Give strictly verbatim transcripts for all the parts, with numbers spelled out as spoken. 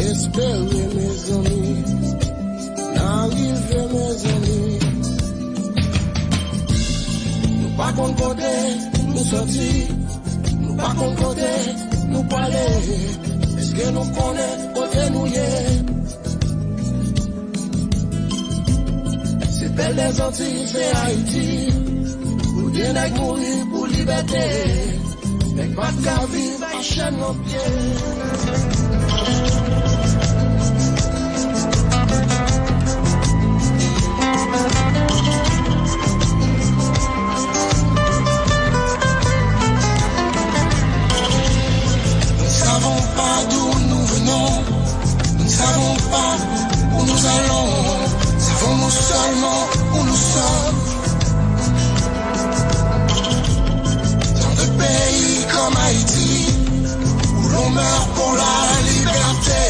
Espere, mezanmi, n a rive, mezanmi. Nou pa konn kote nou soti, nou pa konn kote nou prale. Èske nou konnen kote nou ye? Se bèl Lèzantiy, se Ayiti. Konbyen nèg mouri pou libète? Nèg pa t ka viv ak chèn nan pye. Nous ne savons pas d'où nous venons, nous ne savons pas où nous allons, savons-nous seulement où nous sommes. Dans des pays comme Haïti, où l'on meurt pour la liberté,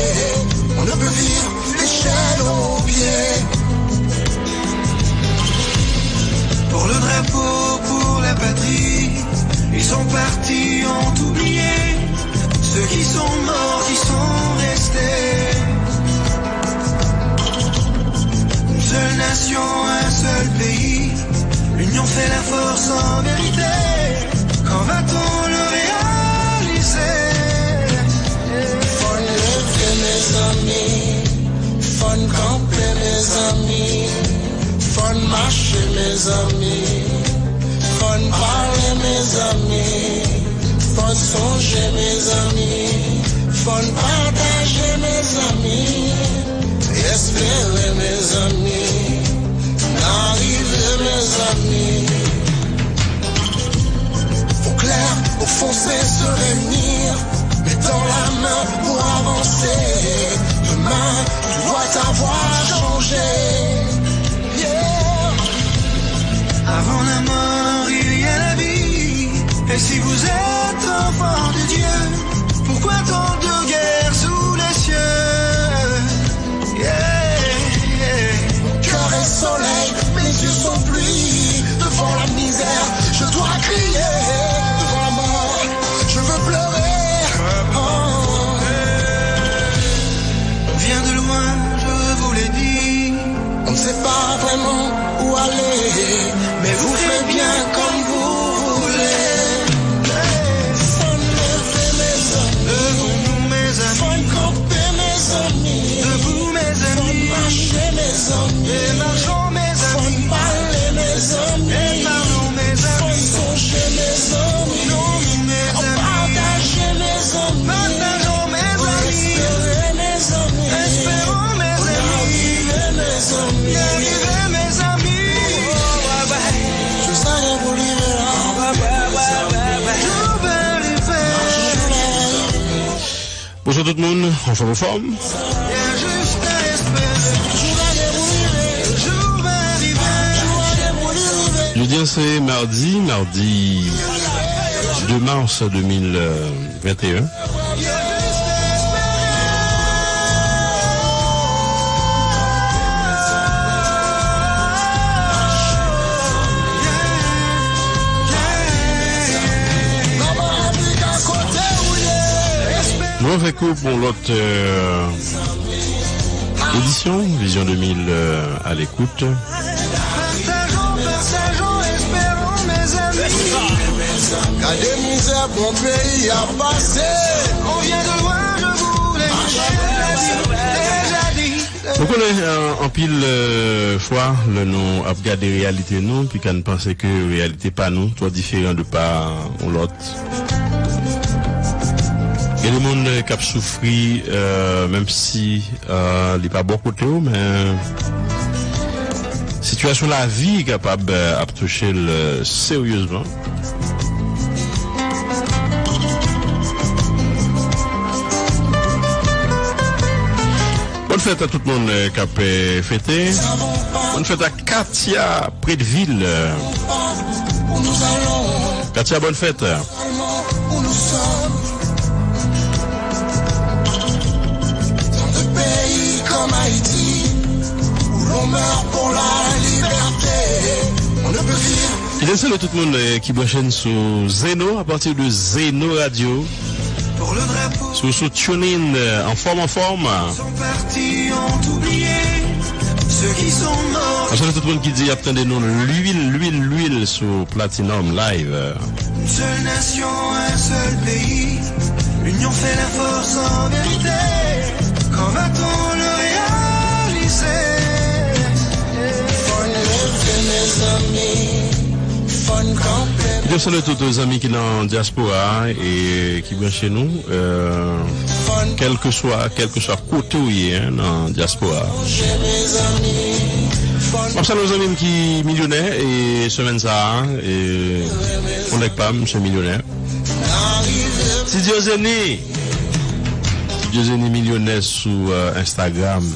on ne peut vivre l'échelle aux pieds. Pour le drapeau, pour la patrie, ils sont partis, ont oublié ceux qui sont morts, qui sont restés. Une seule nation, un seul pays, l'union fait la force en vérité. Quand va-t-on le réaliser? Fò n leve, mezanmi, fò n kanpe, mezanmi, fò n mache, mezanmi, fò n pale, mezanmi, fò n sonje, mezanmi, fò n pataje, mezanmi, espere, mezanmi, n a rive, mezanmi. Faut clair, faut foncer, se réunir, mettant la main pour avancer. Demain, tout doit avoir changé. Yeah. Avant la mort, il y a la vie. Et si vous êtes enfant de Dieu, pourquoi tant de guerre sous les cieux? Yeah, yeah. Mon cœur est soleil, mes yeux sont pluie. Devant la misère, je dois crier. Devant la mort, je veux pleurer. Oh. On vient de loin, je vous l'ai dit. On ne sait pas vraiment où aller, mais vous ferez bien comme vous voulez. Fò n leve, mezanmi. Levons-nous, mes amis. Fò n kanpe, mezanmi. Debout, mes amis. Fò n mache, mezanmi. Et marchons, mes amis. Fò n pale, mezanmi. Et parlons, mes amis. Fò n sonje, mezanmi. Fò n pataje, mezanmi. Partageons, mes amis. Fò n espere, mezanmi. Espérons, mes amis. N a rive, mezanmi. N a rive, mezanmi. Oh, bye bye. Tout sa gen pou rive la. Bye bye, bye bye, bye bye. Tout va arriver. Bonswa tout moun, anfòm, anfòm. Jodi a se madi, madi de mas de mil venteyen. Nou avèk ou pou yon lòt, euh, edisyon Vizyon de mil, euh, à l'écoute. Patajon, patajon, esperon, mezanmi. Gade mizè bon peyi a pase. On vient de loin, je vous l'ai déjà dit, déjà dit. Nou konnen, euh, anpil, euh, fwa, lè nou ap gade reyalite nou, pika n panse ke reyalite pa nou twò diferan de pa yon lòt. Gen de moun, euh, k ap soufri, euh, menm si, euh, li pa bò kote w, men sitiyasyon lavi kapab, euh, ap touche l, euh, seryezman. Bòn fèt a tout moun, euh, k ap, euh, fete. Bòn fèt a Katia Predvil. Katia, bòn fèt. Kite n salye tout moun, euh, ki branche n sou Zeno, à partir de Zeno Radio. Sou, sou TuneIn, euh, anfòm, anfòm. Sont partis, ont oublié ceux qui sont morts. Mwen salye tout moun ki di y ap tande nou lwil, lwil, lwil sou Platinum Live. Une seule nation, un seul pays. L'union fait la force en vérité. Quand va-t-on le réaliser? Fò n leve, mezanmi. Fò n kanpe. Kite m salye tout zanmi ki nan dyaspora a e ki branche nou, euh, kèlkeswa, kèlkeswa kote w ye, hein, nan dyaspora a. M ap salye yon zanmi m ki milyonè e semèn sa a, e yon nèg pa m, se milyonè. Ti Diozeni. Ti Diozeni milyonè sou, euh, Instagram.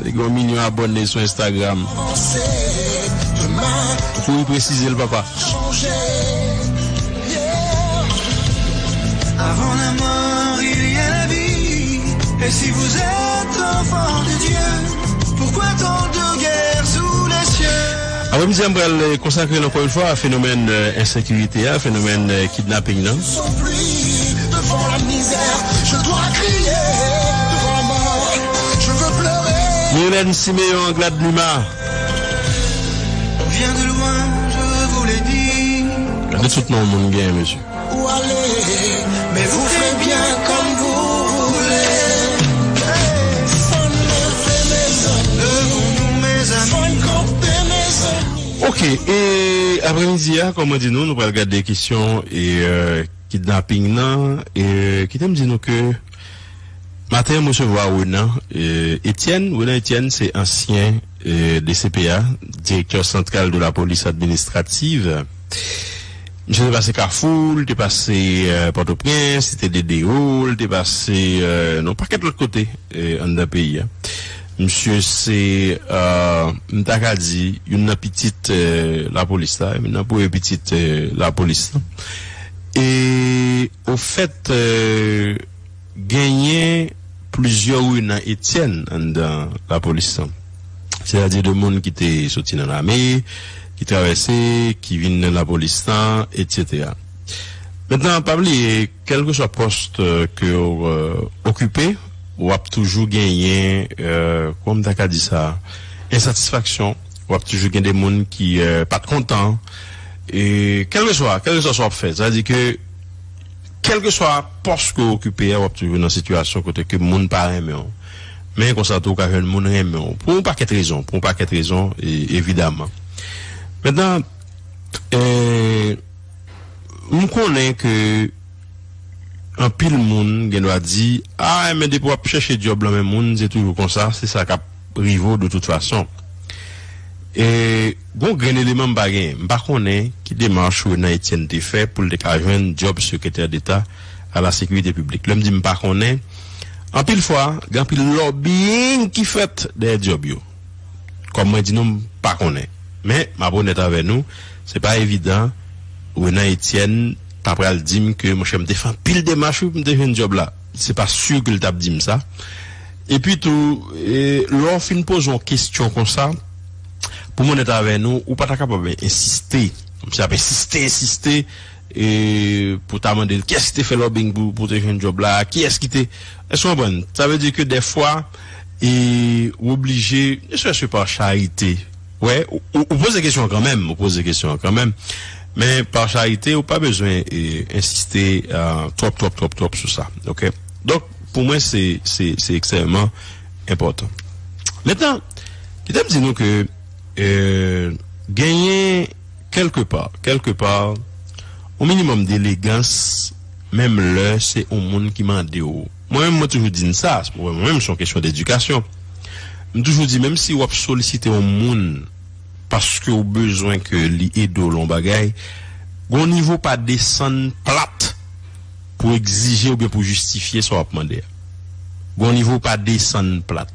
Li gen yon milyon abòne sou Instagram. Kouri presize l, papa. Avant la mort, il y a la vie. Et si vous êtes enfant de Dieu, pourquoi tant de guerre sous les cieux? Apre midi a, m pral konsakre l ankò yon fwa a fenomèn, euh, ensekirite a, fenomèn, euh, kidnaping nan. Sont pris devant la misère, je dois crier devant la mort, je veux pleurer. Myrlène Siméon, Gladnuma. Vient de loin, je vous l'ai dit. Gade tout non moun gen, mesye. Ou ale, men ou fè byen kòm ou vle. Fò n leve, mezanmi. Fò n kanpe, mezanmi. Ok, e apremidi a, kòm mwen di nou, nou pral gade kesyon e, euh, kidnaping nan. E kite m di nou ke maten, m resevwa Renan, euh, Etienne. Renan Etienne, se ansyen, euh, D C P A, Directeur Central de la Police Administrative. Misye te pase Kafou, li te pase, euh, Pòtoprens, li te Dedeo, li te pase, euh, nan yon pakèt lòt kote, euh, anndan peyi a. Misye se, euh, m ta ka di, youn nan pitit, euh, lapolis la, youn nan premye pitit, euh, lapolis la. E, ofèt, euh, genyen plizyè Renan Etienne anndan lapolis lan. Sètadi de moun ki te soti nan lame, ki travèse, ki vin nan lapolis lan, etsetera. Mentnan, pa bliye, kèlkeswa pòs, euh, ke w, euh, okipe, w ap toujou genyen, euh, kòman m ta ka di sa, ensatisfaksyon, w ap toujou gen de moun ki, euh, pa t kontan, e kèlkeswa, kèlkeswa sa w ap fè, sètadi ke kèlkeswa pòs ke w okipe a, w ap toujou nan sitiyasyon kote ke moun pa renmen w. Men konsa tou, ou ka jwenn moun renmen w. Pou yon pakèt rezon, pou yon pakèt rezon, e, evidaman. Mentnan, e, m konnen ke anpil moun gen dwa di, "A, men depi w ap chèche djòb lan men moun, se toujou konsa, se sa k ap rive w de tout fason." E, gon grenn eleman m pa genyen. M pa konnen ki demach Renan Etienne te fè pou l te ka jwenn djòb sekretè deta a la sekirite piblik. Lè m di m pa konnen, anpil fwa, gen anpil lobbying ki fèt dèyè djòb yo. Kòm mwen di nou, m pa konnen. Men, m ap onèt avè nou, se pa evidan, Renan Etienne ta pral di m ke, monchè, m te fè anpil demach, wi, pou m te jwenn djòb la. Se pa si ke l t ap di m sa. Epi tou, e, lè w fin poze yon kesyon konsa, pou m onèt avè nou, ou pa ta kapab ensiste. Misye ap ensiste, ensiste, e, pou ta mande l, kiyès ki te fè lobbying pou, pou te jwenn djòb la, kiyès ki te, èske w konprann? Sa vle di ke dèfwa, e, ou oblije, ne serait-ce que par charité, wè, ou, ou, ou poze kesyon an kanmenm, ou poze kesyon an kanmenm. Men, pa charite, ou pa bezwen, e, ensiste, a, twòp, twòp, twòp, twòp sou sa. Oke? Donk, pou mwen, se, se, se ekstrèmman enpòtan. Mentnan, kite m di nou ke, e, genyen kèlkepa, kèlkepa, yon minimòm delegans, menm lè se yon moun ki mande w. Mwen menm, mwen toujou di n sa, mwen menm, se yon kesyon dedikasyon. M toujou di, menm si w ap solisite yon moun, paske w bezwen ke li ede w lan yon bagay, gon nivo pa desann plat pou egzije oubyen pou jistifye sa w ap mande a. Gon nivo pa desann plat.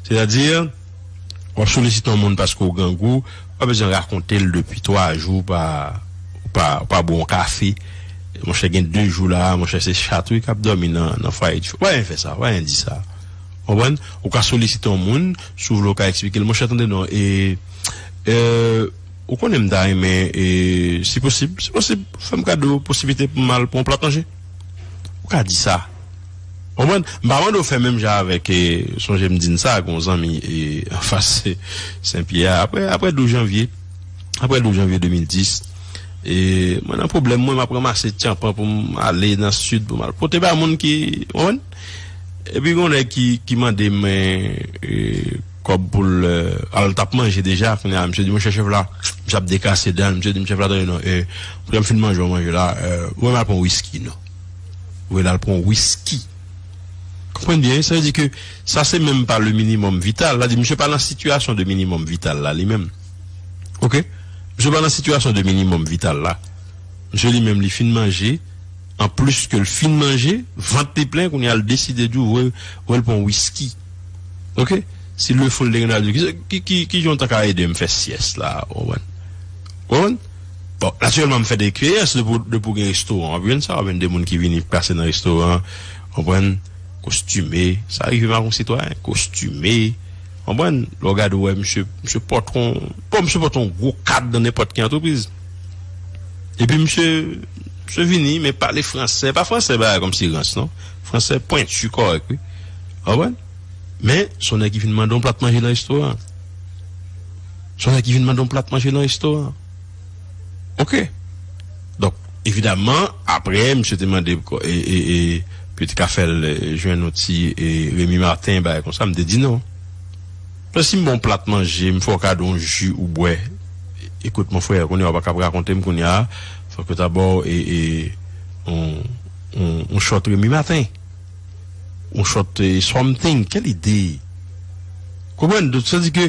Sètadi, w ap solisite yon moun paske w grangou, w pa bezwen rakonte l depi twa jou w pa, w pa, w pa bwè yon kafe. Monchè, gen de jou la, monchè, se chat wi k ap dòmi nan, nan fwaye dife. W pa janm fè sa, w pa janm di sa. Konprann? Ou ka solisite yon moun, si w vle w ka eksplike l. Monchè, tande non, e, e, ou konnen m ta renmen, e, si posib, si posib, fè m kado posiblite pou m al pran yon plat manje. Ou ka di sa. Konprann? M pa mande w fè menm jan avèk, e, sonje m di n sa, gen yon zanmi, e, anfas Senpyè a. Apre, apre douz janvye, apre douz janvye de mil dis, e, mwen nan pwoblèm, mwen, m ap ranmase tyanpan pou m ale nan sid, pou m al pote bay moun ki, konprann? Epi gen yon nèg ki, ki mande mwen, e, kòb pou l, e, al t ap manje deja. Kounye a, misye di, "Monchè chèf la," misye ap dekrase dan l, misye di, "Monchè chèf la, tande non, e, pou m fin manje yon manje la, e, ou wè m al pran wiski, non." Ou wè l al pran wiski. Konprann byen, sa vle di ke sa se menm pa le minimum vital. Sa di, misye pa nan sitiyasyon de minimum vital la, li menm. Oke? Misye pa nan sitiyasyon de minimum vital la. Misye li menm, li fin manje, anplis ke l fin manje, vant li plen, kounye a l deside di, ou wè, ou wè l pran wiski. Oke? Si le fou l te gen dwa di, ki, ki, ki, ki jan w ta ka ede m fè syès la, ou konprann? Ou konprann? Bon, natirèlman, m fè de eksperyans depi, depi w gen restoran, w ap jwenn sa, w ap jwenn de moun ki vini pase nan restoran, w konprann? Kostime, sa rive m ak yon sitwayen, kostime, w konprann? Lè w gade, w wè misye, misye pòte yon, bon, misye pòte yon gwo kad nan nenpòt ki antrepriz. Epi misye, misye vini, men pale fransè, pa fransè bagay kòmsi rans, non. Fransè pwenti, kòrèk, wi. W konprann? Men, se yon nèg ki vin mande yon plat manje nan restoran. Se yon nèg ki vin mande yon plat manje nan restoran. Oke. Donk, evidaman, apre, misye te mande, e, e, e, pou yo te ka fè l, e, jwenn yon ti, e, Remy Martin, bagay konsa, m te di non. Paske si m ba w yon plat manje, m fè w kado yon ji ou bwè, ekout, mon frè, kounye a, w pa kab rakonte m kounye a, fòk yo ta ba w, e, e, yon, yon, yon shot Remy Martin. Yon shot, e, something, kèl ide? Konprann? Donk, sa di ke,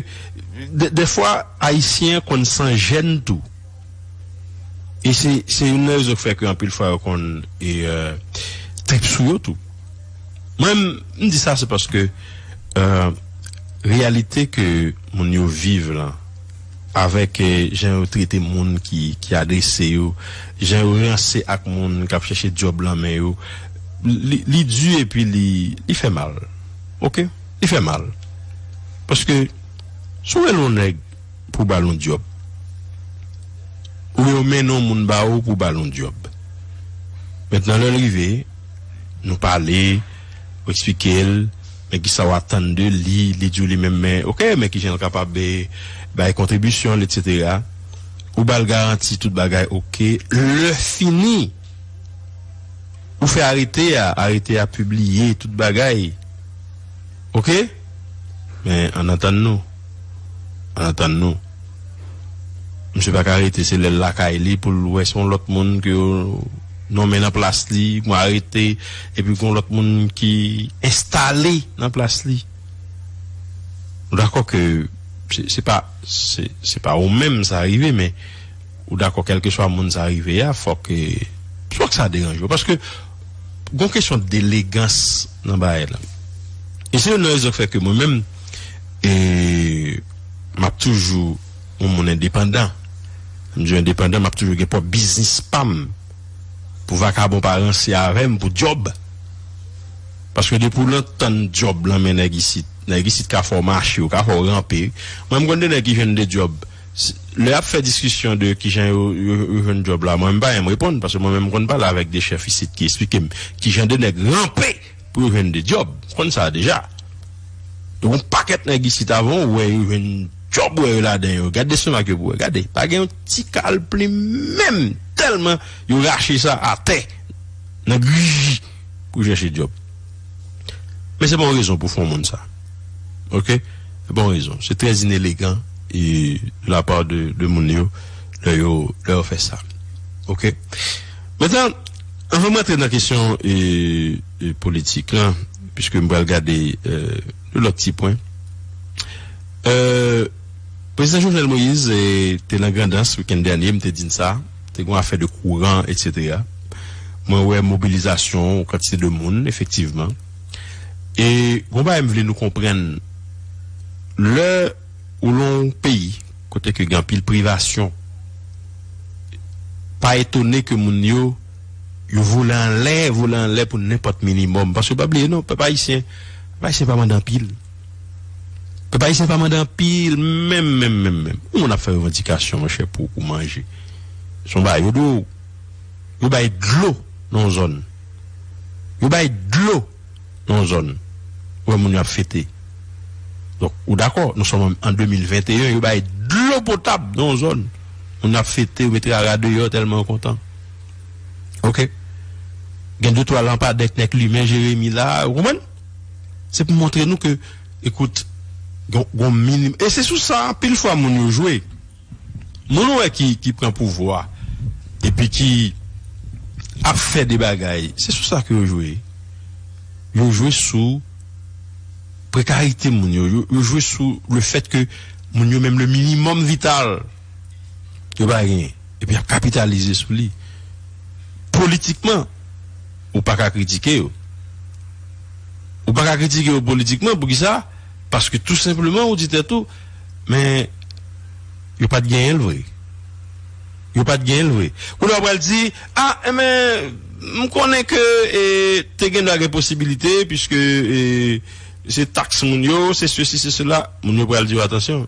de, dèfwa, Ayisyen konn san jèn tou. E se, se youn nan rezon ki fè ke anpil fwa yo konn, e, e, trip sou yo tou. Mwen, m, m di sa, se paske, e, reyalite ke moun yo viv lan, avèk, e, jan yo trete moun ki, ki adrese yo, jan yo ranse ak moun k ap chèche djòb lan men yo, li, li di epi li, li fè mal. Oke? Li fè mal. Paske, si w rele yon nèg pou w ba l yon djòb, oubyen w mennen yon moun ba ou pou w ba l yon djòb. Mentnan, lè l rive, nou pale, ou eksplike l, men kisa w atann de li, li di w li menm, men, oke, men kijan l kapab, e, bay kontribisyon l, etsetera. Ou ba l garanti tout bagay, oke. Lè fini, ou fè arete a, arete a pibliye, tout bagay. Oke? Men, ann antann nou. Ann antann nou. Misye pa ka rete, se lè l lakay li pou l wè se yon lòt moun ke yo nonmen nan plas li, pou arete, epi pou yon lòt moun ki enstale nan plas li. Ou dakò ke se, se pa, se, se pa ou menm sa rive, men ou dakò kèlkeswa moun sa rive a, fòk, e, fòk sa deranje w. Paske gon kesyon delegans nan bagay la. E se youn nan rezon ki fè ke mwen menm, e, m ap toujou yon moun endepandan. M di endepandan, m ap toujou gen pwòp biznis pa m. Pou vakabon pa ranse avè m pou djòb. Paske depi w lan tann djòb lan men nèg isit, nèg isit ka fè w mache, yo ka fè w ranpe. Mwen, m konn de nèg ki jwenn de djòb. S-, lè y ap fè diskisyon de kijan yo, yo, yo jwenn djòb la, mwen, m pa janm reponn, paske mwen menm, m konn pale avèk de chèf isit ki eksplike m kijan de nèg ranpe pou yo jwenn de djòb. M konn sa deja. Yo gon pakèt nèg isit avan w wè yo jwenn djòb, wè yo ladan yo. Gade lestomak yo pou wè. Gade, pa gen yon ti kal plim menm, tèlman yo rache sa atè nan griji pou chèche djòb. Men se pa yon rezon pou fè yon moun sa. Oke? Se pa yon rezon. Se trè inelegan e de la part de, de moun yo lè yo, lè yo fè sa. Oke? Mentnan, anvan m rantre nan kesyon e, e politik lan, piske m pral gade, e, de lòt ti pwen. E, Prezidan Jovenel Moïse, e, te nan Grandans wikenn dènye, m te di n sa, te gen afè de kouran, etsetera. Mwen wè mobilizasyon yon kantite de moun, efektivman. E gon bagay m vle nou konprann, lè ou lan yon peyi kote ke gen anpil privasyon, pa etone ke moun yo, yo vole anlè, vole anlè pou nenpòt minimòm. Paske pa bliye non, pèp ayisyen, pèp ayisyen pa mande anpil. Pèp ayisyen pa mande anpil, menm, menm, menm, menm. Yon moun ap fè revandikasyon, monchè, pou, pou manje. Se yon bagay, yo dwe, yo bay dlo nan yon zòn. Yo bay dlo nan yon zòn. Ou wè moun yo ap fete. Donk, ou dakò, nou sòm an de mil venteyen, yo bay dlo potab nan yon zòn. Moun yo ap fete, yo mete rara deyò tèlman yo kontan. Oke? Gen de twa lanpadè k nèk limen Jeremi la, ou konprann? Se pou montre nou ke, ekout, gon, gon minim. E se sou sa, anpil fwa, moun yo jwe. Moun ou wè ki, ki pran pouvwa, epi ki ap fè de bagay, se sou sa ke yo jwe. Yo jwe sou prekarite moun yo. Yo, yo jwe sou le fèt ke moun yo menm le minimòm vital, yo pa genyen. Epi y ap kapitalize sou li. Politikman, ou pa ka kritike yo. Ou pa ka kritike yo politikman, poukisa? Paske tou senpleman, ou di tèt ou, men yo pa t genyen l vre. Yo pa t genyen l vre. Kounye a, w pral di, a, enben, m konnen ke e, te gen dwa gen posibilite, piske e, se taks moun yo, se sesi, se sela. Moun yo pral di w, atansyon,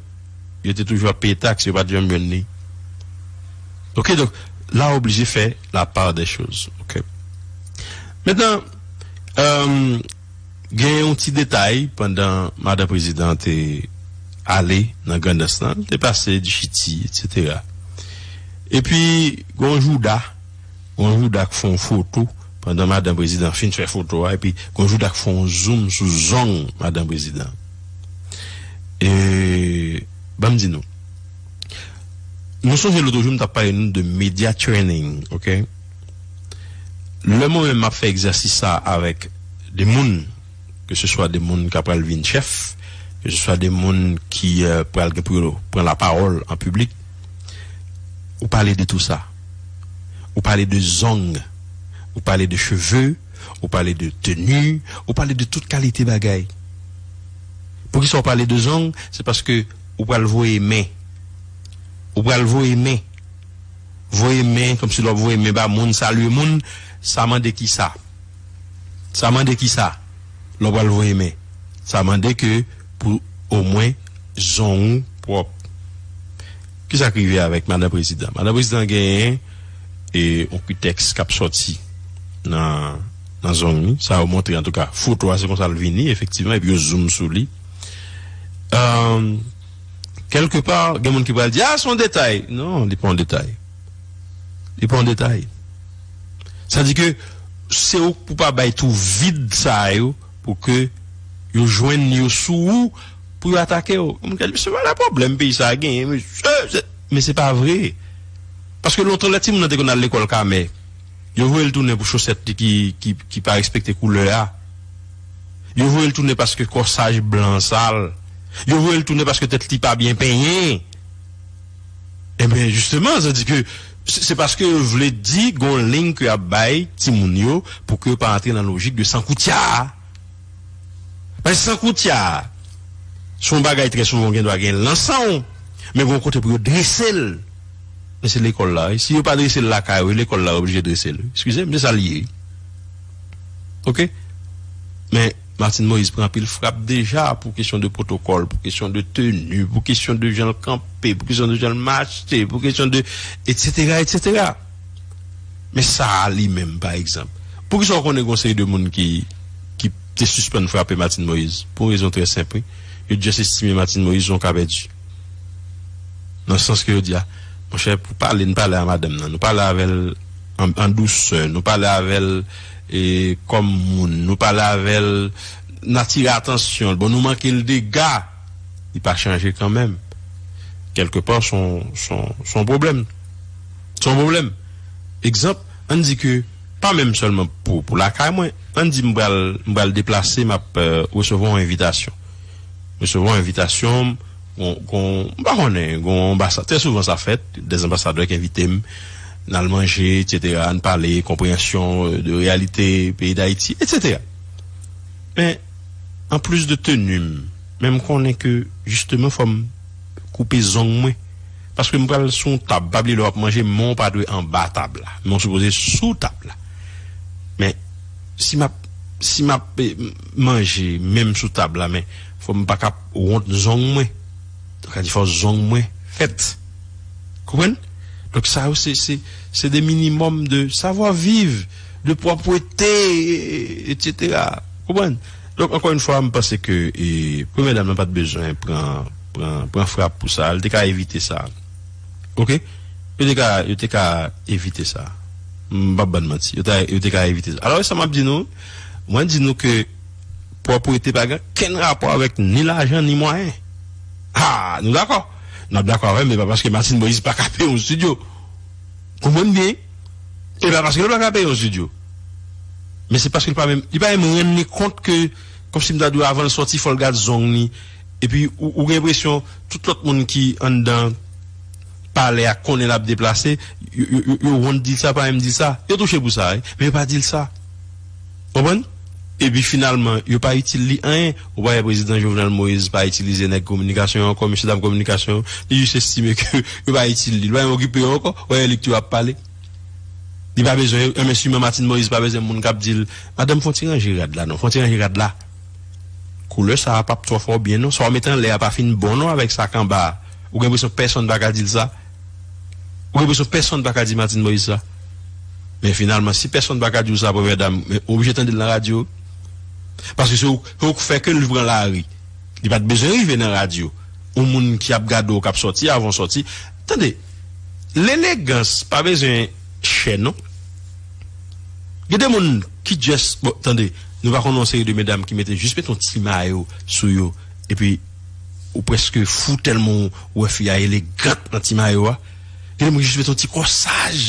yo te toujou ap peye taks, yo pa t janm jwenn li. Oke, donk, la w oblije fè la part des choses. Oke. Mentnan, euh, gen yon ti detay pandan madan prezidan te ale nan Grandans lan, te pase di Chiti, etsetera. Epi, gen yon jouda, gen yon jouda k fè yon foto pandan madan prezidan fin fè foto a, epi gen yon jouda k fè yon zoom sou zong madan prezidan. E, ban m di nou, nou sonje lòt jou m t ap pale nou de media training, oke? Lè mwen menm m ap fè egzèsis sa avèk de moun, ke se swa de moun k ap pral vin chèf, ke se swa de moun ki euh, pral gen pou yo pran lapawòl an piblik, ou pale de tou sa. Ou pale de zong, ou pale de cheve, ou pale de teni, ou pale de tout kalite bagay. Poukisa w pale de zong? Se paske ou pral voye men. Ou pral voye men. Voye men, kòmsi lè w ap voye men ba moun, salye moun, sa mande kisa? Sa mande kisa? Lè w pral voye men. Sa mande ke pou omwen zong ou pwòp. Kisa k rive avèk madan prezidan? Madan prezidan genyen e yon kitèks k ap sòti nan, nan zong li. Sa yo montre, antouka, foto a, se konsa l vini, efektivman, epi yo zoom sou li. Euh, kèlkepa, gen moun ki pral di, a, se yon detay. Non, li pa yon detay. Li pa yon detay. Sa di ke se ou k pou pa bay tou vid sa yo pou ke yo jwenn yo sou ou pou yo atake w. Moun ka di, "Se pa la pwoblèm peyi sa a genyen, mesye." Se, men se pa vre. Paske lontan, lè timoun nan te konn al lekòl kamè, yo voye l tounen pou chosèt li ki, ki, ki pa respekte koulè a. Yo voye l tounen paske kòsaj blan sal. Yo voye l tounen paske tèt li pa byen penyen. Ebyen, jisteman, sa di ke se, se paske yo vle di gon liy ke y ap bay timoun yo pou ke yo pa antre nan lojik de sankoutya a. Paske sankoutya a, se yon bagay trè souvan w gen dwa gen l nan san w, men gon kote pou yo drese l. Men se lekòl la, wi. Si yo pa drese l lakay ou, lekòl la oblije drese l, wi. Eskize m, se sa l ye, wi. Oke? Men Martine Moïse pran anpil frap deja pou kesyon de pwotokòl, pou kesyon de teni, pou kesyon de jan l kanpe, pou kesyon de jan l mache, pou kesyon de, etsetera, etsetera. Men sa a li menm, pa egzanp. Poukisa w konnen gen yon seri de moun ki, ki te sispann frape Martine Moïse? Pou yon rezon trè senp, wi. Yo just estime Martine Moïse se yon ka pèdi. Nan sans ke yo di a, monchè, pou pale, n pale a madanm nan, nou pale avè l an, an dousè, nou pale avè l e, kòm moun, nou pale avè l, n atire atansyon l, bon, nou manke l dega, li pa chanje kanmenm. Kèlkepa, se yon, se yon, se yon pwoblèm. Se yon pwoblèm. Egzanp, ann di ke, pa menm sèlman pou, pou lakay mwen, ann di m pral, m pral deplase, m ap euh, resevwa yon envitasyon. Resevwa yon envitasyon, gon, gon, m pa konnen, gon anbasa-, trè souvan sa fèt, dè anbasadè k envite m, n al manje, etsetera, n pale konpreyansyon euh, de reyalite peyi Dayiti, etsetera. Men, anplis de teni m, men m konnen ke, jisteman, fò m koupe zong mwen. Paske m pral sou yon tab, pa bliye lè w ap manje, men w pa dwe anba tab la. Men w sipoze sou tab la. Men, si m ap, si m ap eh, manje, menm sou tab la, men fò m pa ka wont zong mwen. Donk, sa di fò zong mwen fèt. Konprann? Donk, sa yo, se, se, se de minimòm de savwa viv. de pwòpwete, etsetera. Konprann? Donk, ankò yon fwa, m panse ke e, premyè dam nan pa t bezwen pran, pran, pran frap pou sa. Li te ka evite sa. Oke? Yo te ka, yo te ka evite sa. M p ap bann manti. Yo te, yo te ka evite sa. Alò, sa m ap di nou, mwen di nou ke pwòpwete pa gen kenn rapò avèk ni lajan, ni mwayen. Ha! Nou dakò? N ap dakò avè m, men pa paske Martine Moïse pa ka peye yon estidyo. Konprann byen? E pa paske l pa ka peye yon estidyo. Men se paske l pa menm, li pa menm rann li kont ke, kòmsi m ta di w, avan l sòti, fò l gad zong li. Epi, ou, ou gen enpresyon, tout lòt moun ki anndan palè a konnen l ap deplase, yo, yo, yo, yo wont di l sa, pa menm di l sa. Yo touche pou sa, wi, men yo pa di l sa. Konprann? Epi finalman, yo pa itil li anyen. Ou pa wè prezidan Jovenel Moïse pa itilize nèg kominikasyon yo ankò, mesye dam kominikasyon yo. Li jis estime ke yo pa itil li. Li pa menm okipe yo ankò. Ou wè, li ki tou ap pale. Li pa bezwen yo. Enben, siman Martine Moïse pa bezwen moun k ap di l, madanm, fè yon ti ranje rad la, non. Fè yon ti ranje rad la. Koulè sa a p ap twò fè w byen, non. Sa w mete anlè a pa fin bon, non, avèk sa k anba a. Ou gen enpresyon pèsonn pa ka di l sa? Ou gen enpresyon pèsonn pa ka di Martine Moïse sa? Men finalman, si pèsonn pa ka di w sa, premyè dam, men ou oblije tande l nan radyo. Paske se ou, se ou k fè ke l pran lari. Li pa t bezwen rive nan radyo. Yon moun ki ap gade w k ap sòti, avan w sòti. Tande, lelegans pa bezwen chè, non. Gen de moun ki just, bon, tande, nou pa konn yon seri de medam ki mete, jis mete yon ti mayo sou yo, epi ou prèske fou tèlman w wè fi a elegant nan ti mayo a. Gen de moun ki jis mete yon ti kòsaj.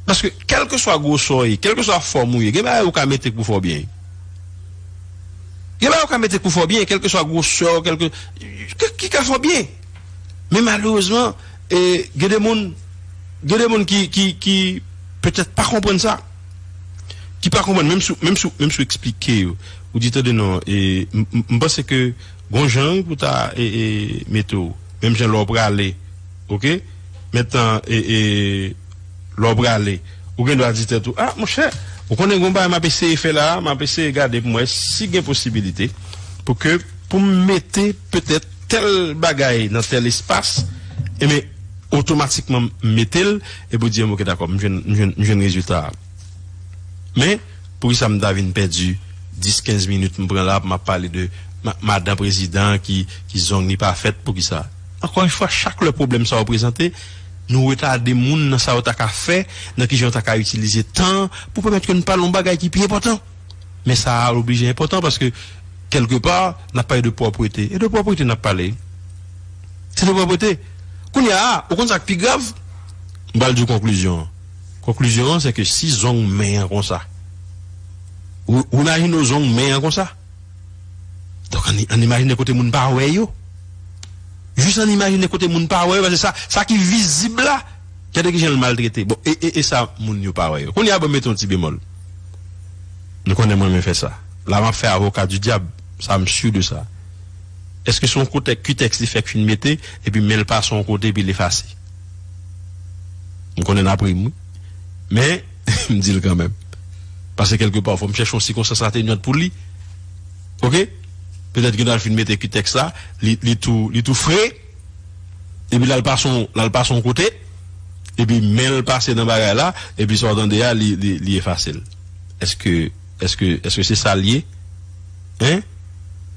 Paske, kèlkeswa gwosè w ye, kèlkeswa fòm ou ye, gen bagay ou ka mete k pou fè w byen. Gen bagay ou ka mete k pou fè w byen, kèlkeswa gwosè w, kèlke, ki, ki ka fè w byen. Men malerezman, e, gen de moun, gen de moun ki, ki, ki petèt pa konprann sa. Ki pa konprann, menm si, menm si, menm si w eksplike yo. Ou di, tande non, e, m, m, m panse ke gon jan wi pou ta, e, e, mete w. Menm jan lè w prale, oke? Mentnan, e, e, lè w prale, ou gen dwa di tèt ou, a, monchè, ou konnen gon bagay m ap eseye fè la a, m ap eseye gade pou m wè si gen posibilite pou ke, pou m mete petèt tèl bagay nan tèl espas, ebyen, otomatikman m mete l, epi w di, oke, dakò, m jwenn, m jwenn, m jwenn rezilta a. Men, poukisa m ta vin pèdi dis, kenz minit m pran la, m ap pale de ma-, madan prezidan ki, ki zong li pa fèt, poukisa? Ankò yon fwa, chak lè pwoblèm sa yo prezante, nou retade moun nan sa yo ta ka fè, nan kijan yo ta ka itilize tan an, pou pèmèt ke n pale yon bagay ki pi enpòtan. Men sa a oblije enpòtan paske, kèlkepa, n ap pale de pwòpwete. E de pwòpwete n ap pale. Se de pwòpwete. Kounye a, ou konn sa k pi grav? M pral di w konklizyon an. Konklizyon an, se ke si zong men an konsa, ou, ou imajine w zong men an konsa? Donk, ann, ann imajine kote moun pa wè yo. Jis ann imajine kote moun pa wè yo, paske sa, sa ki vizib la, gade kijan l maltrete. Bon, e, e, e sa moun yo pa wè yo. Kounye a, bon, mete yon ti bemòl. Nou konnen mwen renmen fè sa. La, m ap fè avoka di dyab. Sa, m si de sa. Èske se yon kontèks, kitèks li fèk fin mete, epi men l pase yon kote, epi l efase? M konnen n ap ri m, wi. Men, m di l kanmenm. Paske kèlkepa, fò m chèche yon sikonstans atenyant pou li. Oke? Petèt ke nan l fin mete kitèks la, li, li tou, li tou fre, epi l al pase yon, l al pase yon kote, epi men l pase nan bagay la, epi sa w tande a, li, li, li efase l. Èske, èske, èske se sa l ye? Hein?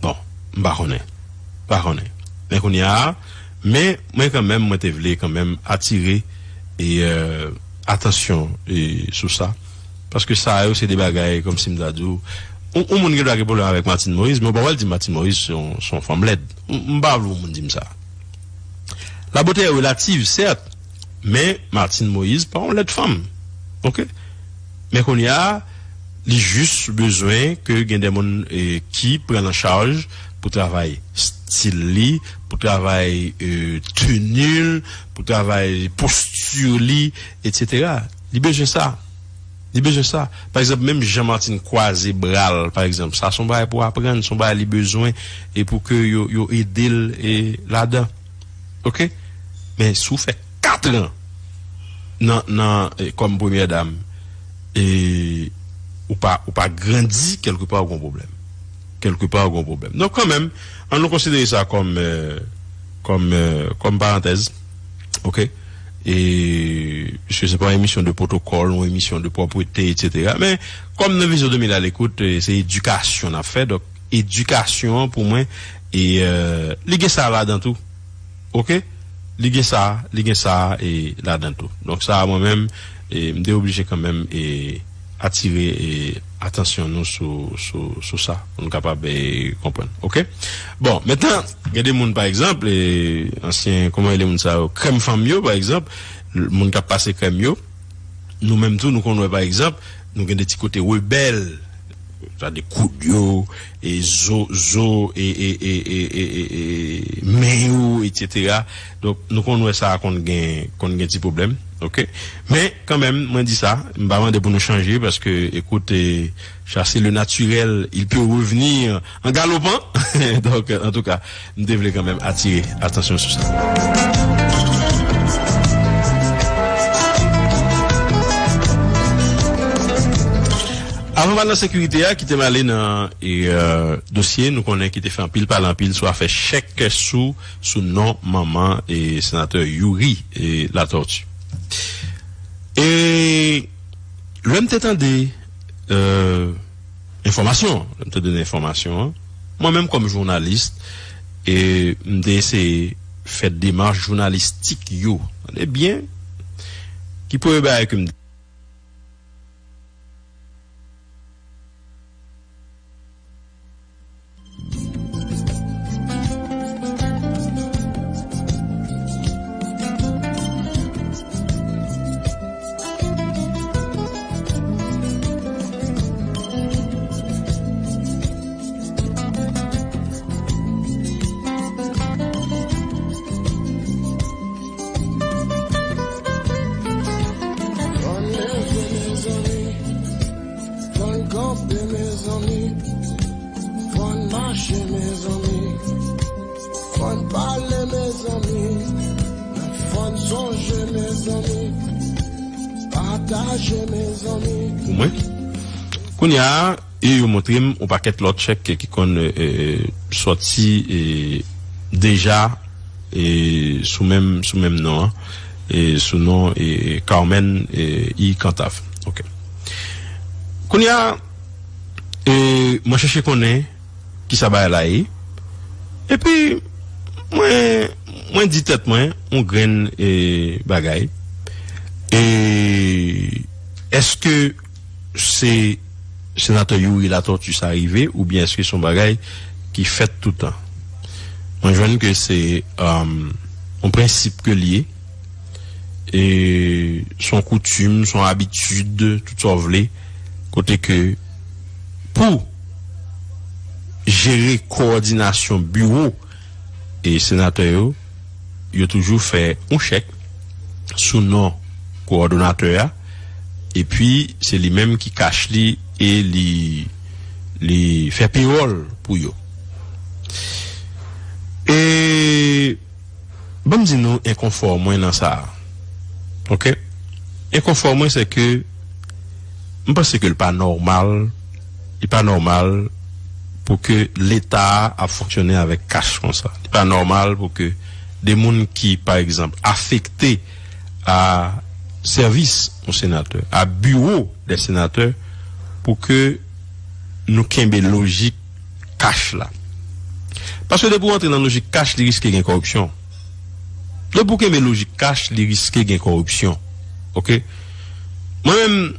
Bon, m pa konnen. M pa konnen. Men kounye a, men mwen kanmenm, mwen te vle kanmenm atire e, euh, atansyon e, sou sa. Paske sa yo, se de bagay, kòmsi m ta di w, yon, yon moun gen dwa gen pwoblèm avèk Martine Moïse, men w pa pral di Martine Moïse se yon, se yon fanm lèd. M, m pa vle yon moun di m sa. La beauté est relative, certes, men Martine Moïse pa yon lèd fanm. Oke? Men kounye a, li jis bezwen ke gen de moun, e, ki pran l an chaj pou travay stil li, pou travay, e, teni l, pou travay posti li, etsetera. Li bezwen sa. Li bezwen sa. Pa egzanp, menm jan Martine kwaze bra l, pa egzanp, sa se yon bagay pou aprann, se yon bagay li bezwen, e pou ke yo, yo ede l, e, ladan. Oke? Men si w fè katran nan, nan, e, kòm premyè dam, e ou pa, ou pa grandi, kèlkepa ou gon pwoblèm. Kèlkepa ou gon pwoblèm. Donk, kanmenm, ann nou konsidere sa kòm, e, kòm, e, kòm parantèz. Oke? E, piske se pa yon emisyon de pwotokòl, yon emisyon de pwòpwete, etsetera. Men, kòm nan Vizyon de mil à l'écoute, e, se edikasyon n ap fè. Donk, edikasyon an, pou mwen, e, e, li gen sa ladan tou. Oke? Li gen sa, li gen sa, e, ladan tou. Donk, sa a, mwen menm, e, m te oblije kanmenm, e, atire, e, atansyon nou sou, sou, sou sa, pou nou kapab, e, konprann. Oke? Bon, mentnan, gen de moun, pa egzanp, e, ansyen, kòman rele moun sa yo? Krèm fanm yo, pa egzanp, l-, moun k ap pase krèm yo, nou menm tou, nou konn wè, pa egzanp, nou gen de ti kote rebèl, sa de koud yo, e zo, zo, e, e, e, e, e, e, e, men yo, etsetera. Donk, nou konn wè sa konn gen, konn gen ti pwoblèm, oke? Men, kanmenm, mwen di sa, m pa mande pou nou chanje, paske, ekout, e, chasser le naturel, il peut revenir en galopant. Donk, antouka, m te vle kanmenm atire atansyon sou sa. Avan m al nan sekirite a, kite m ale nan, e, e, dosye nou konnen ki te fè anpil pale anpil sou afè chèk sou, sou non manman, e, senatè Youri, e, Latortue. E lè m te tande, e, enfòmasyon, lè m te tande enfòmasyon an, mwen menm kòm jounalis, e m te eseye fè demach jounalistik yo. Tande byen, ki premye bagay ke m Fò n leve, mezanmi. Fò n kanpe, mezanmi. Fò n mache, mezanmi. Fò n pale, mezanmi. Fò n sonje, mezanmi. Pataje, mezanmi. Pou mwen, kounye a, e yo montre m yon pakèt lòt chèk ki konn, e, e, sòti, e, deja, e, sou menm, sou menm non an, e, sou non, e, e, Carmen, e, I. Cantave. Oke. Kounye a, e, mwen chèche konnen kisa bagay la ye. Epi, mwen, mwen di tèt mwen, yon grenn, e, bagay. E, èske se senatè Youri Latortue sa rive, oubyen èske se yon bagay ki fèt toutan? Mwen jwenn ke se, um, yon prensip ke l ye, e se yon koutim, se yon abitid, tout sa w vle, kote ke pou jere kowòdinasyon biwo e senatè yo, yo toujou fè yon chèk sou non kowòdonatè a, epi se li menm ki kach li e li, li fè pewòl pou yo. E ban m di nou enkonfò mwen nan sa a. Oke? Enkonfò mwen, se ke m panse ke l pa nòmal, li pa nòmal pou ke Leta a ap fonksyone avèk kach konsa. Li pa nòmal pou ke de moun ki, pa egzanp, afekte a sèvis yon senatè, a biwo de senatè, pou ke nou kenbe lojik kach la. Paske depi w antre nan lojik kach, li riske gen kòripsyon. Depi w kenbe lojik kach, li riske gen kòripsyon. Oke? Mwen menm,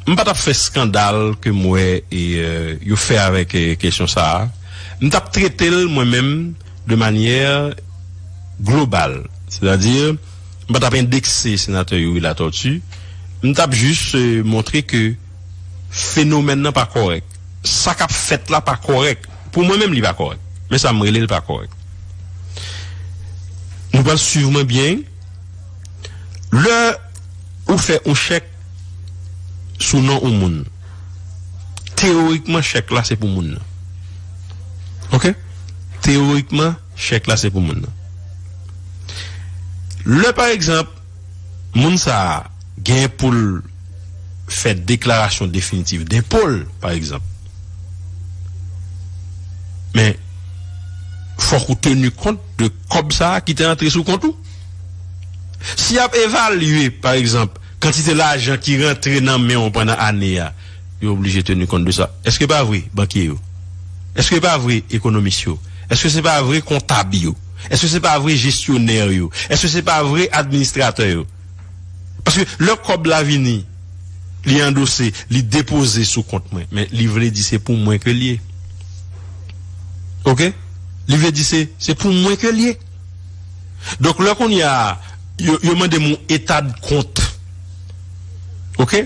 m pa t ap fè eskandal ke m wè e, e, yo fè avèk, e, kesyon sa a. M t ap trete l mwen menm de manyè global. Sètadi, m pa t ap endekse senatè Youri Latortue. M t ap jis, e, montre ke fenomèn nan pa kòrèk. Sa k ap fèt la pa kòrèk. Pou mwen menm, li pa kòrèk. Men sa m rele l pa kòrèk. Nou pral swiv mwen byen. Lè ou fè yon chèk sou non yon moun, teyorikman, chèk la se pou moun nan. Oke? Teyorikman, chèk la se pou moun nan. Lè, pa egzanp, moun sa a gen pou l fè deklarasyon definitif denpo l, pa egzanp. Men, fòk ou teni kont de kòb sa a ki te antre sou kont ou. Si y ap evalye, pa egzanp, kantite lajan ki rantre nan men w pandan ane a, yo oblije teni kont de sa. Èske pa vre, bankye yo? Èske pa vre, ekonomis yo? Èske se pa vre, kontab yo? Èske se pa vre, jesyonè yo? Èske se pa vre, administratè yo? Paske lè kòb la vini, li andose, li depoze sou kont mwen, men li vle di se pou mwen ke l ye. Oke? Li vle di se, se pou mwen ke l ye. Donk, lè kounye a, yo, yo mande m yon eta de kont, oke?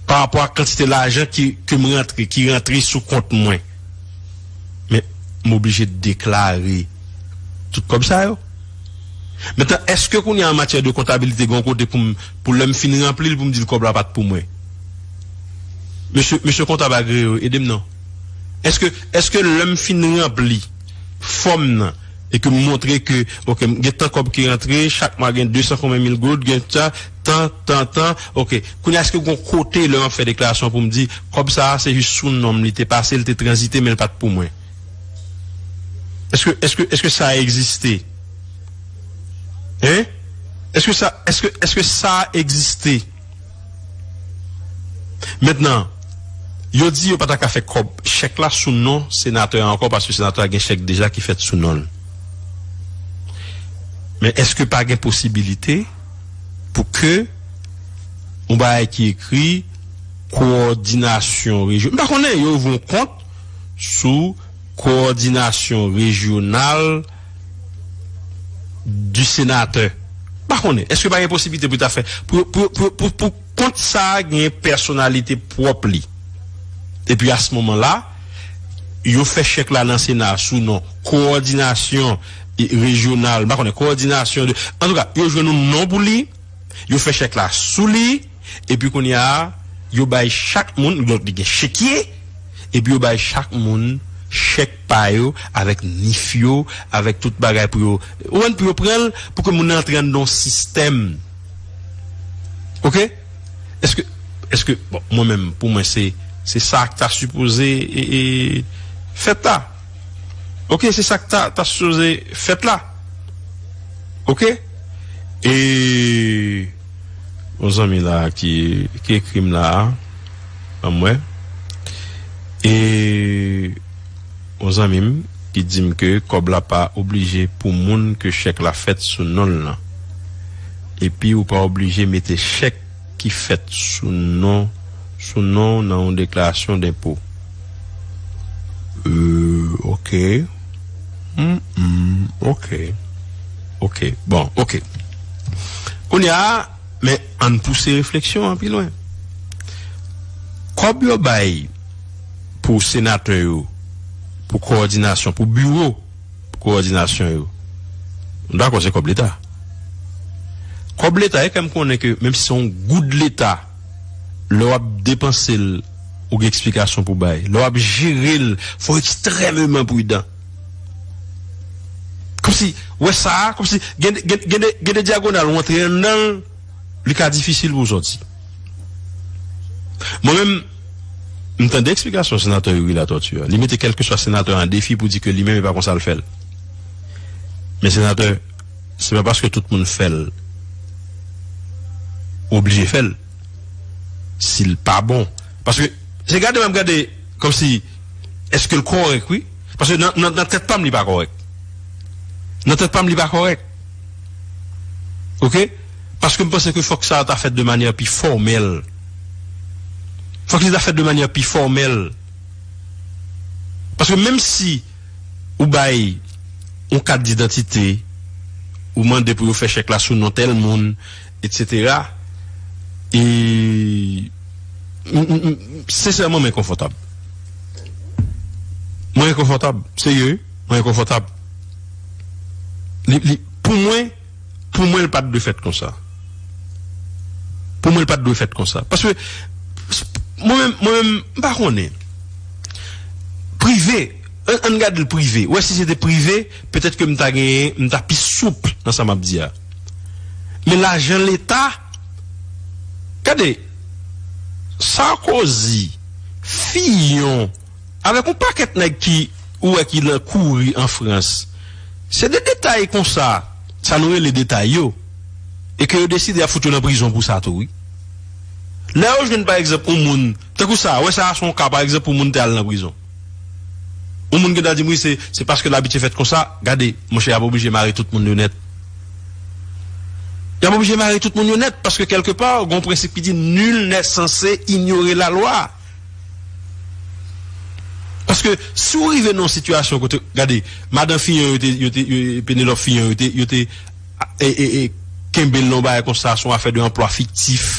Pa rapò a kantite lajan ki, ke m rantre, ki rantre sou kont mwen. Men, m oblije deklare tout kòb sa yo. Mentnan, èske kounye a, an matyè de kontabilite, gen yon kote pou m, pou lè m fin ranpli l, pou m di l kòb la pa t pou mwen? Mesye, mesye kontab agreye yo, ede m non. Èske, èske lè m fin ranpli fòm nan, e ke m montre ke, oke, m gen tan kòb ki rantre, chak mwa gen de san konbyen mil goud, gen sa, tan, tan, tan, oke. Kounye a, èske gon kote lè m ap fè deklarasyon pou m di, kòb sa a, se jis sou non m li te pase, li te tranzite, men l pa t pou mwen? Èske, èske, èske sa egziste? Hein? Èske sa, èske, èske sa egziste? Mentnan, yo di yo pa ta ka fè kòb, chèk la sou non senatè a ankò, paske senatè a gen chèk deja ki fèt sou non l. Men èske pa gen posibilite pou ke yon bagay ki ekri kowòdinasyon rejyon-, m pa konnen, yo ouvri yon kont sou kowòdinasyon rejyonal du senatè. M pa konnen. Èske pa gen posiblite pou ta fè, pou, pou, pou, pou, pou kont sa a gen pèsonalite pwòp li? Epi a se moman la, yo fè chèk la nan Sena sou non kowòdinasyon e, rejyonal, m pa konnen, kowòdinasyon de, antouka, yo jwenn yon non pou li, yo fè chèk la sou li, epi kounye a, yo bay chak moun, donk li gen chekye, epi yo bay chak moun chèk pa yo, avèk nif yo, avèk tout bagay pou yo, ou konprann, pou yo pran l, pou ke moun nan antre anndan yon sistèm. Oke? Èske, èske, bon, mwen menm, pou mwen, se, se sa k ta sipoze, e, e, fèt la. Oke, se sa k ta, ta sipoze fèt la. Oke? E yon zanmi la ki, ki ekri m la, ban m wè. E yon zanmi m ki di m ke kòb la pa oblije pou moun ke chèk la fèt sou non l lan. Epi ou pa oblije mete chèk ki fèt sou non, sou non w nan yon deklarasyon denpo. Euh, oke. Hmm, hmm, oke. Oke. Bon, oke. Kounye a, men ann pouse refleksyon an pi lwen. Kòb yo bay pou senatè yo, pou kowòdinasyon, pou biwo kowòdinasyon yo, m dakò se kòb Leta. Kòb Leta, e kè m konnen ke menm si se yon goud Leta, lè w ap depanse l, ou gen eksplikasyon pou bay. Lè w ap jere l, fò w ekstrèmeman pridan. Kòmsi, wè sa a, kòmsi, gen, gen, gen de, gen de dyagonal ou antre anndan l, li ka difisil pou w sòti. Mwen menm, m tande eksplikasyon senatè Youri Latortue a. Li mete kèlkeswa senatè an defi pou di ke li menm e pa konsa l fè l. Men senatè, se pa paske tout moun fè l, ou oblije fè l. Si l pa bon. Paske, se gade m ap gade, kòmsi, èske l kòrèk, wi? Paske nan, nan, nan tèt pa m, li pa kòrèk. Nan tèt pa m, li pa kòrèk. Oke? Paske m panse ke fòk sa ta fèt de manyè pi fòmèl. Fòk li ta fèt de manyè pi fòmèl. Paske menm si ou bay yon kat didantite, ou mande pou yo fè chèk la sou non tèl moun, etsetera. E, m, m, m, sensèman, m enkonfòtab. Mwen enkonfòtab, serye, mwen enkonfòtab. Li, li, pou mwen, pou mwen, l pa t dwe fèt konsa. Pou mwen, l pa t dwe fèt konsa. Paske, mwen menm, mwen menm, m pa konnen. Prive, ann, ann gade l prive. Wè, si se te prive, petèt ke m ta genyen, m ta pi soup nan sa m ap di a. Men lajan Leta, gade, Sarkozy, Fillon, avèk yon pakèt nèg ki, ou wè ki nan kouri an Frans. Se de detay konsa, sa nou rele detay yo. e ke yo deside y ap fout yo nan prizon pou sa tou, wi. Lè yo jwenn, pa egzanp, yon moun, tankou sa, wè, sa a se yon ka, pa egzanp, pou moun te al nan prizon. Yon moun gentan di m, wi, se, se paske labitye fèt konsa, gade, monchè, y ap oblije mare tout moun yo nèt. Y ap oblije mare tout moun yo nèt, paske kèlkepa, gen yon prensip ki di, nul n'est censé ignorer la loi. Paske si w rive nan yon sitiyasyon kote, gade, madan Fillon yo te, yo te, yo, Penelope Fillon yo te, yo te e, e, e, kenbe l nan yon bagay konsa, se yon afè de anplwa fiktif.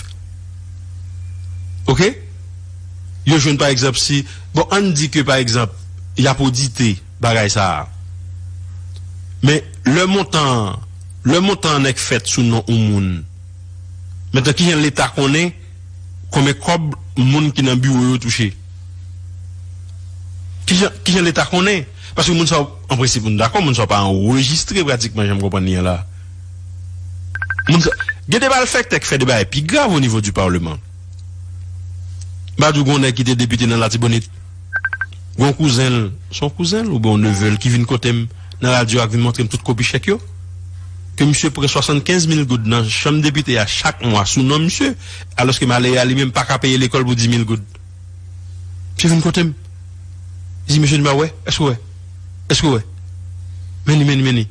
Oke? Yo jwenn, pa egzanp, si, bon, ann di ke, pa egzanp, y ap odite bagay sa a. Men, lè montan, lè montan an nèk fèt sou non yon moun, mentnan, kijan Leta konnen konbyen kòb moun ki nan biwo yo touche? Kijan, kijan Leta konnen? Paske moun sa yo, an prensip, moun dakò, moun sa yo pa anrejistre pratikman, jan m konprann li an la. Moun sa, gen de malfektè k fè de bagay pi grav o nivo di Parleman. M pa di w gen yon nèg ki te depite nan Latibonit. Gen yon kouzen l, se yon kouzen l oubyen yon neve l ki vin kote m nan radyo a k vin montre m tout kopi chèk yo. Ke misye pran swasannkenz mil goud nan chanm depite a chak mwa sou non misye, alòske malere a li menm pa ka peye lekòl pou dis mil goud. Misye vin kote m. Li di, "Mesye Nima, wè, èske w wè? Èske w wè?" Men li, men li, men li.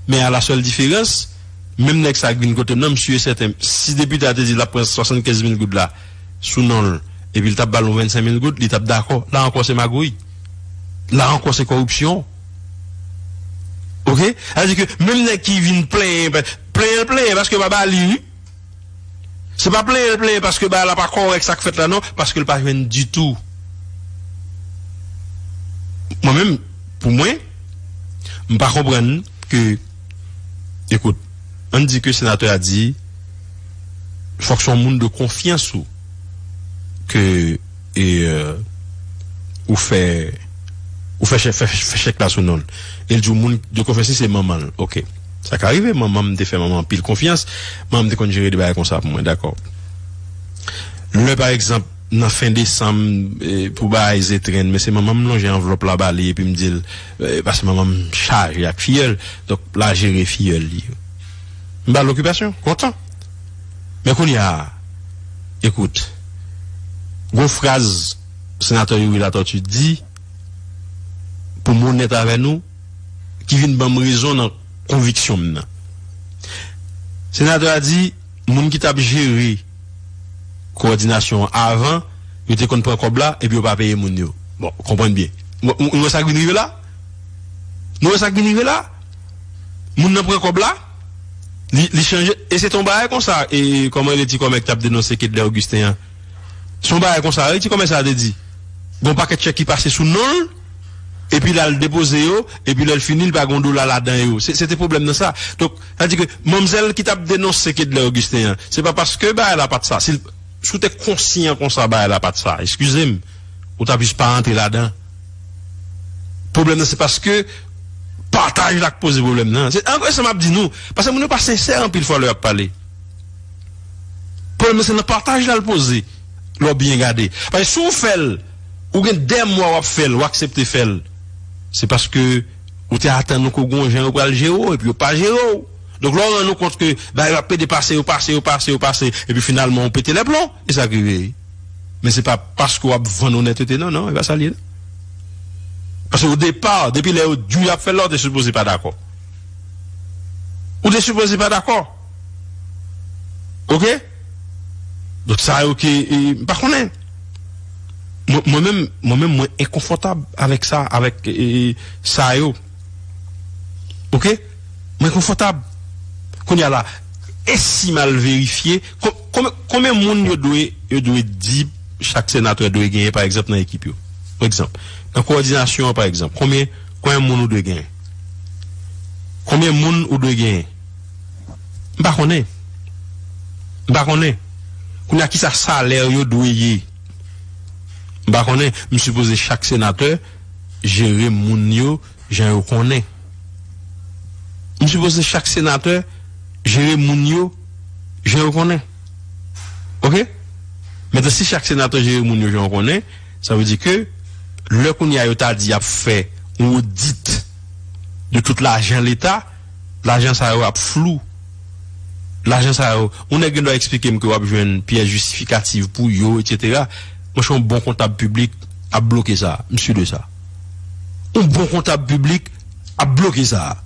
Men a la sèl diferans, menm nèg sa k vin kote m nan, m si e sèten, si depite a te di l ap pran swasannkenz mil goud la sou non l, epi l t ap ba l yon vennsenk mil goud, li t ap dakò. La ankò, se magouy. La ankò, se kòripsyon. Oke? Sa vle di ke menm nèg ki vin plenyen, plenyen l plenyen paske yo pa ba li, wi. Se pa plenyen l plenyen paske bagay la pa kòrèk sa k fèt la non, paske l pa jwenn ditou. Mwen menm, pou mwen, m pa konprann ke, ekout, ann di ke senatè a di, fòk se yon moun de konfyans ou ke, e, euh, ou fè, ou fè chè-, fè, fè chèk la sou non l. E l di w moun de konfyans li se manman l. Oke. Sa ka rive, manman m te fè manman anpil konfyans. Manman m te konn jere de bagay konsa pou mwen, dakò. Lè, pa egzanp, nan fen desanm, e, pou bagay Zetrenn, men se manman m lonje anvlòp la ba li, epi m di l, e, paske manman m chaje ak fiyèl, donk, l a jere fiyèl li yo. M ba l okipasyon, kontan. Men kounye a, ekout, gon fraz senatè Youri Latortue di, pou m onèt avè nou, ki vin ban m rezon nan konviksyon m nan. Senatè a di, moun ki t ap jere kowòdinasyon an avan, yo te konn pran kòb la, epi yo pa peye moun yo. Bon, konprann byen. Nou, nou, nou wè sa k vin rive la? Nou wè sa k vin rive la? Moun nan pran kòb la, li, li chanje, e se t on bagay konsa, e kòman rele ti kòmè k t ap denonse Kedlè Augustin an? Se yon bagay konsa, wi, ti kòmè sa a te di. Gon pakèt chèk ki pase sou non l, epi l al depoze yo, epi lè l fini, li pa gen yon dola ladan yo. Se, se te pwoblèm nan sa. Donk, sa di ke manmzèl ki t ap denonse Kedlè Augustin an, se pa paske bagay la pa t sa. Si l, si w te konsyan konsa bagay la pa t sa, eskize m, ou t ap jis pa antre ladan. Pwoblèm nan se paske pataj la k poze pwoblèm nan. Se, an, se sa m ap di nou. Paske moun yo pa sensè anpil fwa lè y ap pale. Pwoblèm nan se nan pataj la l poze, lè w byen gade. Paske si w fè l, ou gen dè mwa w ap fè l, w aksepte fè l, se paske ou te atann ou ke w gen yon jan yo pral jere w, epi yo pa jere w. Donk, lè w rann ou kont ke bagay yo ap pede pase, yo pase, yo pase, yo pase, epi finalman, ou pete lèplon, e sa k rive. Men se pa paske w ap vann onètete, non, non, e pa sa l ye, non. Paske o depa, depi lè yo di w y ap fè l la, ou te sipoze pa dakò. Ou te sipoze pa dakò. Oke? Donk, sa yo ke, e, m pa konnen. Mwen, mwen menm, mwen menm, mwen enkonfòtab avèk sa, avèk, e, sa yo. Oke? Mwen konfòtab. Kounye a la, e si m al verifye, kon-, konbyen, konbyen moun yo dwe, yo dwe di chak senatè dwe genyen, pa egzanp, nan ekip yo? Pa egzanp, nan kowòdinasyon an, pa egzanp, konbyen, konbyen moun ou dwe genyen? Konbyen moun ou dwe genyen? M pa konnen. M pa konnen. Kounye a, kisa salè yo dwe ye? M pa konnen. M sipoze chak senatè jere moun yo jan yo konnen. M sipoze chak senatè jere moun yo jan yo konnen. Oke? Mentnan, si chak senatè jere moun yo jan yo konnen, sa vle di ke lè kounye a yo ta di y ap fè yon odit de tout lajan Leta, lajan sa yo ap flou. Lajan sa yo, yon nèg gen dwa eksplike m ke w ap jwenn pyès jistifikatif pou yo, etsetera. Monchè, yon bon kontab piblik ap bloke sa, m si de sa. Yon bon kontab piblik ap bloke sa.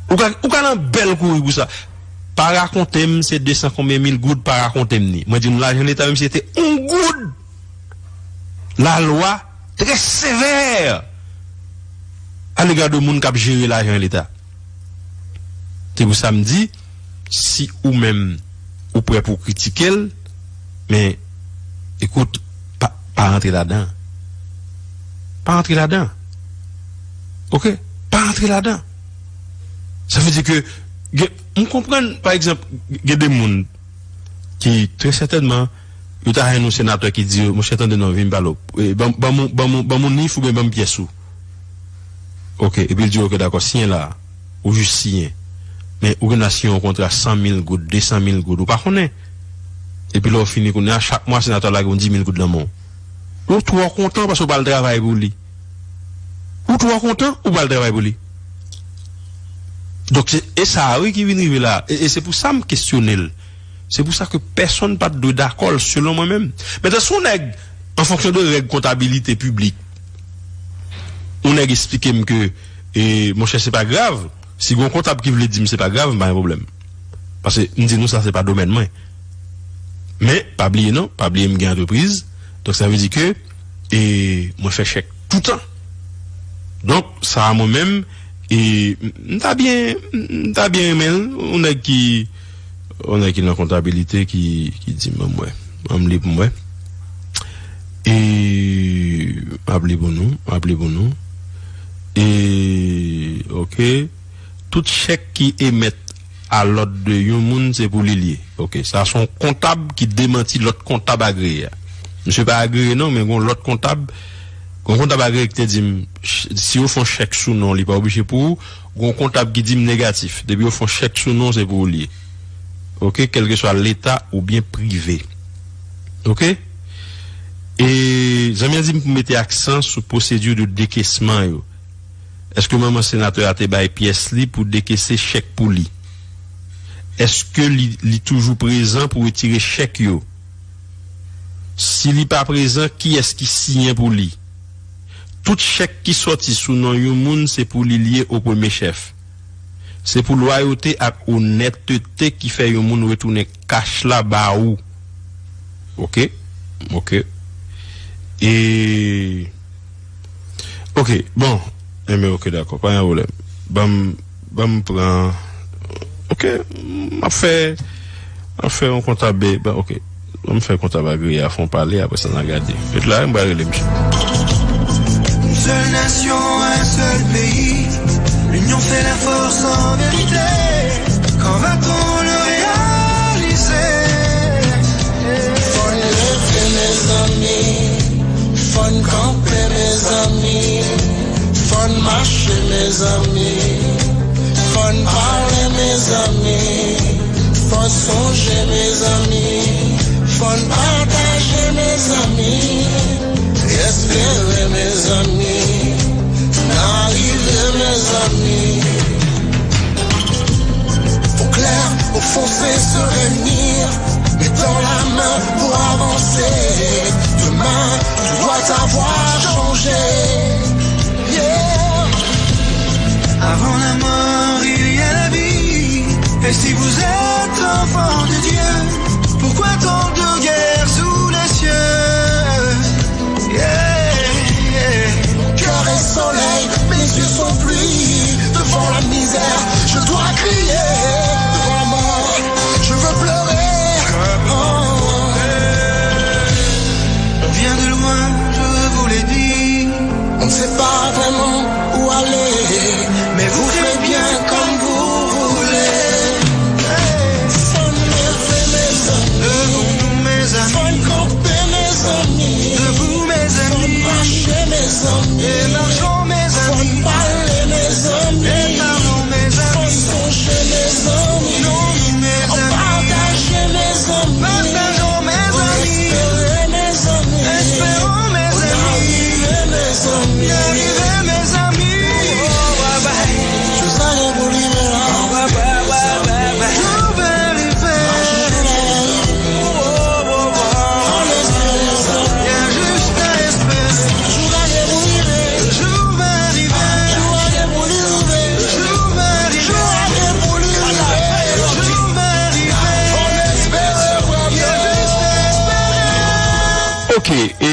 Ou ka, ou ka nan bèl kouri pou sa. Pa rakonte m se de san konbyen mil goud, pa rakonte m ni. Mwen di nou lajan leta, menm si se te yon goud, lalwa trè sevè alega de moun k ap jere lajan leta. Se pou sa m di, si ou menm ou prè pou kritike l, men, ekout, pa, pa rantre ladan. Pa rantre ladan. Oke? Pa rantre ladan. Sa vle di ke, gen, m konprann, pa egzanp, gen de moun ki, trè sètènman, yo ta jwenn yon senatè ki di, "Monchè, tande non, vin m pale w. E, ban, ban m, ban m, ban m yon nif oubyen ban m pyès ou." Oke, epi l di, "Oke, dakò, siyen la a." Ou jis siyen. Men ou gen dwa siyen yon kontra san mil goud, de san mil goud, ou pa konnen. Epi lè w fini kounye a, chak mwa, senatè a lage yon di mil goud nan men w. Ou twò kontan paske w pral travay pou li. Ou twò kontan, ou pral travay pou li. Donk, se, e sa a, wi, ki vin rive la. E, e se pou sa m kesyone l. Se pou sa ke pèsonn pa t dwe dakò l, selon mwen menm. Mentnan, si yon nèg, an fonksyon de règ kontabilite piblik, yon nèg eksplike m ke, e, monchè, se pa grav, si gon kontab ki vle di m se pa grav, m pa gen pwoblèm. Paske m di nou sa, se pa domèn mwen. Men, pa bliye non, pa bliye m gen antrepriz. Donk, sa vle di ke, e, mwen fè chèk toutan. Donk, sa a mwen menm, e, m, m ta byen, m ta byen renmen l, yon nèg ki, yon nèg ki nan kontabilite ki, ki di m, ban m wè. Ban m li pou m wè. E, m ap li pou nou, m ap li pou nou. E, oke. Tout chèk ki emèt a lòd de yon moun, se pou li l ye. Oke, sa se yon kontab ki demanti lòt kontab agreye a. Misye pa agreye non, men gon lòt kontab, gon kontab agreye ki te di m, ch-, si yo fè yon chèk sou non, li pa oblije pou ou. Gon kontab ki di m negatif. Depi yo fè yon chèk sou non, se pou ou l ye. Oke, kèlkeswa leta oubyen prive. Oke? E zanmi an di m pou mete aksan sou pwosedi de dekesman yo. Èske manman senatè a te bay pyès li pou dekese chèk pou li? Èske li, li toujou prezan pou retire chèk yo? Si li pa prezan, kiyès ki siyen pou li? Tout chèk ki sòti sou non yon moun, se pou li l ye o premye chèf. Se pou lwayote ak onètete ki fè yon moun retounen kach la ba ou. Oke, oke. E, oke, bon. Enben, oke, dakò, pa gen pwoblèm. Ban m, ban m pran, oke, m ap fè, m ap fè yon kontab, ban, oke. Ban m fè kontab agreye a fè yon pale, apre sa, n a gade. Ret la, m pral rele misye. Une seule nation, un seul pays. L'union fait la force en vérité. Quand va-t-on le réaliser? Fò n leve, mezanmi. Fò n kanpe, mezanmi. Fò n mache, mezanmi. Fò n pale, mezanmi. Fò n sonje, mezanmi. Fò n pataje, mezanmi. Espere, mezanmi. N a rive, mezanmi. Au clair, au foncé, se réunir. Mettons la main pour avancer. Demain, tout doit avoir changé. Yeah. Avant la mort, il y a la vie. Et si vous êtes enfant de Dieu, pourquoi tant de guerre sous les cieux? Yeah, yeah. Mon cœur est soleil, mes yeux sont pluie. Devant la misère, je dois crier. Devant la mort, je veux pleurer. Oh. On vient de loin, je vous l'ai dit. On ne sait pas vraiment où aller, mais vous faites bien comme vous voulez. Fò n leve, E, e,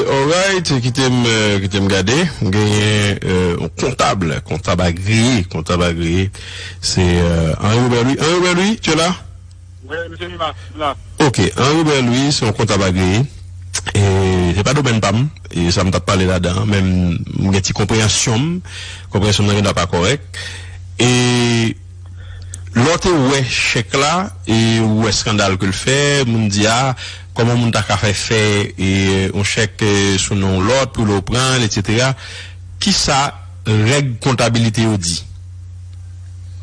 alright, kite m, euh, kite m gade. M genyen, euh, yon kontab, kontab agreye, kontab agreye. Se, euh, Henri Robert Louis. Henri Robert Louis, tu es là? Wi, mesye Nima, m la. Ok, Henri Robert Louis, se yon kontab agreye. E se pa domèn pa m, e sa m t ap pale ladan an, men m gen ti konpreyansyon m, konpreyansyon m nan gen dwa pa kòrèk. E lè w te wè chèk la, e ou wè eskandal ke l fè, moun di, a, kòman moun ta ka fè fè, e, yon chèk, e, sou non yon lòt, pou l pran l, etsetera. Kisa règ kontabilite yo di?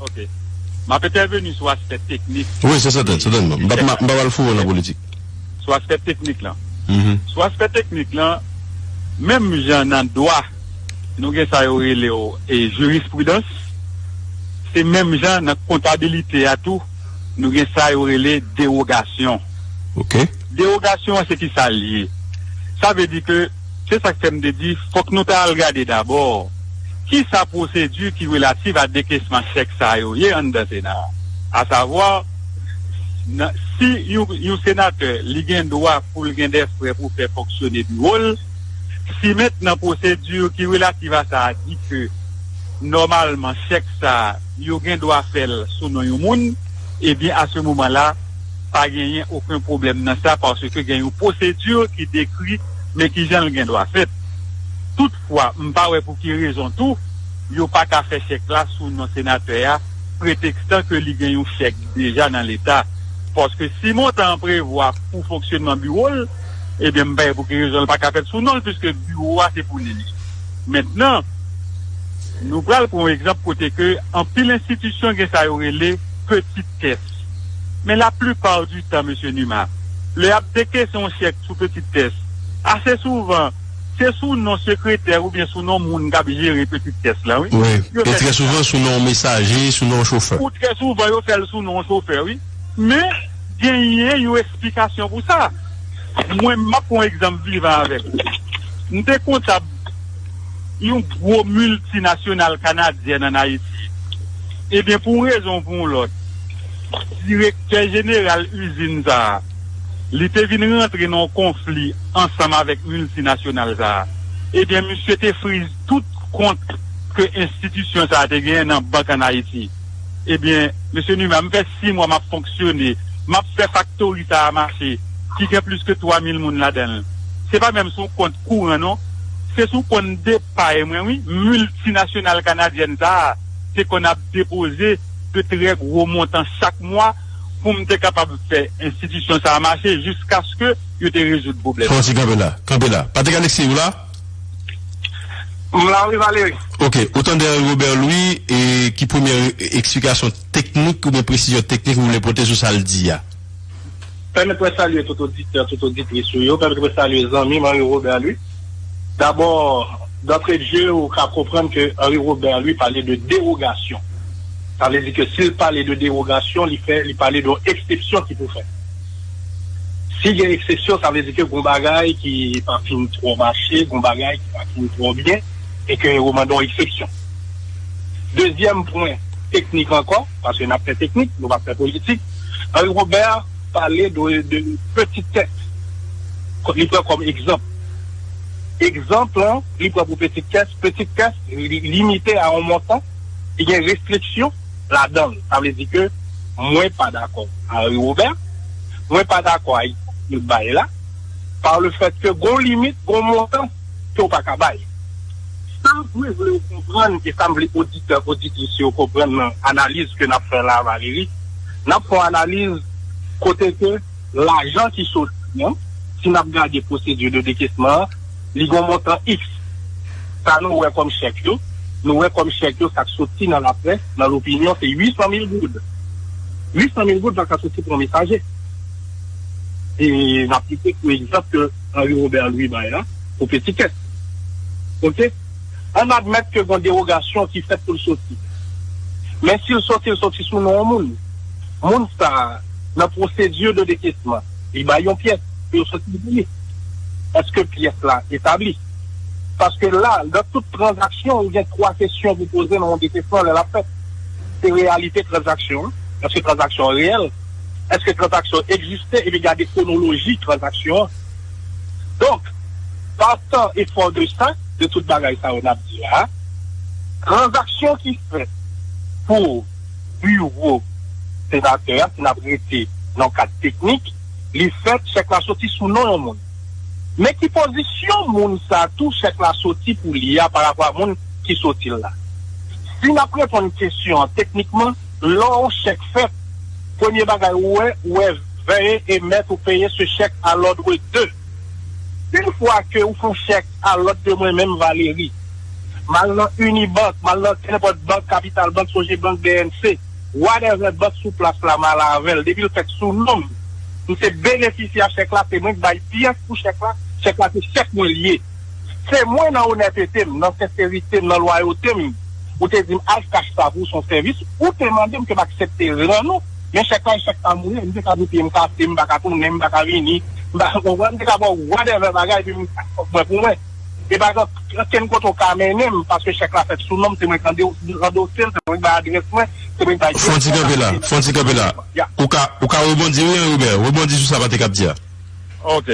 Ok. M ap entèveni sou aspè teknik. Wi, se sèten, sètènman. M p ap, m p ap al foure nan politik. Sou aspè teknik lan. Mhm. Sou aspè teknik lan, menm jan nan dwa, nou gen sa yo rele yo, e, jirispridans, se menm jan nan kontabilite a tou, nou gen sa yo rele dewogasyon. Ok. Dewogasyon an se ki sa l ye? Sa vle di ke, se sa k fè m te di, fòk nou ta al gade dabò ki sa pwosedi ki relativ a dekesman chèk sa yo ye anndan Sena a. Asavwa, nan, si yon, yon senatè, li gen dwa pou l gen dè frè pou fè fonksyone biwo l, si mentnan pwosedi ki relativ a sa a di ke nòmalman chèk sa a, yo gen dwa fè l sou non yon moun, ebyen, a se moman la, pa genyen okenn pwoblèm nan sa, paske gen yon pwosedi ki dekri, men ki jan l gen dwa fèt. Toutfwa, m pa wè pou ki rezon tou, yo pa ka fè chèk la sou non senatè a, pretekstan ke li gen yon chèk deja nan Leta. Paske si montan an prevwa pou fonksyonman biwo l, ebyen, m pa wè pou ki rezon l pa ka fèt sou non l, piske biwo a se pou li li. Mentnan, nou pral pran yon egzanp kote ke anpil enstitisyon gen sa yo rele petit kès. Men laplipa di tan, mesye Numa, lè y ap dekese yon chèk sou petit kès, ase souvan, se sou non sekretè oubyen sou non moun k ap jere petit kès la, wi. Wi. Yo e fè trè sa. Souvan sou non mesaje, sou non chofè. Ou trè souvan, yo fè l sou non chofè, wi. Men, genyen yon esplikasyon pou sa. Mwen, m ap pran yon egzanp vivan avèk ou. M te kontab yon gwo miltinasyonal kanadyèn ann Ayiti. Ebyen, pou yon rezon ou pou yon lòt, direktè jeneral izin sa a, li te vin rantre nan yon konfli ansanm avèk miltinasyonal sa a. Ebyen, misye te friz tout kont ke enstitisyon sa a te genyen nan bank ann Ayiti. Ebyen, mesye Numa, m fè sis mwa m ap fonksyone, m ap fè faktori sa a mache, ki gen plis ke twa mil moun ladan l. Se pa menm sou kont kouran, non. Se sou kont depay mwen, wi. Miltinasyonal kanadyèn sa a te konn ap depoze de trè gwo montan chak mwa pou m te kapab fè enstitisyon sa a mache jiskaske yo te rezoud pwoblèm. Fè yon ti kanpe la. Kanpe la. Patrick Alexis, ou la? M la, wi, Valéry. Ok, ou tande Henri Robert Louis, e ki premye eksplikasyon teknik oubyen presizyon teknik ou vle pote sou sa l di a? Pèmèt mwen salye tout oditè, tout oditris ou yo, pèmèt mwen salye zanmi m Henri Robert Louis. Dabò, d'entrée de jeu, ou ka konprann ke Henri Robert Louis pale de dewogasyon. Sa vle di ke si l pale de dewogasyon, li fè, li pale de yon eksepsyon ki pou fèt. Si gen eksepsyon, sa vle di ke gon bagay ki pa fin twò mache, gon bagay ki pa fin twò byen, e ke yo mande yon eksepsyon. Dezyèm pwen teknik ankò, paske n ap fè teknik, nou p ap fè politik. Henri Robert pale de, de petitès. Li pran kòm egzanp. Egzanp lan, li pran pou petitès. Petitès li limite a yon montan, li gen restriksyon ladan l. Sa vle di ke mwen pa dakò a Henri Robert, mwen pa dakò a egzanp ke l bay la, pa le fèt ke gon limit, gon montan ke w pa ka bay. Sa mwen vle w konprann, e sa m vle oditè, oditris yo konprann nan analiz ke n ap fè la, Valéry, n ap fè yon analiz kote ke lajan ki soti an, si n ap gade pwosedi de dekesman an, li gon montan X. Sa nou wè kòm chèk yo, nou wè kòm chèk yo, sa k soti nan laprès, nan lopinyon, se uit san mil goud. Uit san mil goud pa ka soti pou yon mesaje. E n ap kite pou egzanp ke Henri Robert Louis bay la, pou petitès. Oke? Ann admèt ke gen dewogasyon ki fèt pou l soti. Men si l soti, l soti sou non yon moun. Moun sa a, nan pwosedi de dekesman, li bay yon pyès pou yo soti pou li. Èske pyès la etabli? Paske la, nan tout tranzaksyon, ou gen twa kesyon pou poze nan yon dekesman lè l ap fèt. Se reyalite tranzaksyon an. Èske tranzaksyon an reyèl? Èske tranzaksyon an egziste? Epi gade kwonoloji tranzaksyon an. Donk, partant e fò de sa, de tout bagay sa yo n ap di la, tranzaksyon ki fèt pou biwo senatè a, si n ap rete nan kad teknik, li fèt, chèk la soti sou non yon moun. Men ki pozisyon moun sa tou chèk la soti pou li a pa rapò a moun ki soti l la? Si n ap reponn kesyon an teknikman, lè yon chèk fèt, premye bagay ou wè, ou wè veuillez émettre ou payer ce chèque à l'ordre de. Yon fwa ke ou fè yon chèk a lòd de mwen menm Valery, m al nan Unibank, m al nan kenenpòt bank, Kapital Bank, Sogebank, B N C, whatever bank sou plas la, m al avè l, depi l fèt sou non m, m se benefisyè chèk la, se mwen k bay pyès pou chèk la, chèk la se chèk mwen l ye. Se mwen nan onètete m, nan senserite m, nan lwayote m, ou te di m al kach sa pou w, se yon sèvis, ou te mande m ke m aksepte rann ou, men chèk la, chèk pa m ou ye, m te ka gen pye m kase, m pa ka tounen, m pa ka vini, m pa konprann, m te ka ba w whatever bagay, epi m kach kòb mwen pou mwen. E pa gen okenn kote w ka mennen m, paske chèk la fèt sou non m, se mwen k ande-, andose l, se mwen k bay adrès mwen, se mwen k bay Fon ti kanpe la, fon ti kanpe la. Ya. Ou ka, ou ka rebondi, wi, Henri Hubert. Rebondi sou sa Patrick ap di a. Ok.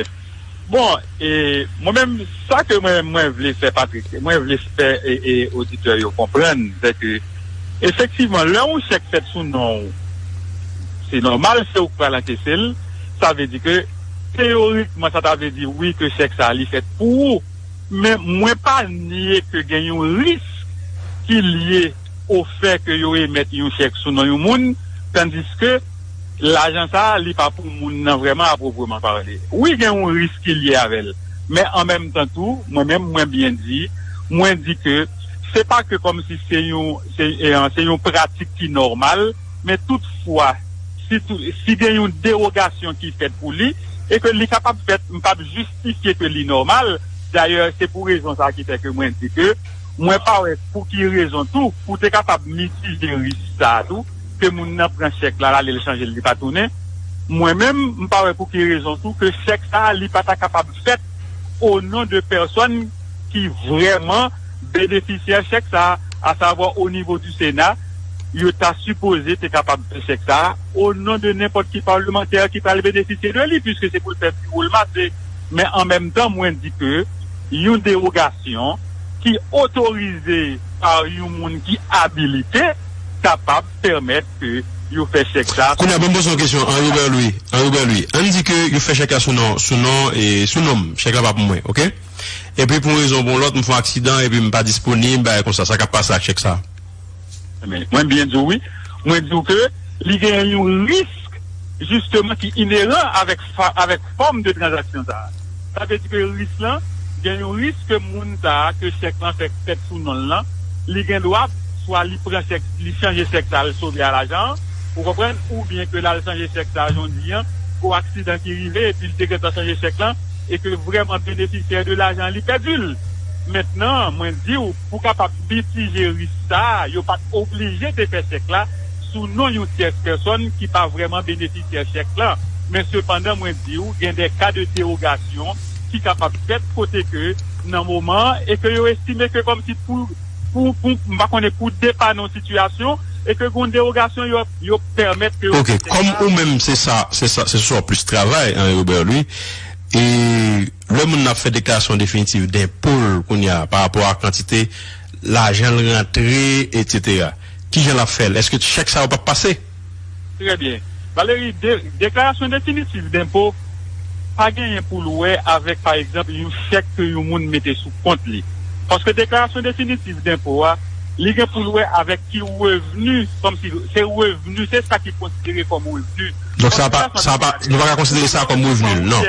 Bon, e, mwen menm, sa ke mwen, mwen vle fè, Patrick, mwen vle fè, e, e, oditè yo konprann, se ke, efektivman, lè yon chèk fèt sou non w, se nòmal, se ou k pral ankese l, sa vle di ke, teyorikman, sa ta vle di, wi, ke chèk sa a, li fèt pou ou, men mwen pa nye ke gen yon risk ki lye ofè ke yo emèt yon chèk sou non yon moun, tandiske lajan sa a, li pa pou moun nan vrèman a pwopreman pale. Wi, gen yon risk ki lye avè l, men an menm tan tou, mwen menm, mwen byen di, mwen di ke se pa ke kòmsi se yon, se, e, se yon pratik ki nòmal, men toutfwa, si, tou, si gen yon dewogasyon ki fèt pou li, e ke li kapab fèt, m p ap jistifye ke li nòmal. Dayè, se pou rezon sa a ki fè ke mwen di ke mwen pa wè pou ki rezon tou, pou te kapab mitije risk sa a tou, ke moun nan pran chèk la, l ale l chanje l, li pa tounen. Mwen menm, m pa wè pou ki rezon tou, ke chèk sa a, li pa ta kapab fèt o non de pèsòn ki vrèman benefisyè chèk sa a, asavwa o nivo di Sena, yo ta sipoze te kapab fè chèk sa a o non de nenpòt ki palmantè ki pral benefisye de li, piske se pou l fè biwo l mache. Men an menm tan, mwen di ke yon dewogasyon ki otorize pa yon moun ki abilite kapab pèmèt ke yo fè chèk sa. Kounye a, ban m poze yon kesyon, Henri Hubert Louis. Henri Hubert Louis, ann di ke yo fè chèk la sou non, sou non, e, sou non m, chèk la pa pou mwen, oke? Epi pou yon rezon ou pou yon lòt, m fè yon aksidan, epi m pa disponib, bagay konsa, sa k ap pase ak chèk sa? Men, mwen byen di w wi. Mwen di w ke li gen yon risk, jisteman, ki ineran avèk fa-, avèk fòm de tranzaksyon sa a. Sa vle di ke risk lan, gen yon risk ke moun sa a, ke chèk lan fèk fèt sou non l lan, li gen dwa, swa li pran chèk, li chanje chèk sa a, l sove a lajan an, ou konprann, oubyen ke l al chanje chèk sa a jodi an, gon aksidan ki rive, epi l te gentan chanje chèk lan, e ke vrèman benefisyè de lajan an, li pèdi l. Mentnan, mwen di w, pou kapab mitije risk sa a, yo pa t oblije te fè chèk la sou non yon tyès pèsòn ki pa vrèman benefisyè chèk lan. Men sepandan, mwen di w, gen de ka de dewogasyon ki kapab fèt kote ke nan moman an, e ke yo estime ke kòmsi pou, pou, pou, m pa konnen, pou depann yon sitiyasyon, e ke gon dewogasyon yo, yo pèmèt ke yo fè chèk la. Oke, kòm ou menm, se sa, se sa, se sou sa w plis travay, Henri Hubert Louis, e lè moun nan ap fè deklarasyon definitif denpo l kounye a, pa rapò a kantite lajan l rantre, etsetera, kijan l ap fè l? Èske chèk sa yo p ap pase? Trè byen. Valery, de-, deklarasyon definitif denpo pa genyen pou l wè avèk, pa egzanp, yon chèk ke yon moun mete sou kont li. Paske deklarasyon definitif denpo a, li gen pou l wè avèk ki revni, kòmsi se revni, se sa ki konsidere kòm revni. Donk sa pa, sa pa, nou pa ka konsidere sa kòm revni l, non.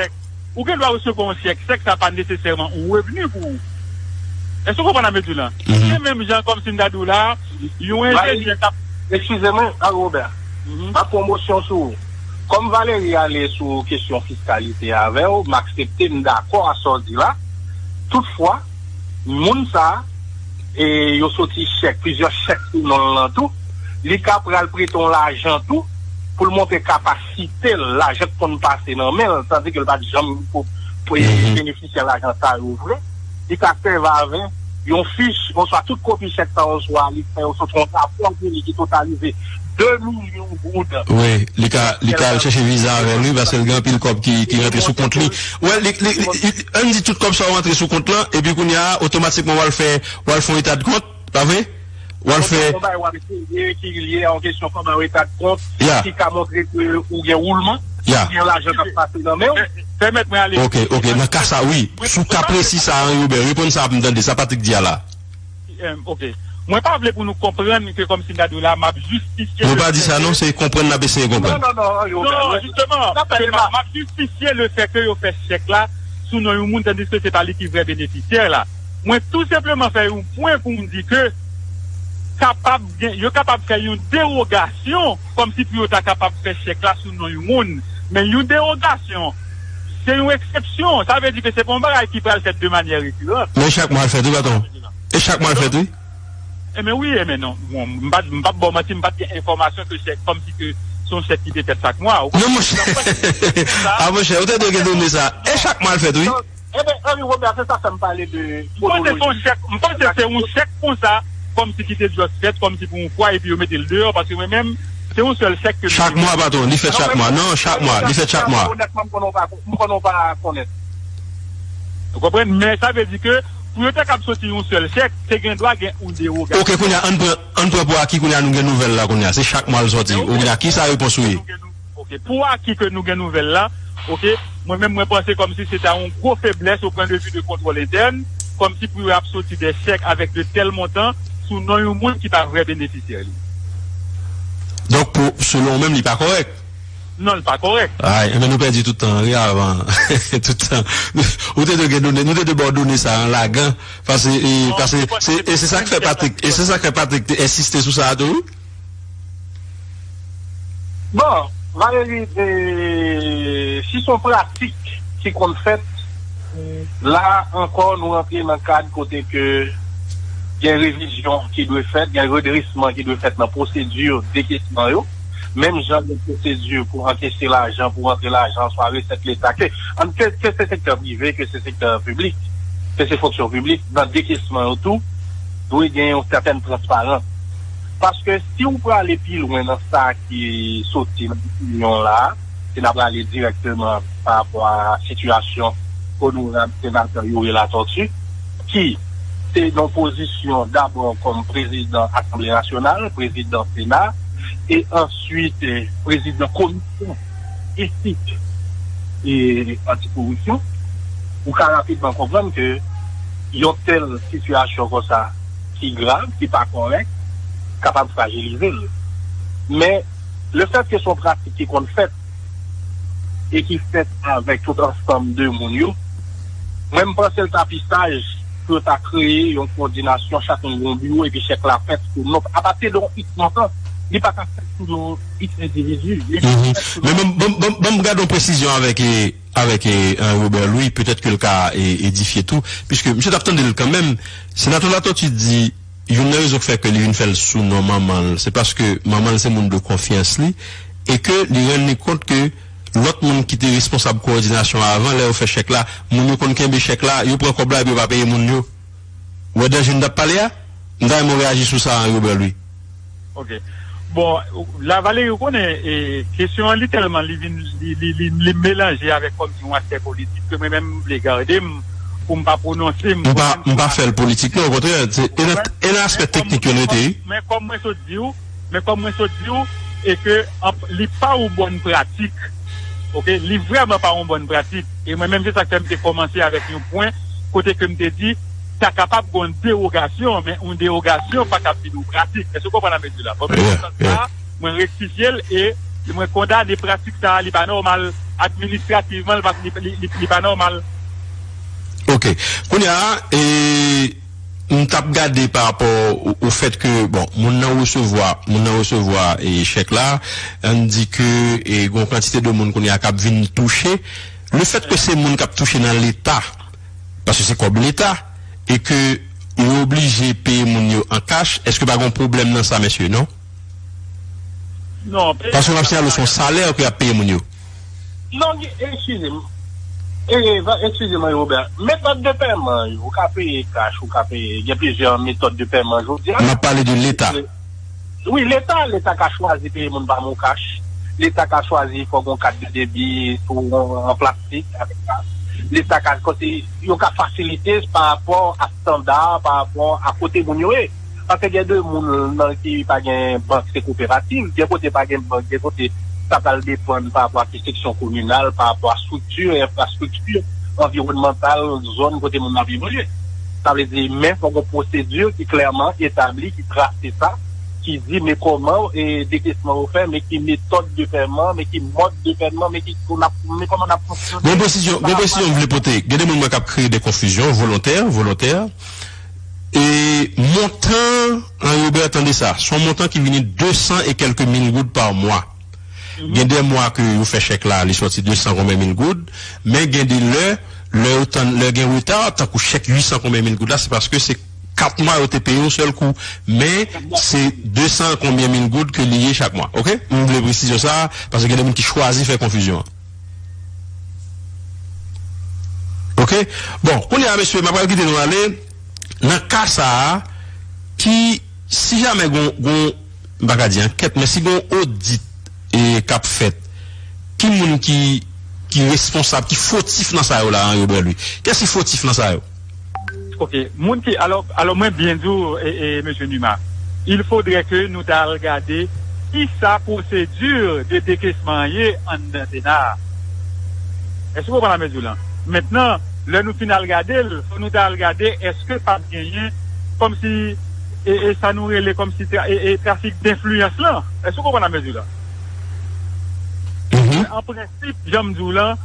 Ou gen dwa resevwa yon chèk, chèk sa pa nesesèman yon revni pou ou. Èske w konprann sa m ap di w la? Se menm jan kòmsi m ta di w la, yon enjenyè k ap... Eskize mwen, Henri Hubert. M ap pran yon mosyon sou ou. Kòm Valery ale sou kesyon fiskalite avè w, m aksepte, m dakò a sa w di la. Toutfwa, moun sa a, e yo soti chèk, plizyè chèk sou non l lan tou, li ka pral prete yon lajan tou, pou l montre kapasite l, lajan k konn pase nan men l, tandike l pa t janm pou, pou benefisyè lajan sa yo vre, li ka sèvi avè yon fich, oswa tout kopi chèk sa oswa li fè yo sot yon rapò pou li ki totalize de milyon goud. Wi, li ka, li ka al chèche viza avè l, wi, paske l gen anpil kòb ki, ki rantre sou kont li. Wè, li, li, li, li, ann di tout kòb sa yo rantre sou kont lan, epi kounye a, otomatikman, w al fè, w al fè yon eta de kont, pa vre? W al fè. Yon bagay w ap eseye ki lye a yon kesyon kòman yon eta de kont ki ka montre ke ou gen woulman, ou gen lajan k ap pase nan men w. Pèmèt mwen ale. Ok, ok, nan ka sa, wi. Sou ka presi sa, Henri Robert, reponn sa pou m tande, sa Patrick di a la. Em, ok. Mwen pa vle pou nou konprann ke kòmsi m ta di w la, m ap jistifye. Nou pa di sa non, se konprann n ap eseye konprann. Non, non, non, non, jisteman, m ap jistifye le fè ke yo fè chèk la sou non yon moun, tandiske se pa li ki vrè benefisyè la. Mwen tou senpleman fè yon pwen pou m di ke kapab gen, yo kapab fè yon dewogasyon, kòmsi pou yo ta kapab fè chèk la sou non yon moun. Men yon dewogasyon, se yon eksepsyon. Sa vle di ke se pa yon bagay ki pral fèt de manyè rekiran. Men chak mwa l fèt, wi, patwon. E chak mwa l fèt, wi. Enben wi, enben non. Bon, m pa, m p ap ba w manti, m pa t gen enfòmasyon ke chèk, kòmsi ke se yon chèk ki te fèt chak mwa. Non, monchè. A, monchè, ou te dwe gen done sa. E chak mwa l fèt, wi. Enben, Henri Robert, se sa fè m pale de kwonoloji. M panse se yon chèk, m panse se yon chèk konsa, kòmsi ki te just fèt, kòmsi pou yon fwa, epi yo mete l deyò, paske mwen menm, se yon sèl chèk ke m. Chak mwa, patwon, li fèt chak mwa. Non, chak mwa, li fèt chak mwa. Onètman, m konnen w pa, m konnen w pa konnen. Ou konprann? Men sa vle di ke pou yo ta kab soti yon sèl chèk, te gen dwa gen yon dewogasyon. Ok, kounye a, ann pran, ann pran pou aki, kounye a, nou gen nouvèl la, kounye a. Se chak mwa l sòti. Kounye a, ki sa repons ou ye? Ok, pou aki ke nou gen nouvèl la, ok, mwen menm, mwen panse kòmsi se ta yon gwo feblès o pwen de vi de kontwòl entèn, kòmsi pou yo ap soti de chèk avèk de tèl montan sou non yon moun ki pa vrè benefisyè li. Donk, pou, selon ou menm, li pa kòrèk? Non, li pa kòrèk. Ay, enben nou pèdi tout tan an, wi, avan. Tout tan. Ou te dwe gen done, nou te dwe ba w done sa an lagan. Paske, e, paske, se, e se sa k fè Patrick, e se sa k fè Patrick te ensiste sou sa a tou, wi. Bon, Valérie, e, si se yon pratik ki konn fèt, la ankò, nou rantre nan kad kote ke gen revizyon ki dwe fèt, gen redresman ki dwe fèt nan pwosedi dekesman yo. Menm jan gen pwosedi pou ankese lajan, pou rantre lajan, swa resèt leta, ke, an, ke, ke se sektè prive, ke se sektè piblik, ke se fonksyon piblik, nan dekesman yo tou, dwe gen yon sètèn transparans. Paske si w prale pi lwen nan sa ki soti nan opinyon la, si n ap prale dirèkteman pa rapò a sitiyasyon onorab senatè Youri Latortue, ki te nan pozisyon dabò kòm prezidan Asanble Nasyonal, prezidan Sena, e answit, eh, prezidan komisyon etik e antikorisyon, ou ka rapidman konprann ke yon tèl sitiyasyon konsa ki grav, ki pa kòrèk, kapab frajilize l. Men, lefètke se yon pratik ki konn fèt e ki fèt avèk tout ansanm de moun yo, mwen, m panse l ta pi saj pou yo ta kreye yon kowòdinasyon, chak moun gen yon biwo, epi chèk la fèt sou non, apati de yon iks montan, li pa ka fèt sou non iks endividi, li fèt sou non. Men ban m, ban m, ban m, ban m gade yon presizyon avèk, e, avèk, e, Henri Robert Louis, petèt ke l ka, e, edifye tou, piske misye t ap tande l kanmenm. Senatè Latortue di, youn nan rezon k fè ke li vin fè l sou non manman l, se paske manman l se moun de konfyans li, e ke li rann li kont ke lòt moun ki te responsab kowòdinasyon an avan, lè yo fè chèk la, moun yo konn kenbe chèk la, yo pran kòb la epi yo pa peye moun yo. Ou wè danje m t ap pale a? M ta renmen w reyaji sou sa, Henri Robert Louis. Ok. Bon, la, Valérie, ou konnen, e, kesyon an, li tèlman, li vin, li, li, li, li melanje avèk kòmsi yon aspè politik ke mwen menm, m vle gade m pou m pa pwononse m. M pa, m pa fè l politik, non, okontrè, se, e nan, e nan aspè teknik yo nou rete, wi. Men kòm mwen sot di w, men kòm mwen sot di w, e ke an, li pa yon bòn pratik. Ok, li vrèman pa yon bòn pratik. E mwen menm, se sa k fè m te kòmanse avèk yon pwen kote ke m te di, ta kapab gen yon dewogasyon, men yon dewogasyon pa kab vin yon pratik. Èske w konprann sa m vle di la? Bon, men nan sans sa, mwen rektifye l e mwen kondane pratik sa a, li pa nòmal. Administrativman, li pa, li, li, li, li pa nòmal. Ok. Kounye a, e, m t ap gade pa rapò o, o fèt ke, bon, moun nan resevwa, moun nan resevwa, e, chèk la, ann di ke, e, gen yon kantite de moun kounye a k ap vin touche. Lefètke se moun k ap touche nan Leta, paske se kòb Leta, e ke yo oblije peye moun yo an kach, èske pa gen yon pwoblèm nan sa, mesye, non? Non, paske w ap siyale se yon salè ke y ap peye moun yo. Non, eskize m. E, va, eskize mwen, Robert. Metòd de pèman yo, ou ka peye kach, ou ka peye, gen plizyè metòd de pèman jodi a. M ap pale de Leta. Wi, Leta, Leta ka chwazi peye moun pa mou kach. Leta ka chwazi fò gon kat de debi sou, an plastik, avèk kach. Leta ka, kote, yo ka fasilite pa rapò a estanda, pa rapò a kote moun yo ye. Paske gen de moun nan ki pa gen bank, se koperativ, gen kote pa gen bank, gen kote sa pral depann pa rapò a ki seksyon kominal, pa rapò a estrikti, enfrastrikti, anviwònmantal, zòn kote moun nan ap evolye. Sa vle di, men fò gon pwosedi ki klèman etabli, ki trase sa, ki di, men kòman, e, dekesman yo fè, men ki metòd de pèman, men ki mòd de pèman, men ki, men kòman n ap fonksyone. Gon presizyon, gon presizyon m vle pote. Gen de moun mwen k ap kreye de konfizyon, volontè, volontè. E montan, an, Robert, tande sa, se yon montan ki vini de san e kèlke mil goud pa mwa. Gen de mwa ke yo fè chèk la, li sòti de san konbyen mil goud, men gen de lè, lè yo tann, lè gen reta, tankou chèk uit san konbyen mil goud la, se paske se kat mwa yo te peye yon sèl kou, men se de san konbyen mil goud ke li ye chak mwa, oke? M vle presizyon sa, paske gen de moun ki chwazi fè konfizyon an. Oke? Bon, kounye a, mesye, m ap pral kite nou ale. Nan ka sa a, ki, si jamè gon, gon, m pa ka di ankèt, men si gon odit, e, k ap fèt, ki moun ki, ki responsab, ki fotif nan sa yo la, an, Robert Louis? Kiyès ki fotif nan sa yo? Ok, moun ki, alò, alò mwen byen di w, e, e, mesye Numa, il faudrait que nou ta al gade kisa pwosedi de dekesman an ye anndan Sena a. Èske w konprann sa m ap di w lan? Mentnan, lè nou fin al gade l, fò nou ta al gade èske p ap genyen kòmsi, e, e sa nou rele kòmsi tra, e, e trafik denfliyans lan. Èske w konprann sa m ap di w lan? An prensip, jan m di w lan,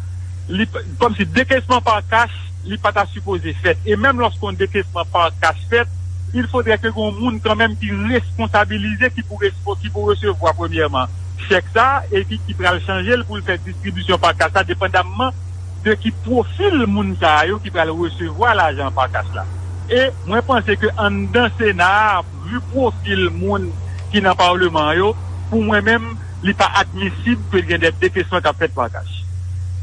li p, kòmsi dekesman pa kach, li pa ta sipoze fèt. E menm lòske yon dekesman pa kach fèt, il faudrait que gen yon moun kanmenm ki responsabilize, ki pou respo, ki pou resevwa premyèman chèk sa, e ki, ki pral chanje l pou l fè distribisyon pa kach la, depandamman de ki pwofil moun sa yo ki pral resevwa lajan pa kach la. E mwen panse ke anndan Sena a, vi pwofil moun ki nan Paleman an yo, pou mwen menm, li pa admisib ke gen de dekesman k ap fèt pa kach.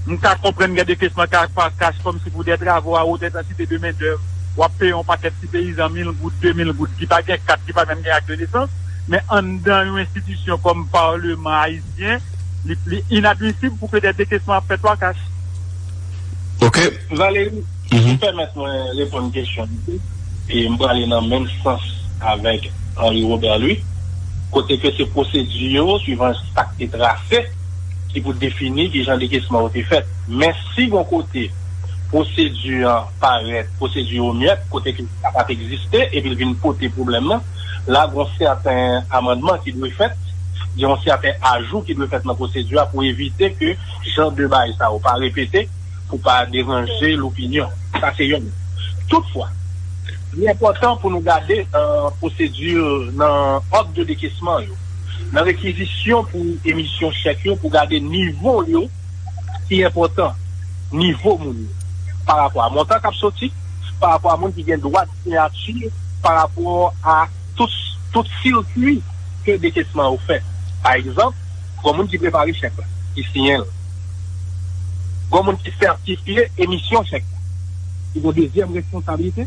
M ka konprann gen dekesman ka, pa kach kòmsi pou de travo a wot entansite de mendèv, w ap peye yon pakèt ti peyizan mil goud, de mil goud, ki pa gen kat, ki pa menm gen ak de nesans, men anndan yon enstitisyon kòm Paleman ayisyen, li, li inadmisib pou ke de dekesman ap fèt pa kach. Ok. Valery, si w pèmèt mwen reponn kesyon an, e m prale nan menm sans avèk Henri Robert Louis, kote ke se pwosedi yo, swivan sa k te trase, ki pou defini ki jan dekesman yo te fèt. Men si gon kote pwosedi an parèt, pwosedi yo myèt, kote ke sa pa t egziste, epi l vin pote pwoblèm nan, la gon sèten amannman ki dwe fèt, gen yon sèten ajou ki dwe fèt nan pwosedi a pou evite ke jan de bagay sa yo pa repete, pou pa deranje lopinyon. Sa se yonn. Toutfwa, li enpòtan pou nou gade nan pwosedi, nan òd de dekesman yo, nan rekizisyon pou emisyon chèk yo, pou gade nivo yo ki enpòtan, nivo moun yo, pa rapò a montan k ap soti, pa rapò a moun ki gen dwa de siyati, pa rapò a tout, tout sikui ke dekesman yo fèt. Pa egzanp, gon moun ki prepare chèk la, ki siyen l. Gon moun ki sètifye emisyon chèk la, ki gon dezyèm responsablite.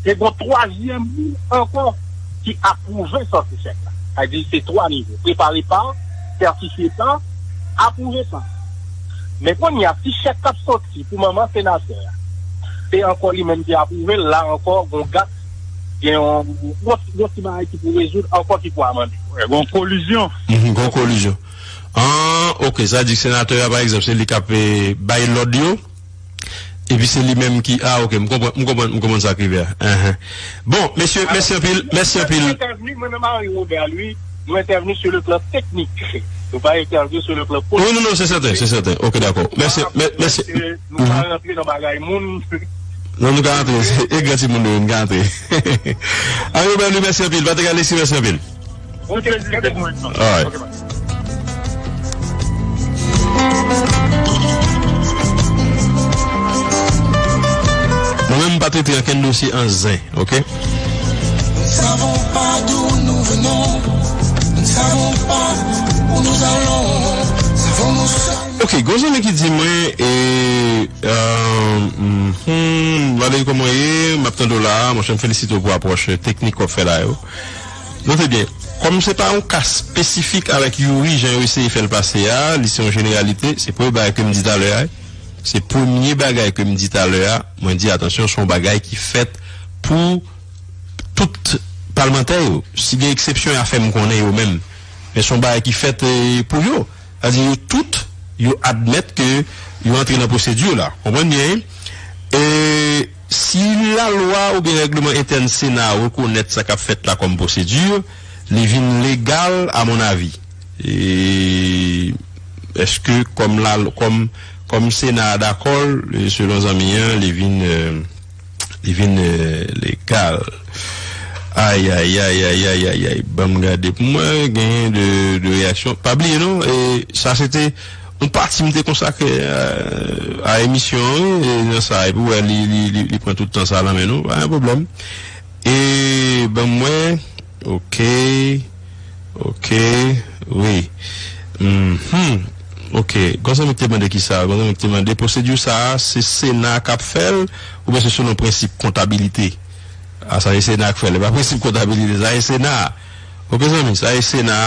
E gon twazyèm moun ankò ki apwouve sòti chèk la. Sa di se twa nivo. Prepare pa, sètifye pa, apwouve pa. Men kounye a, si chèk k ap soti pou manman senatè a, se ankò li menm ki apwouve l, la ankò, gon gap, gen yon, yon, yon ti bagay ki pou rezoud ankò, ki pou amande. Gon kolizyon. Mhm, gon kolizyon. Ah, ok, sa di senatè a, pa egzanp, se li k ap, eh, bay lòd yo. Epi se li menm ki, ah, ok, m konprann, m konprann, m konprann sa k rive a. Enhen. Bon, mesye, mèsi anpil, mèsi anpil. Mwen menm Henri Robert Louis, nou entèvni sou le plan teknik. Nou pa entèvni sou le plan politik. Wi, non, non, se sèten, se sèten. Ok, dakò. Mèsi, mè, mèsi. Nou pa rantre nan bagay moun. Non, nou ka rantre. E gran timoun nou, nou ka rantre. Henri Robert Louis, mèsi anpil. Patrick Alexis, mèsi anpil. Alright. Mwen menm, m pa trete ankenn dosye an zen, ok? Nous ne savons pas d'où nous venons, nous ne savons pas où nous allons. Savons-nous seul. Ok, gon zanmi ki di mwen, e, euh, Hmm, Valery, kòman w ye? M ap tande w la a, monchè, m felisite w pou apwòch teknik w ap fè la yo. Note byen, kòm se pa yon ka espesifik avèk Youri, jan yo eseye fè l pase a, li se yon jeneralite, se premye bagay ke m di talè a. Se premye bagay ke m di talè a, mwen di, atansyon, se yon bagay ki fèt pou tout palmantè yo. Si gen eksepsyon, y a fè m konnen yo menm. Men se yon bagay ki fèt, eh, pou yo. Sa di yo tout, yo admèt ke yo antre nan pwosedi la. Konprann byen, wi? E si lalwa oubyen règleman entèn Sena a rekonèt sa k ap fèt la kòm pwosedi, li vin legal, à mon avis. E èske kòm la, kòm, kòm Sena a dakò l, e selon zanmi an, li vin, eh, li vin, eh, legal. Ay, ay, ay, ay, ay, ay, ay. Ban m gade pou mwen, genyen de, de reyaksyon. Pa bliye non, e sa se te yon pati m te konsakre, eh, a emisyon an, wi, e nan sa, epi w wè, li, li, li, li pran tout tan sa nan men nou, pa gen pwoblèm. E ban m wè, ok, ok, wi. Mhm. Ok, gon zanmi ki te mande ki sa, gon zanmi ki te mande pwosedi sa a, se Sena k ap fè l, oubyen se selon prensip kontabilite? A, sa se Sena k fè l, e pa prensip kontabilite, sa se Sena. Ok, zanmi, sa se Sena,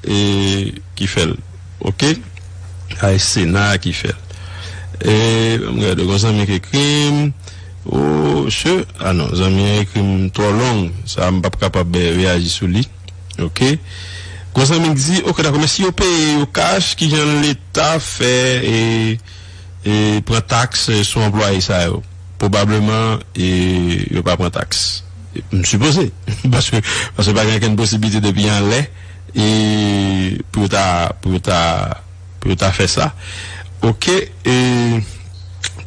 e, ki fè l. Ok? Sa se Sena ki fè l. E, m gade, gon zanmi ki ekri m. Oh, se, a non, zanmi an ekri m twò long. Sa, m p ap kapab, eh, reyaji sou li. Ok? Gon zanmi k di, ok, dakò, men si yo peye yo kach, kijan Leta fè, e, e pran taks, eh, sou anplwaye sa yo? Pwobableman, e, yo pa pran taks. M sipoze. Paske, paske pa gen okenn posiblite depi anlè, e, pou yo ta, pou yo ta, pou yo ta fè sa. Ok, e,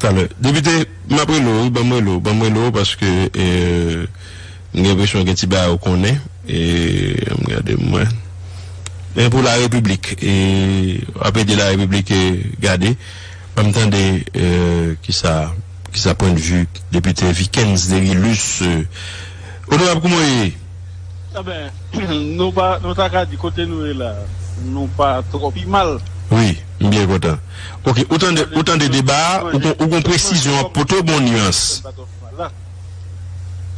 talè. Depite, m ap rele w, wi, ban m rele w, ban m rele w, paske, e, m gen enpresyon gen ti bagay ou konnen, e, m gade mwen. Men pou la repiblik, e, w ap ede la repiblik, e, gade, ban m tande, e, kisa, kisa pwennvi depite Vikens Derilus, e, onorab, kòman w ye? Enben, nou pa, nou ta ka di kote nou ye la, nou pa twò pi mal. Wi, m byen kontan. Ok, ou tande, ou tande deba a, ou gon, ou gon presizyon ap pote w, bon, Nyans.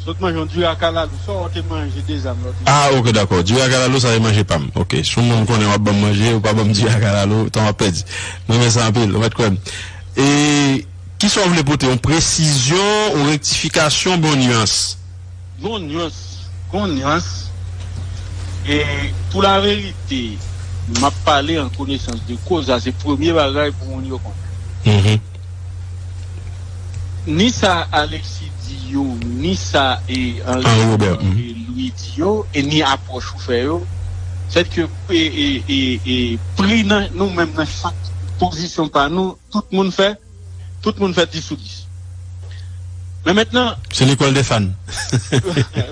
Sot manje yon diri a kalalou, sa w te manje dezam lòt. Ah, ok, dakò. Diri a kalalou, sa se manje pa m. Ok, si w moun konnen w ap ban m manje, ou pa ban m diri a kalalou, tan w ap pèdi. Mwen renmen sa anpil, ou mèt kwè m. E kisa w vle pote? Yon presizyon, yon rektifikasyon, bon, Nyans? Gon nyans, gon nyans. E pou laverite, m ap pale an konesans de koz, sa se premye bagay pou moun yo konnen. Mhm. Ni sa Alexis di yo, ni sa e Henri Henri Robert, Robert, mhm, e Louis di yo, e ni apwòch ou fè yo, sètke e, e, e, e pri nan nou menm nan chak pozisyon pa nou, tout moun fè, tout moun fè dis sou dis. Men mentnan, se lekòl dè fan.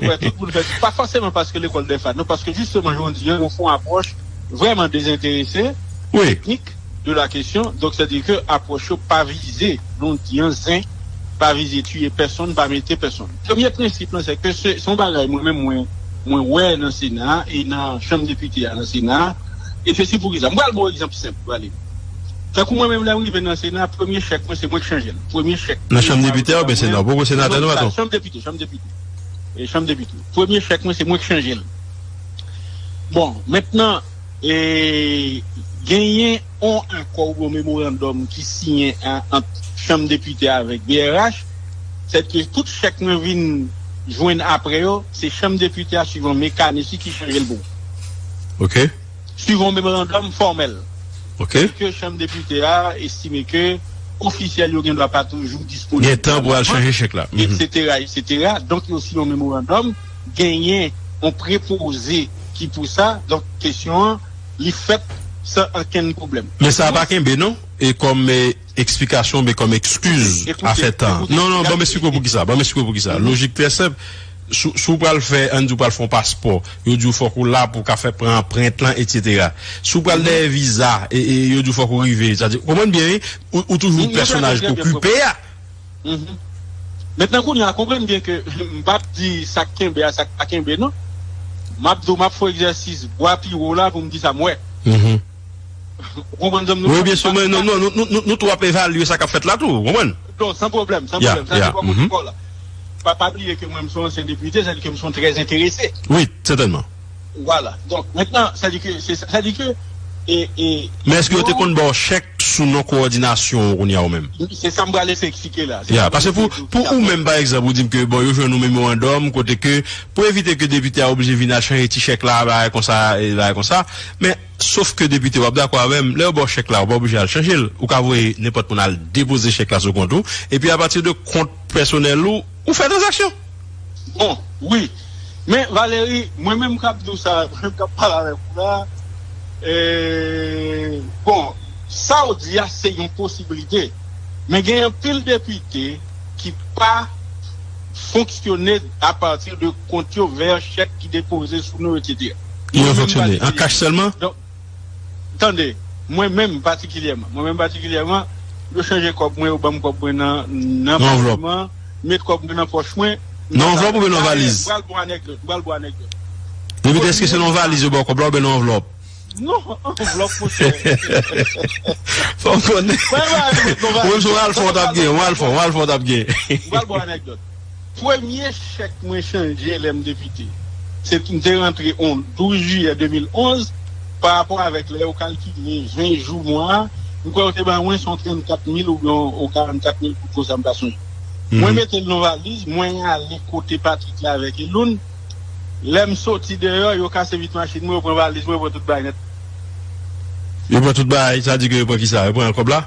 Wè, tout moun fè, pa fòseman paske lekòl dè fan, non, paske jisteman, jodi a, yo fè yon apwòch vrèman dezenterese, wi, teknik de la kesyon. Donk, sa di ke apwòch yo pa vize, nou di an zen, pa vize tiye pèsonn, pa mete pèsonn. Premye prensip lan, se ke se, se yon bagay, mwen menm, mwen, mwen wè nan Sena a e nan Chanm Depite a, nan Sena a, e se, se pou ki sa. Mwen pral ba w egzanp senp, Valery. Tankou mwen menm, lè m rive nan Sena, premye chèk mwen, se mwen k chanje l. Premye chèk. Nan Chanm Depite a oubyen Sena? Ou poko senatè, non, patwon? Chanm Depite, Chanm Depite. E Chanm Depite. Premye chèk mwen, se mwen k chanje l. Bon, mentnan, e, genyen yon akò oubyen memorandòm ki siyen an, ant Chanm Depite avèk B R H, sètke tout chèk mwen vin jwenn apre yo, se Chanm Depite a, swivan mekanis li, ki chanje l pou mwen. Ok. Swivan memorandòm fòmèl. Ok. Ke Chanm Depite a estime ke ofisyèl yo gen dwa pa toujou disponib. Gen tan pou al chanje chèk la. Mhm. Etsetera, etsetera. Donk, yo siyen yon memorandòm, genyen yon prepoze ki pou sa. Donk, kesyon an, li fèt san okenn pwoblèm. Men sa pa kenbe, non? E kòm, e, eksplikasyon, men kòm ekskiz a fè tan. Non, non, ban m esplike w pou ki sa. Ban m esplike w pou ki sa. Lojik trè senp. Si, si w pral fè, ann di w pral fè yon paspò, yo di w fòk ou la pou w ka fè pran anprent lan, etsetera. Si w pral dèyè viza, e, e yo di w fòk ou rive, sa di, konprann byen, wi, ou, ou toujou pèsonaj k okipe a. Mhm. Mentnan, kounye a, konprann byen ke m p ap di sa k kenbe a, sa k pa kenbe, non. M ap di w, m ap fè yon egzèsis bwa pi wo la pou m di sa m wè. Mhm. Ou konprann sa m di w la? Wi, byen si, men nou, nou, nou, nou, nou tou ap evalye sa k ap fèt la tou, ou konprann? Non, san pwoblèm, san pwoblèm. Sa se pa pwoblèm. Pa, pa bliye ke mwen, m se yon ansyen depite, sa di ke m se yon trè enterese. Wi, sètènman. Vwala. Donk, mentnan, sa di ke, se sa, sa di ke, e, e, Men èske yo te konn ba w chèk sou non kowòdinasyon w kounye a ou menm? Se sa m pral eseye eksplike la. Ya, paske pou, pou ou menm, pa egzanp, ou di m ke, bon, yo jwenn yon memorandòm, kote ke, pou evite ke depite a oblije vin al chanje ti chèk la, bagay konsa, e bagay konsa. Men, sof ke depite, w ap dakò avè m, lè yo ba w chèk la, ou pa oblije al chanje l. Ou ka voye nenpòt moun al depoze chèk la sou kont ou, epi apati de kont pèsonèl ou, ou fè tranzaksyon. Bon, wi. Men, Valery, mwen menm k ap di w sa, mwen menm k ap pale avèk ou la, e, bon, sa w di a, se yon posiblite. Men gen anpil depite ki pa fonksyone apati de kont yo, vè chèk ki depoze sou non, etsetera. Yo fonksyone an kach sèlman? Donk, tande, mwen menm patikilyèman, mwen menm patikilyèman, yo chanje kòb mwen, yo ban m kòb mwen nan, nan papiman, met kòb mwen nan pòch mwen. Nan anvlòp oubyen nan valiz? M pral bon anekdòt, m pral bon anekdòt. Depite, èske se nan valiz yo ba w kòb la oubyen nan anvlòp? Non, anvlòp, monchè. Fò m konnen. Ou menm se yon alfon w t ap gen, yon alfon, yon alfon w t ap gen. M pral bon anekdòt. Premye chèk mwen chanje lè m depite, se m te rantre on douz jiyè de mil onz, pa rapò avèk lè yo kalkile ven jou mwa a, m kwè yo te ba mwen se on trannkat mil oubyen on karannkat mil goud konsa, m pa sonje. Mwen mete l nan valiz, mwen ale kote Patrick la avèk Eloun. Lè m soti deyò, yo kase vit machin mwen, yo pran valiz mwen, yo pran tout bagay nèt. Yo pran tout bagay, sa di ke yo pran kisa? Yo pran kòb la?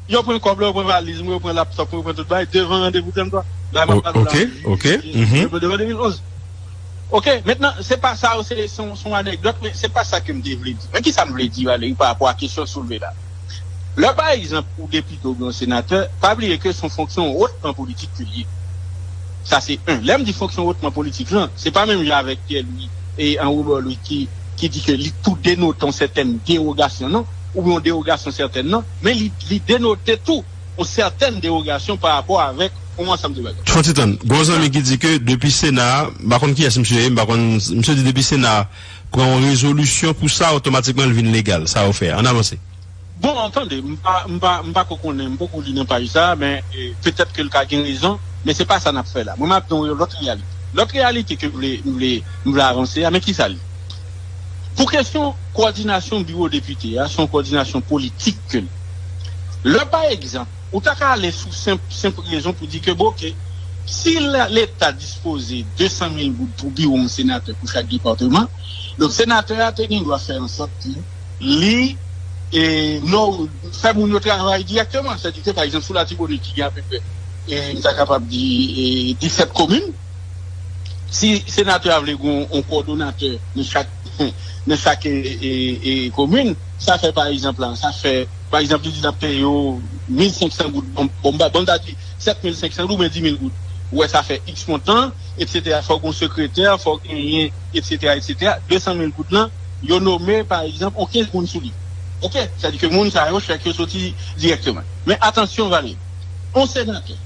Yo pran kòb la, yo pran valiz mwen, yo pran laptòp mwen, yo pran tout bagay devan randevou trannntwa. La, m ap pale la, ok, ok. Devan de mil onz. Ok, mentnan, se pa sa, se, se yon, se yon anekdòt, men se pa sa ke m te vle di. Men kisa m vle di, Valery, pa rapò a kesyon w soulve la? Lè, pa egzanp, ou depite oubyen ou senatè, pa bliye ke se yon fonksyon wotman politik ke l ye. Sa se en. Lè m di fonksyon wotman politik lan, se pa menm jan avèk Pierre Louis e Henri Boulos ki, ki di ke li tou denote yon sètèn dewogasyon, non, oubyen yon dewogasyon sètèn, non, men li, li denote tou yon sètèn dewogasyon pa rapò avèk yon ansanm de bagay. Fò ti tann. Gon zanmi ki di ke depi Sena a, m pa konn kiyès misye ye, m pa konn, misye di depi Sena a pran yon rezolisyon pou sa, otomatikman l vin legal, sa yo fè a. Ann avanse. Bon, tande, m pa, m pa, m pa ko konnen, m poko li nan paj sa a, men, e, petèt ke l ka gen rezon, men se pa sa n ap fè la. Mwen, m ap di w yon lòt reyalite. Lòt reyalite ke m vle, m vle, m vle avanse a, men kisa l ye? Pou kesyon kowòdinasyon biwo depite a, se yon kowòdinasyon politik ke l ye. Lè, pa egzanp, ou ta ka ale sou senp, senp rezon pou di ke, bon, oke, si la, Leta dispoze de san mil goud pou biwo yon senatè pou chak depatman, donk, senatè a te gen dwa fè ansòt ke li, e, non, fè moun yo travay dirèkteman. Sètadi ke, pa egzanp, sou Latibonit ki gen apeprè, e, m ta kapab di, e, disèt komin, si senatè a vle gen yon, yon kowòdonatè nan chak, nan chak, e, e, e, komin, sa fè, pa egzanp, la, sa fè, pa egzanp, li di l ap peye yo mil senk san goud, bon, bon, m pa, bon, m ta di sèt mil senk san goud, oubyen di mil goud. Ou wè, sa fè iks montan, etsetera. Fò w gen yon sekretè, fò w genyen, etsetera, etsetera. De san mil goud lan, yo nome, pa egzanp, on kenz moun sou li. Oke? Sètadi ke moun sa yo, chèk yo soti dirèkteman. Men atansyon, Valery, on senatè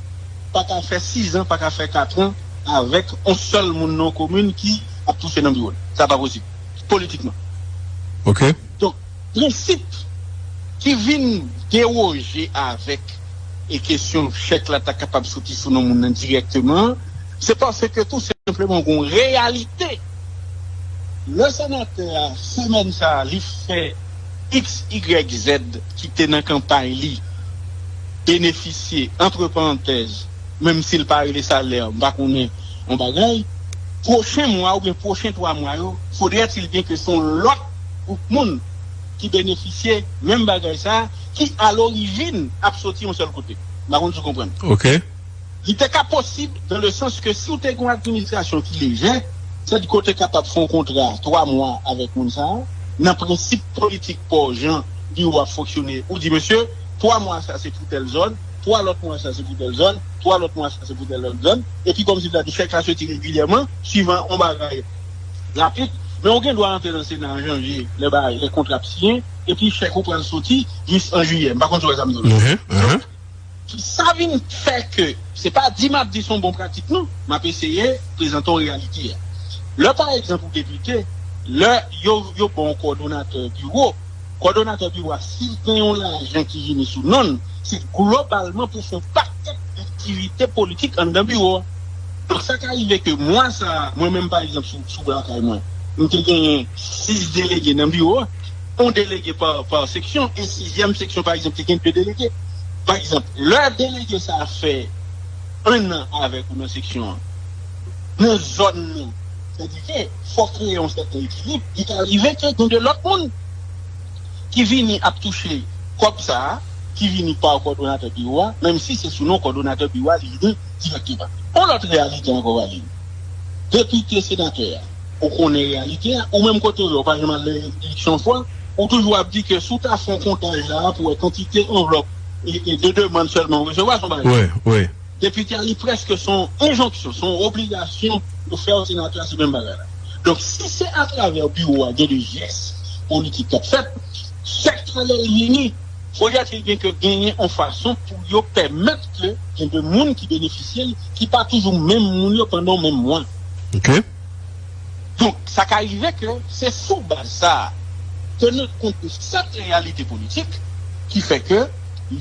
pa ka fè sizan, pa ka fè katran avèk on sèl moun nan yon komin ki ap touche nan biwo l. Sa pa posib, politikman. Oke. Donk, prensip ki vin dewoje avèk e kesyon chèk la ta kapab soti sou non moun nan dirèkteman, se paske tou senpleman gen yon reyalite. Lè senatè a, semèn sa a, li fè iks, igrèk, zèd ki te nan kanpay li benefisye, antre parantèz, menm si l pa rele salè, m pa konnen, yon bagay, pwochen mwa oubyen pwochen twa mwa yo, fodrètil byen ke se yon lòt gwoup moun ki benefisye menm bagay sa a, ki alorijin ap soti yon sèl kote. M pa konn si w konprann. Oke. Li te ka posib, dans le sens que si w te gen yon administrasyon ki lejè, sètadi ke w te kapab fè yon kontra twa mwa avèk moun sa a, nan prensip politik pa w, jan biwo a ap fonksyone, ou di, mesye, twa mwa sa se pou tèl zòn, twa lòt mwa sa se pou tèl zòn, twa lòt mwa sa se pou tèl lòt zòn, epi kòmsi ta di chèk la soti regilyèman, swivan yon bagay rapid, men ou gen dwa antre nan Sena an janvye, lè bagay, lè kontra ap siyen, epi chèk ou pral soti jis an jiyè. M pa konn si w wè sa m di w la. Mhm, mhm. Sa vin fè ke, se pa di m ap di se yon bon pratik, non. M ap eseye prezante w reyalite a. Lè, pa egzanp, ou depite, lè yo, yo ba w kowòdonatè biwo, Kòdonatè biwo a, si l gen yon lajan ki vini sou non l, se globalman pou fè yon pakèt aktivite politik anndan biwo a. Donk, sa ka rive ke mwa sa a, mwen menm, pa egzanp, sou, sou lakay mwen, m te genyen sis delege nan biwo a, yon delege pa, pa seksyon, e sizyèm seksyon, pa egzanp, te gen de delege. Pa egzanp, lè delege sa a fè en an avèk ou nan seksyon an, nan zòn nan, sètadi ke fò kreye yon sèten ekilib, li ka rive ke gen de lòt moun ki vini ap touche kòb sa a, ki vini pa kòdonatè biwo a, menm si se sou non kòdonatè biwo a li vini dirèkteman. Yon lòt reyalite ankò, Valery. Depite, senatè a, ou konnen reyalite a, ou menm kote w ye, ou pa janm al eleksyon fwa, ou toujou ap di ke si w ta fè yon kontaj la a pou wè kantite anvlòp e, e de demann sèlman ou resevwa, se yon bagay. Wi, wi. Depite a, li prèske se yon enjonksyon, se yon obligasyon yo fè w senatè a, se menm bagay la. Donk, si se atravè biwo a gen de jès politik k ap fèt, chak fwa lè l vini, fodra ke gen, ke genyen yon fason pou yo pèmèt ke gen de moun ki benefisye l, ki pa toujou menm moun yo pandan yon menm mwa. Ok. Donk, sa ka rive ke se sou baz sa a, tenan kont de sèt reyalite politik, ki fè ke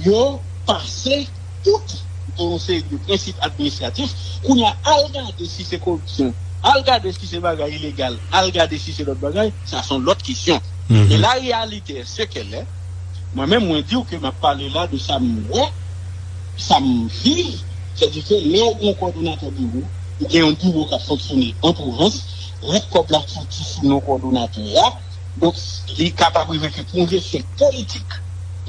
yo pase tout yon seri de prensip administratif. Kounye a, al gade si se koripsyon, al gade si se bagay ilegal, al gade si se lòt bagay, sa se yon lòt kesyon. Men la réalité est ce qu'elle est. Mwen menm, mwen di w ke m ap pale la de sa m wè, sa m viv, sètadi ke lè w gen yon kòdonatè biwo, ou gen yon biwo k ap fonksyone an pwovens, ret kòb la soti sou non kòdonatè a, donk, li kapab rive ke pou yon jesyon politik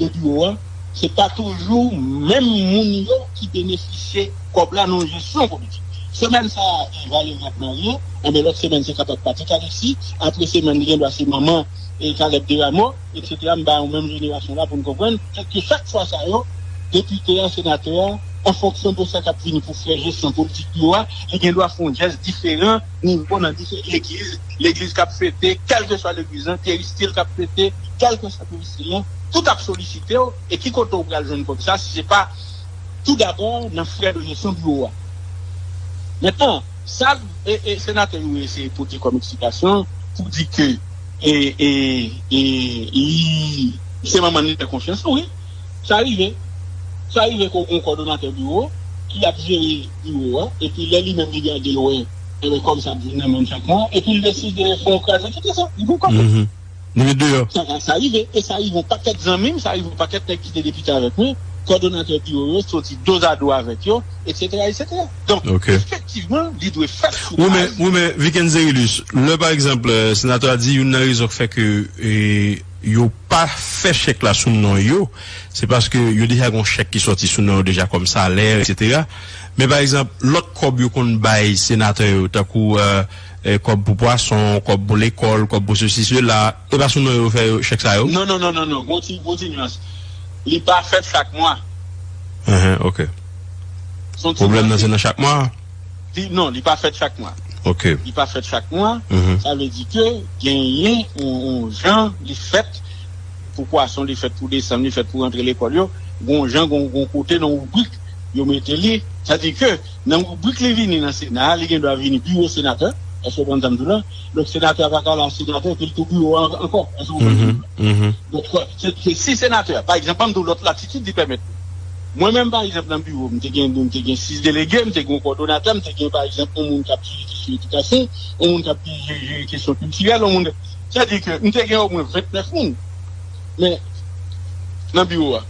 de biwo a, se pa toujou menm moun yo ki benefisye kòb la nan yon jesyon politik. Semèn sa a, e, Valery ap marye, enben lòt semèn se kapab Patrick Alexis, apre semèn li gen dwa se manman e Caleb Desrameaux, etsetera. M ba yon menm jenerasyon la pou n konprann, kèlke chak chwa sa yo, depite a, senatè a, an fonksyon de sa k ap vini pou fè jesyon politik yo a, li gen dwa fè yon jès diferan, nivo nan diferan legliz, legliz k ap fete, kèlkeswa legliz lan, peristil k ap fete, kèlkeswa peristil lan, tout ap solisite w, e ki kote w pral jwenn kòb sa, si se pa tou dabò nan frè de jesyon biwo a. Mentnan, sa e, e senatè yo eseye pote kòm eksplikasyon pou di ke e, e, e, li, se manman li fè konfyans, wi. Sa rive. Sa rive ke w gen yon kòdonatè biwo ki ap jere biwo a, epi lè li menm li gade l wè, enben kòb sa ap vin nan men l chak mwa, epi l deside fè yon kraze kite sa, li gen kòb. Li met deyò. Sa, sa rive, e sa rive yon pakèt zanmi m, sa rive yon pakèt nèg ki te depite avèk mwen, kòdonatè biwo yo soti dozado avèk yo, etsetera, etsetera. Donk, efektivman, li dwe fèt sou baz. Wi, men, wi, men, Viken Zerilus, lè, pa egzanp, e, senatè a di youn nan rezon k fè ke, e, yo pa fè chèk la sou non yo, se paske yo deja gen yon chèk ki sòti sou non yo deja kòm salè, etsetera. Men, pa egzanp, lòt kòb yo konn bay senatè yo, tankou, e, e, kòb pou pwason, kòb pou lekòl, kòb pou sesi, sela, e pa sou non yo fè yo, chèk sa yo? Non, non, non, non, non. Gon ti, gon ti nyans. Li pa fèt chak mwa. Enhen, ok. Se yon ti... Pwoblèm nan se nan chak mwa? Li, non, li pa fèt chak mwa. Ok. Li pa fèt chak mwa. Sa vle di ke genyen yon, yon jan li fèt pou pwason, li fèt pou desanm, li fèt pou rantre lekòl yo. Gon jan, gon, gon kote nan ribrik yo mete li. Sa di ke nan ribrik li vini nan Sena a, li gen dwa vini biwo senatè. Èske w konprann sa m di w la? Donk, senatè a pa ka la senatè, epi l tou biwo a an-, ankò. Èske w konprann sa m di w la? Donk, se, se, si senatè a, pa egzanp, ban m di w lòt latitid li pèmèt. Mwen menm, pa egzanp, nan biwo, m te gen, m te gen sis delege, m te gen yon kòdonatè, m te gen, pa egzanp, yon moun k ap jere kesyon edikasyon, yon moun k ap jere, jere kesyon kiltirèl, yon moun, sètadi ke m te gen omwen vennèf moun. Men, nan biwo a.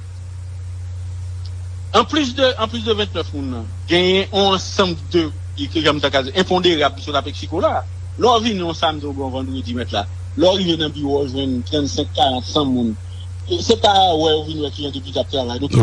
Anplis de, anplis de vennèf moun nan, genyen yon ansanm de, e ke jan m ta ka di, enponderab sou Leksiko la. Lè w vini yon samdi oubyen yon vandredi, mèt la, lè w rive nan biwo, w jwenn trannsenk, karant, san moun. E se pa wè yo vin wè kijan depite ap travay. Donk,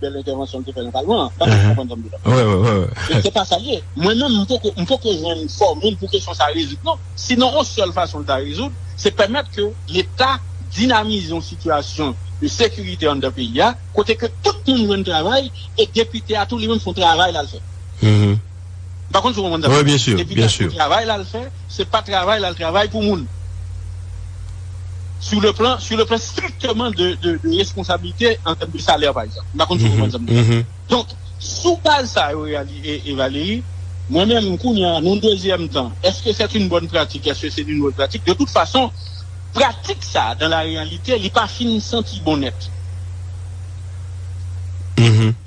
bèl entèvansyon l te fè nan palman an. Pa konprann sa m di la. Donk, se pa sa l ye. Mwen menm, m poko, m poko jwenn fòmil pou kesyon sa a rezoud, non. Sinon, yon sèl fason l ta rezoud, se pèmèt ke Leta dinamize yon sitiyasyon de sekirite anndan peyi a, kote ke tout moun jwenn travay, e depite a tou li menm se yon travay l al fè. M pa konn si w konprann sa. Wi, byen si, byen si. Depite a se yon travay l al fè, se pa travay l al travay pou moun. Sur le plan, sur le plan strictement de, de, de responsabilité en termes de salaire, par exemple. M pa konn si w konprann sa m di la. Donk, sou baz sa yo, Reali e, e Valérie, mwen menm, kounye a, nan yon dezyèm tan, èske c'est une bonne pratique? Èske c'est une bonne pratique? De toute façon, pratik sa a, dans la réalité, li pa fin santi bon nèt.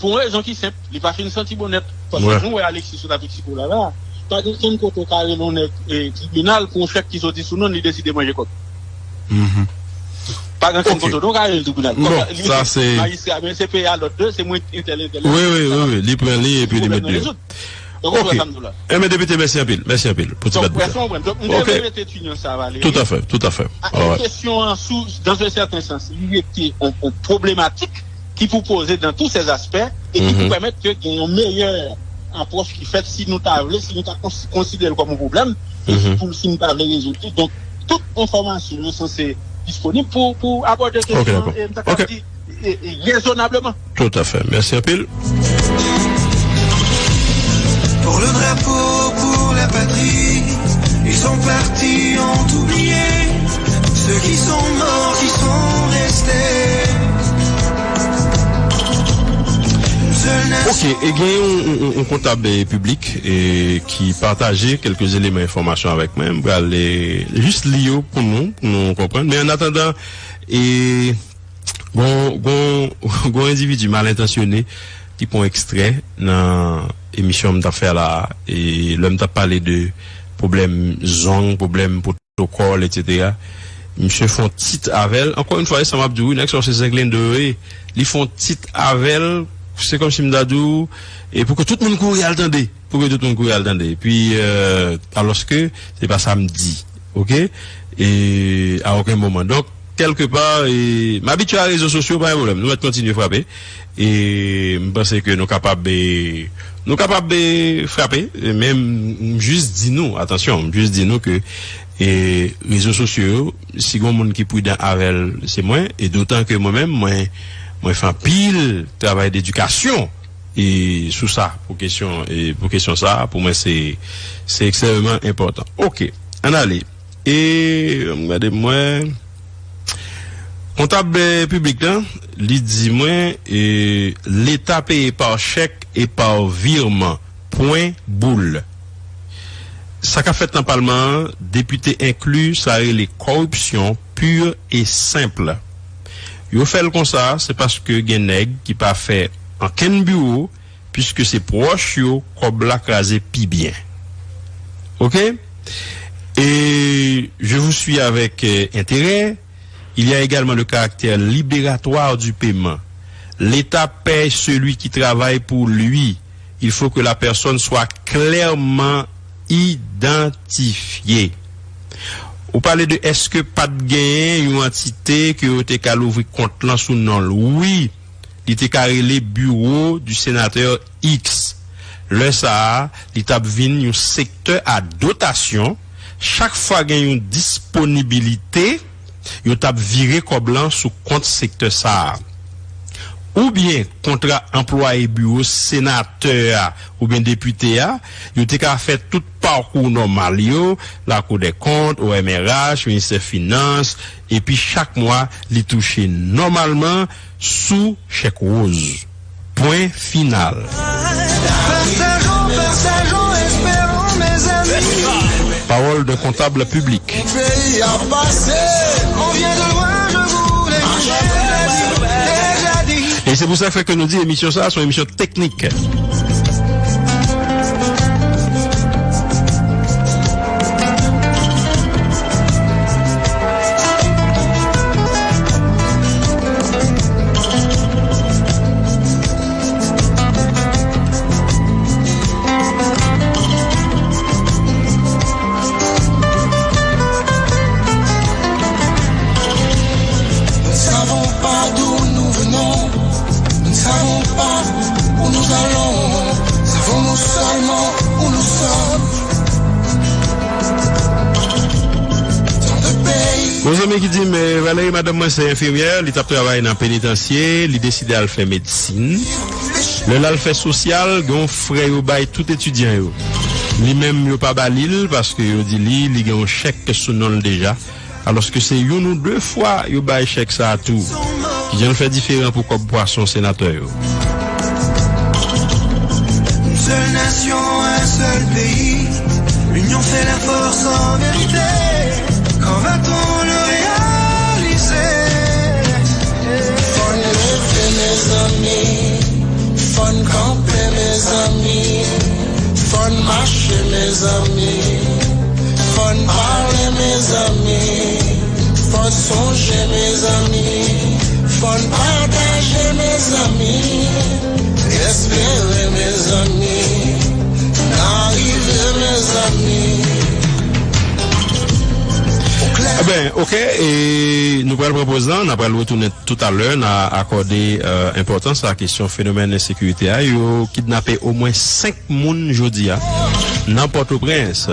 Pou yon rezon ki senp, li pa fin santi bon nèt. Paske jan w wè Alexis sot avèk Sikola la, pa gen okenn kote w ka rele yon nèg e, tribinal pou yon chèk ki soti sou non l, li deside manje kòb. Pa gen okenn kote w ka rele l tribinal. Kòb la, li rete majistra, men se peye a lòt de, se mwen entèl, entèl, entèl. Wi, wi, wi, wi. Li pran li epi li met deyò. Donk, ou konprann sa m di w la? Enben, depite, mèsi anpil. Mèsi anpil pou ti bat bout la. Donk, w konprann? Donk, m te vle mete ti nyans sa, Valéry. Toutafè, toutafè. Kesyon an, sou, dans un certain sens, li rete yon, yon pwoblematik ki pou poze dans tous ses aspects e ki pou pèmèt ke gen yon meyè apwòch ki fèt si nou ta vle, si nou ta kons-, konsidere l kòm yon pwoblèm, e si pou, si nou ta vle rezoud li. Donk, tout enfòmasyon yo sanse disponib pou, pou abòde kesyon an, e m ta ka di, e, e rezonableman. Toutafè. Mèsi anpil. Pour le drapeau, pour la patrie, ils sont partis, ont oublié ceux qui sont morts, qui sont restés. Ok, e gen yon, yon, yon kontab eh, piblik eh, ki pataje kèlke eleman enfòmasyon avèk mwen. M pral eh, jis li yo pou nou, pou nou konprann. Men an atandan, e Gon, gon, gon endividi mal entansyone ki pran ekstrè nan emisyon m t ap fè la, e lè m t ap pale de pwoblèm zong, pwoblèm pwotokòl, etsetera. Misye fè yon tit avè l. Ankò yon fwa, e sa m ap di w, wi, nèg sa yo se zenglendo yo ye. Li fè yon tit avè l, se kòmsi m ta di w, e pou ke tout moun kouri al tande. Pou ke tout moun kouri al tande. Epi, euh, alòske, se pa sa m di. Oke? E, a okenn moman. Donk, kèlkepa, e, m abitye a rezo sosyo, pa gen pwoblèm. Nou mèt kontinye frape. E, m panse ke nou kapab, e, nou kapab, e, frape. E, men, m, m jis di nou, atansyon, m jis di nou ke, e, rezo sosyo yo, si gon moun ki pridan avè l, se mwen. E dotan ke mwen menm, mwen, mwen fè anpil travay dedikasyon. E sou sa, pou kesyon, e pou kesyon sa, pou mwen se, se ekstrèmeman enpòtan. Oke, ann ale. E, ann gade mwen. Kontab eh, piblik lan, li di mwen, e, Leta peye pa chèk e pa virman. Pwen boul. Sa k ap fèt nan palman an, depite enkli, sa rele kòripsyon pi e senp. Yo fè l konsa, se paske gen nèg ki pa fè ankenn biwo, piske se pwòch yo kòb la kraze pi byen. Oke? E je vous suis avec euh, intérêt. Il y a également le caractère libératoire du paiement. L'État paie celui qui travaille pour lui. Il faut que la personne soit clairement identifiée. Ou pale de èske pa t genyen yon antite ke yo te ka louvri kont lan sou non l? Wi, li te ka rele Bureau du Sénateur X. Lè sa a, li t ap vin yon sektè a dotasyon. Chak fwa gen yon disponibilite, yo t ap vire kòb lan sou kont sektè sa a. Oubyen kontra anplwaye biwo senatè a oubyen depite a, yo te ka fè tout pakou nòmal yo, Lakou dè Kont, O M R H, Ministè Finans, epi chak mwa, li touche nòmalman sou chèk woz. Pwen final. Pawòl d'un comptable public. E se pou sa k fè ke nou di emisyon sa a se yon emisyon teknik. Nous ne savons pas d'où nous venons, nous ne savons pas où nous allons, savons-nous seulement où nous sommes. Tant de pays. Gon zanmi ki di m, Valérie, madanm mwen se enfimyè, li t ap travay nan penitansye, li deside al fè medsin. Lè l al fè sosyal, gen yon frè yo bay tout etidyan yo. Li menm, yo pa ba li l, paske yo di li, li gen yon chèk sou non l deja. Alòske se youn ou de fwa yo bay chèk sa a tou. Kijan l fè diferan pou kòb pwason senatè yo? Une seule nation, un seul pays. L'union fait la force en vérité. Quand va-t-on le réaliser? Fò n kanpe, mezanmi. Fò n mache, mezanmi. Fò n pale, mezanmi. Fò n sonje, mezanmi. Fò n pataje, mezanmi. Espere, mezanmi. N a rive, mezanmi. Enben, oke, e nou pral pran poz lan, n a pral retounen toutalè, n a akòde, euh, enpòtans a kesyon fenomèn ensekirite a. Yo kidnape omwen senk moun jodi a nan Pòtoprens.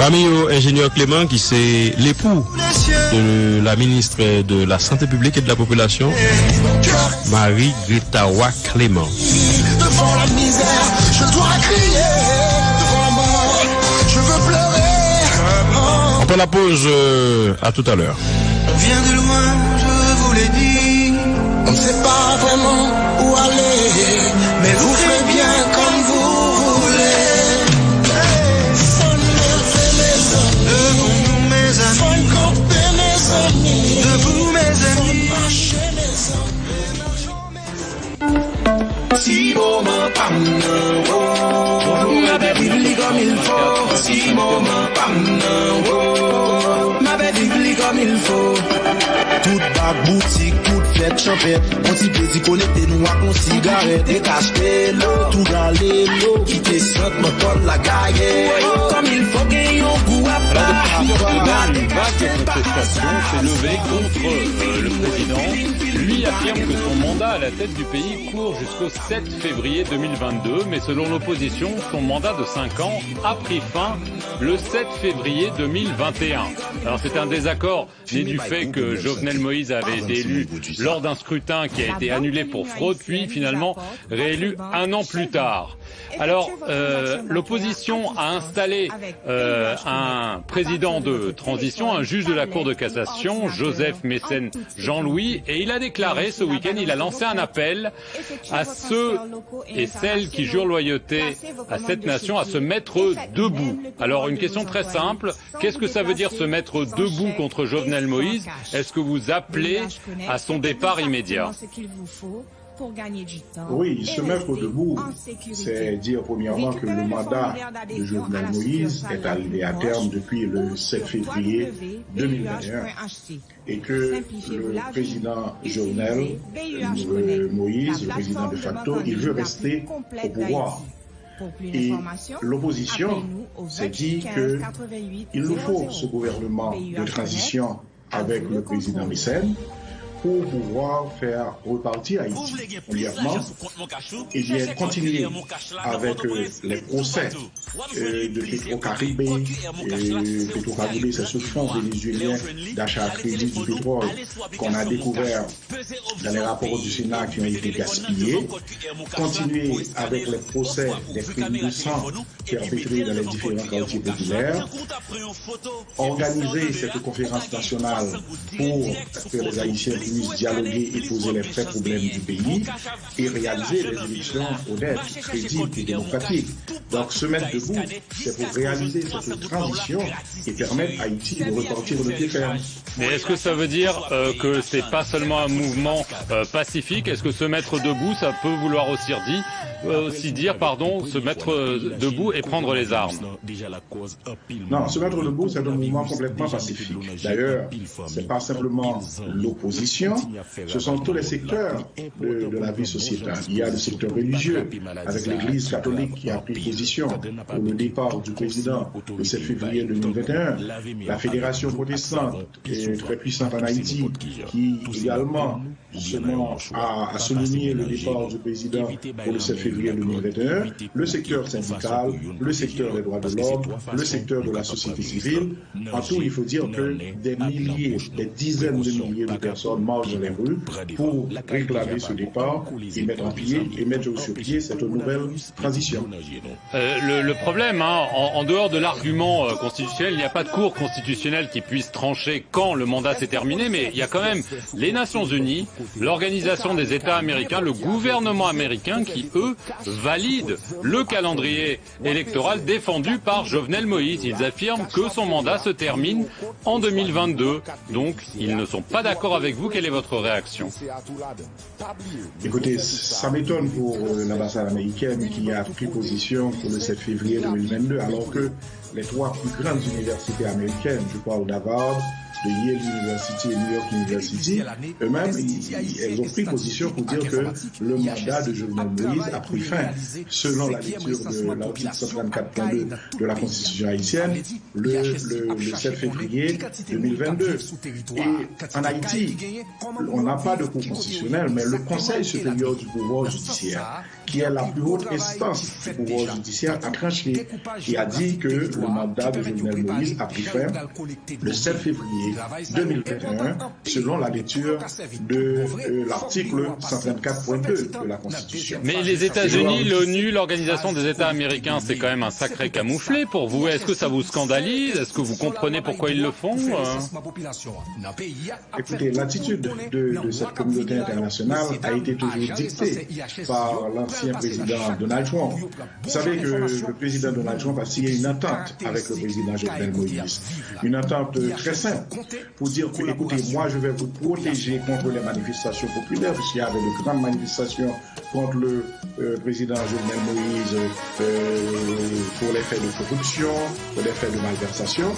Pami yo, enjenyè Clément, ki se lepou de la ministre de la Santé Publique et de la Population, Marie Gretawa Clément. Devant la misère, je dois crier. Devant la mort, je veux pleurer. Après la pause, euh, à tout à l'heure. On vient de loin, je vous l'ai dit. On ne sait pas vraiment où aller, mais vous ferez bien comme vous voulez. Fò n leve, mezanmi. Levons-nous, mes amis. Fò n kanpe, mezanmi. Debout, mes amis. Fò n mache, mezanmi. Ti moman pa m nan, oh. M ap viv li comme il faut. Ti moman pa m nan, oh. M ap viv li comme il faut. Tout bak boutik, tout fèt chanpèt. On ti plezi konekte nou ak on sigarèt. Dekache lo, tou gale lo, kite sant mantòl la gaye. Comme il faut, gen yon gou apa. Alors, depuis plusieurs semaines, une vague de contestations s'est levée contre, euh, le président. Lui affirme que son mandat à la tête du pays court jusqu'au sept février deux mille vingt-deux, mais selon l'opposition, son mandat de cinq ans a pris fin le sept février deux mille vingt et un. Alors, c'est un désaccord né du fait que Jovenel Moïse avait été élu lors d'un scrutin qui a été annulé pour fraude, puis finalement réélu un an plus tard. Alors, euh, l'opposition a installé, euh, un président de transition, un juge de la Cour de cassation, Joseph Mécène Jean-Louis, et il a déclaré ce week-end, il a lancé un appel à ceux et celles qui jurent loyauté à cette nation à se mettre debout. Alors, une question très simple, qu'est-ce que ça veut dire se mettre debout contre Jovenel Moïse ? Est-ce que vous appelez à son départ immédiat ? Oui, se mettre debout, c'est dire premièrement que le mandat de Jovenel Moïse est arrivé à terme depuis le sept février deux mille vingt et un et que le président Jovenel, euh, Moïse, le président de facto, il veut rester au pouvoir. Et l'opposition, c'est dire que il nous faut ce gouvernement de transition avec le président Mécène pour pouvoir faire repartir Haïti. Premièrement, eh bien, continuer avec, euh, les procès, euh, de Petro-Caribe, euh, Petro-Caribe, c'est ce fonds vénézuélien d'achat à crédit du pétrole qu'on a découvert dans les rapports du Sénat qui ont été gaspillés, continuer avec les procès des crimes de sang perpétrés dans les différents quartiers populaires, organiser cette conférence nationale pour que les Haïtiens puissent dialoguer et poser les vrais problèmes du pays et réaliser des élections honnêtes, crédibles et démocratiques. Donc, se mettre debout, c'est pour réaliser cette transition et permettre Haïti de repartir de pied ferme. Mais est-ce que ça veut dire, euh, que c'est pas seulement un mouvement, euh, pacifique ? Est-ce que se mettre debout, ça peut vouloir aussi dire, euh, aussi dire, pardon, se mettre, euh, debout et prendre les armes ? Non, se mettre debout, c'est un mouvement complètement pacifique. D'ailleurs, c'est pas simplement l'opposition, ce sont tous les secteurs de, de la vie sociétale. Il y a le secteur religieux, avec l'Église catholique qui a pris position pour le départ du président le sept février deux mille vingt et un, la Fédération protestante, euh, très puissante en Haïti, qui également justement à, à souligner le départ du président pour le sept février deux mille vingt et un, le secteur syndical, le secteur des droits de l'homme, le secteur de la société civile. En tout, il faut dire que des milliers, des dizaines de milliers de personnes marchent dans les rues pour réclamer ce départ et mettre en pied et mettre sur pied cette nouvelle transition. Euh, le, le problème, hein, en, en dehors de l'argument, euh, constitutionnel, il n'y a pas de cour constitutionnelle qui puisse trancher quand le mandat s'est terminé, mais il y a quand même les Nations Unies, l'Organisation des États américains, le gouvernement américain qui, eux, valident le calendrier électoral défendu par Jovenel Moïse. Ils affirment que son mandat se termine en deux mille vingt-deux. Donc, ils ne sont pas d'accord avec vous. Quelle est votre réaction ? Écoutez, ça m'étonne pour euh, l'ambassade américaine qui a pris position pour le sept février deux mille vingt-deux, alors que les trois plus grandes universités américaines, je parle d'Harvard, de Yale University et New York University, eux-mêmes, ils- elles ont pris position pour dire que le mandat de Jovenel Moïse a pris fin, selon la lecture de l'article cent trente-quatre point deux de la Constitution haïtienne, le, le, le sept février deux mille vingt-deux. Et en Haïti, on n'a pas de cour constitutionnelle, mais le Conseil supérieur du pouvoir judiciaire, qui est la plus haute instance du pouvoir judiciaire, a tranché et a dit que le mandat de Jovenel Moïse a pris fin le sept février deux mille vingt et un, selon la lecture de euh, l'article cent trente-quatre point deux de la Constitution. Mais les États-Unis, l'ONU, l'Organisation des États américains, c'est quand même un sacré camouflet pour vous. Est-ce que ça vous scandalise ? Est-ce que vous comprenez pourquoi ils le font ? Euh Écoutez, l'attitude de, de cette communauté internationale a été toujours dictée par l'ancien président Donald Trump. Vous savez que le président Donald Trump a signé une entente avec le président Jovenel Moïse. Une entente très simple pour dire que, écoutez, moi je vais vous protéger contre les manifestations populaires, puisqu'il y avait de grandes manifestations contre le euh, président Jovenel Moïse euh, pour les faits de corruption, pour des faits de malversation.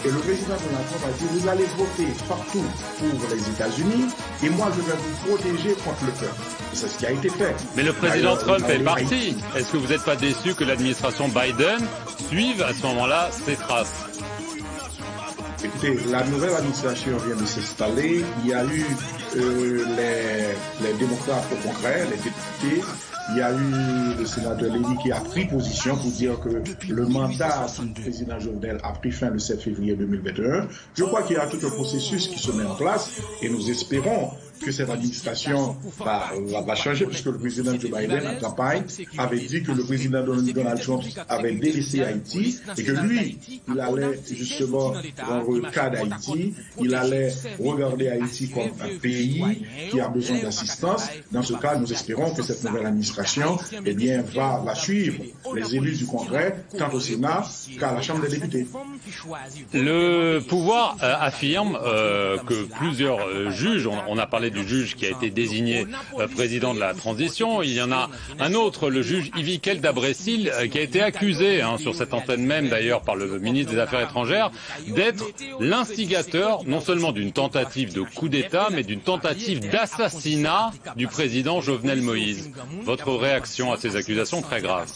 Et le président Donald Trump a dit, vous allez voter partout pour les États-Unis et moi je vais vous protéger contre le peuple. C'est ce qui a été fait. Mais le président D'ailleurs, Trump est d'ailleurs, parti. Est-ce que vous n'êtes pas déçu que l'administration Biden suive à ce moment-là ses traces ? Écoutez, la nouvelle administration vient de s'installer. Il y a eu euh, les, les démocrates au Congrès, les députés. Il y a eu le sénateur Lévy qui a pris position pour dire que le mandat du président Jovenel a pris fin le sept février deux mille vingt et un. Je crois qu'il y a tout un processus qui se met en place et nous espérons que cette administration va, va, va changer, puisque le président Joe Biden, en campagne, avait dit que le président Donald Trump avait délaissé Haïti et que lui, il allait justement prendre le cas d'Haïti, il allait regarder Haïti comme un pays qui a besoin d'assistance. Dans ce cas, nous espérons que cette nouvelle administration, eh bien, va, va suivre les élus du Congrès, tant au Sénat qu'à la Chambre des députés. Le pouvoir euh, affirme euh, que plusieurs euh, juges, on, on a parlé du juge qui a été désigné euh, président de la transition, il y en a un autre, le juge Yvikel Dabrecil, euh, qui a été accusé hein, sur cette antenne même d'ailleurs par le ministre des Affaires étrangères, d'être l'instigateur non seulement d'une tentative de coup d'État, mais d'une tentative d'assassinat du président Jovenel Moïse. Votre réaction à ces accusations très graves ?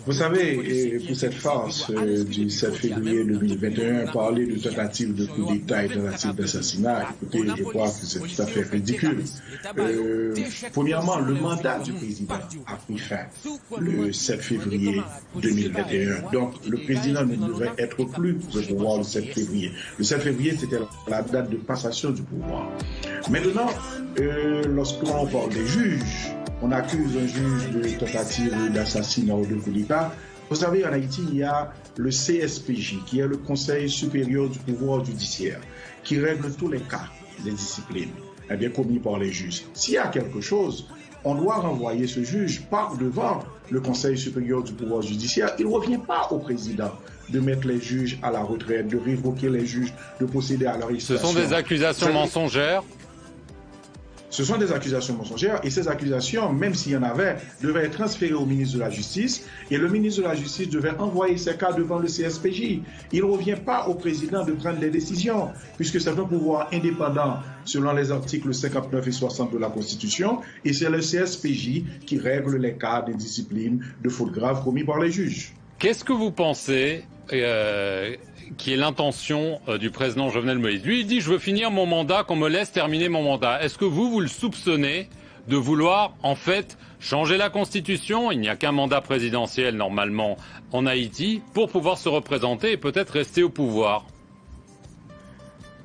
Vous savez, et pour cette farce euh, du sept février deux mille vingt et un, parler de tentative de coup d'État et tentative d'assassinat, écoutez, je crois que c'est tout à fait ridicule. Euh, premièrement, le mandat du président a pris fin le sept février deux mille vingt et un. Donc, le président ne devait être plus au pouvoir le sept février. Le sept février, c'était la date de passation du pouvoir. Maintenant, euh, lorsqu'on parle des juges, on accuse un juge de tentative d'assassinat ou de coup d'État. Vous savez, en Haïti, il y a le C S P J, qui est le Conseil supérieur du pouvoir judiciaire, qui règle tous les cas des disciplines, eh bien, commis par les juges. S'il y a quelque chose, on doit renvoyer ce juge par devant le Conseil supérieur du pouvoir judiciaire. Il ne revient pas au président de mettre les juges à la retraite, de révoquer les juges, de procéder à leur Ce sont arrestation. Des accusations Vous savez, mensongères. Ce sont des accusations mensongères et ces accusations, même s'il y en avait, devaient être transférées au ministre de la Justice et le ministre de la Justice devait envoyer ces cas devant le C S P J. Il ne revient pas au président de prendre des décisions puisque c'est un pouvoir indépendant selon les articles cinquante-neuf et soixante de la Constitution et c'est le C S P J qui règle les cas d'indiscipline, de fautes graves commis par les juges. Qu'est-ce que vous pensez euh, qui est l'intention euh, du président Jovenel Moïse ? Lui, il dit, je veux finir mon mandat, qu'on me laisse terminer mon mandat. Est-ce que vous, vous le soupçonnez de vouloir, en fait, changer la Constitution ? Il n'y a qu'un mandat présidentiel, normalement, en Haïti, pour pouvoir se représenter et peut-être rester au pouvoir.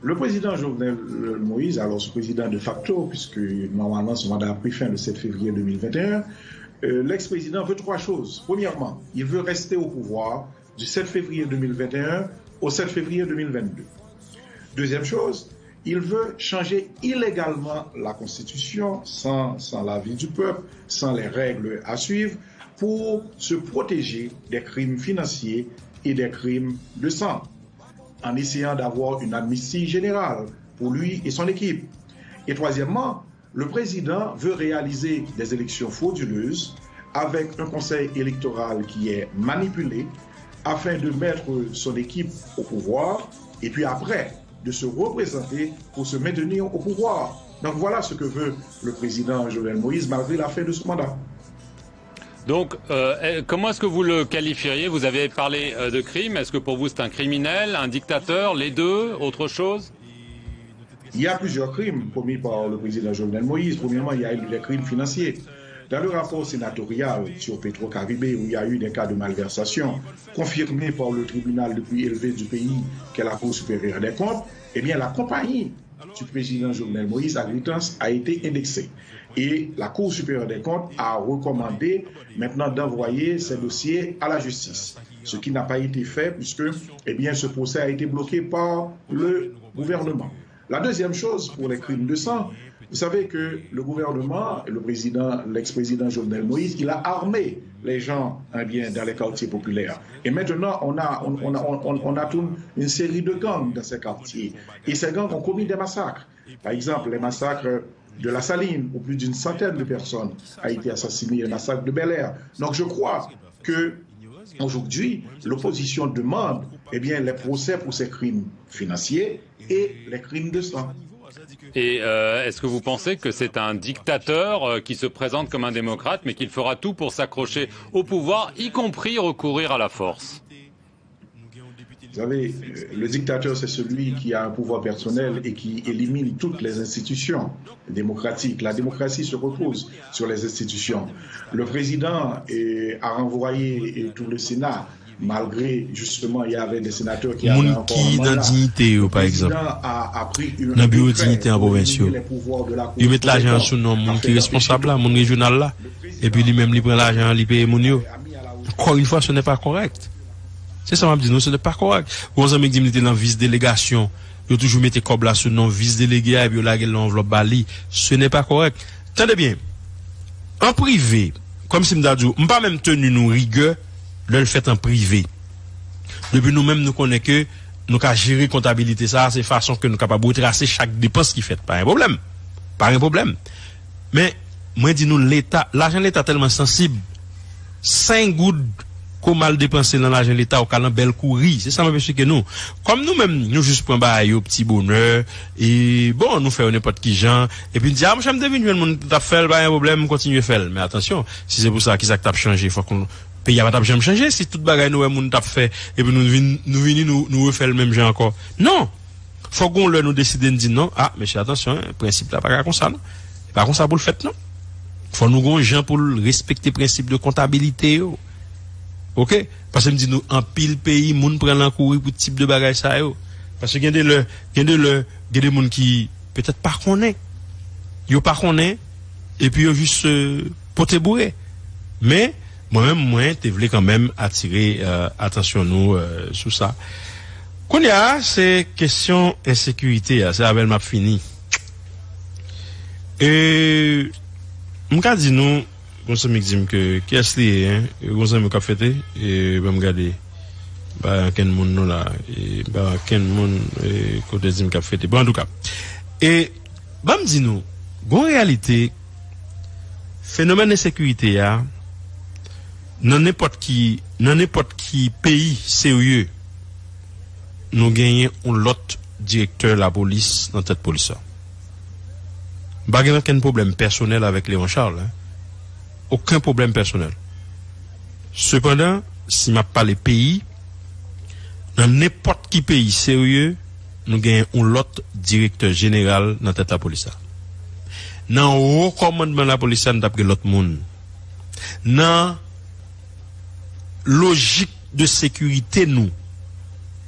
Le président Jovenel Moïse, alors ce président de facto, puisque normalement son mandat a pris fin le sept février deux mille vingt et un, euh, l'ex-président veut trois choses. Premièrement, il veut rester au pouvoir du sept février deux mille vingt et un au sept février deux mille vingt-deux. Deuxième chose, il veut changer illégalement la Constitution sans, sans l'avis du peuple, sans les règles à suivre, pour se protéger des crimes financiers et des crimes de sang, en essayant d'avoir une amnistie générale pour lui et son équipe. Et troisièmement, le président veut réaliser des élections frauduleuses avec un conseil électoral qui est manipulé afin de mettre son équipe au pouvoir et puis après de se représenter pour se maintenir au pouvoir. Donc voilà ce que veut le président Jovenel Moïse malgré la fin de son mandat. Donc, euh, comment est-ce que vous le qualifieriez ? Vous avez parlé euh, de crime. Est-ce que pour vous c'est un criminel, un dictateur, les deux, autre chose ? Il y a plusieurs crimes commis par le président Jovenel Moïse. Premièrement, il y a eu les crimes financiers. Dans le rapport sénatorial sur Petro-Caribe, où il y a eu des cas de malversation, confirmés par le tribunal le plus élevé du pays, qu'est la Cour supérieure des comptes, eh bien, la compagnie du président Jovenel Moïse, Agritans, a été indexée. Et la Cour supérieure des comptes a recommandé maintenant d'envoyer ces dossiers à la justice, ce qui n'a pas été fait puisque eh bien, ce procès a été bloqué par le gouvernement. La deuxième chose, pour les crimes de sang, vous savez que le gouvernement, le président, l'ex-président Jovenel Moïse, il a armé les gens eh bien, dans les quartiers populaires. Et maintenant, on a, on, on a, on, on a toute une série de gangs dans ces quartiers. Et ces gangs ont commis des massacres. Par exemple, les massacres de la Saline, où plus d'une centaine de personnes a été assassinées, le massacre de Bel Air. Donc je crois que aujourd'hui, l'opposition demande eh bien, les procès pour ces crimes financiers et les crimes de sang. Et euh, est-ce que vous pensez que c'est un dictateur euh, qui se présente comme un démocrate, mais qu'il fera tout pour s'accrocher au pouvoir, y compris recourir à la force ? Vous savez, euh, le dictateur, c'est celui qui a un pouvoir personnel et qui élimine toutes les institutions démocratiques. La démocratie se repose sur les institutions. Le président euh, a renvoyé euh, tout le Sénat malgré justement il y avait des sénateurs qui avaient Moun encore ki un nan mandat. Diyite yo, Le pa egzanp, président a, a pris une nan biwo décret Diyite an pour pwovens yo, éliminer les pouvoirs de la Cour yo met lajan an compétente sou non moun afin ki responsab la, d'empêcher moun rejyonal la, epi li menm li pran lajan an, li peye moun yo. Encore une fois, ce n'est pas correct. Se sa m ap di nou, ce n'est pas correct. Gon zanmi k di m li te nan vis delegasyon, yo toujou mete kòb la sou non vis delege a, epi yo lage l nan anvlòp ba li. Ce n'est pas correct. Tande byen, an prive, kòmsi m ta di w, m pa menm teni nou rigè lè l fèt an prive. Depi nou menm nou konnen ke nou ka jere kontabilite sa a, se fason ke nou kapab retrase chak depans ki fèt. Pa gen pwoblèm. Pa gen pwoblèm. Men, mwen di nou, Leta, lajan Leta tèlman sansib, senk goud ke w mal depanse nan lajan Leta, ou ka nan bèl kouri. Se sa m ap eksplike nou. Kòm nou menm, nou jis pran bagay yo pti bonè, e bon, nou fè yo nenpòt ki jan, epi n di, a, monchè, m te vin jwenn moun ki t ap fè l, pa gen pwoblèm, m kontinye fè l. Men atansyon, si se pou sa, kisa k t ap chanje? Fòk nou, peyi a pa t ap janm chanje si tout bagay nou wè moun t ap fè, epi nou vin, nou vini, nou, nou refè l menm jan ankò. Non! Fòk gon lè nou deside n di non, a, mesye, atansyon, en, prensip la pa ka konsa, non. E pa konsa pou l fèt, non. Fò nou gon jan pou l respekte prensip de kontabilite yo. Oke? Paske m di nou, anpil peyi, moun pran lan kouri pou tip de bagay sa yo. Paske gen de lè, gen de lè, gen de moun ki petèt pa konnen. Yo pa konnen, epi yo jis euh, pote boure. Men, mwen menm, mwen te vle kanmenm atire euh, atansyon nou euh, sou sa. Kounye a, se kesyon ensekirite a, se avè l m ap fini. E, m ka di nou, gon zanmi k di m ke, kiyès li ye, en? Gon zanmi k ap fete, e, ban m gade. Pa ankenn moun non la, e, pa ankenn moun, e, kote di m k ap fete. Bon, antouka, e, ban m di nou, gon reyalite, fenomèn ensekirite a, nan nenpòt ki, nan nenpòt ki peyi serye, nou genyen yon lòt direktè lapolis nan tèt polis la. M pa gen okenn pwoblèm pèsonèl avèk Léon Charles, en. Okenn pwoblèm pèsonèl. Sepandan, si m ap pale peyi, nan nenpòt ki peyi serye, nou genyen yon lòt direktè jeneral nan tèt lapolis la. Nan wo kòmandman lapolis la, nou t ap gen lòt moun. Nan lojik de sekirite nou,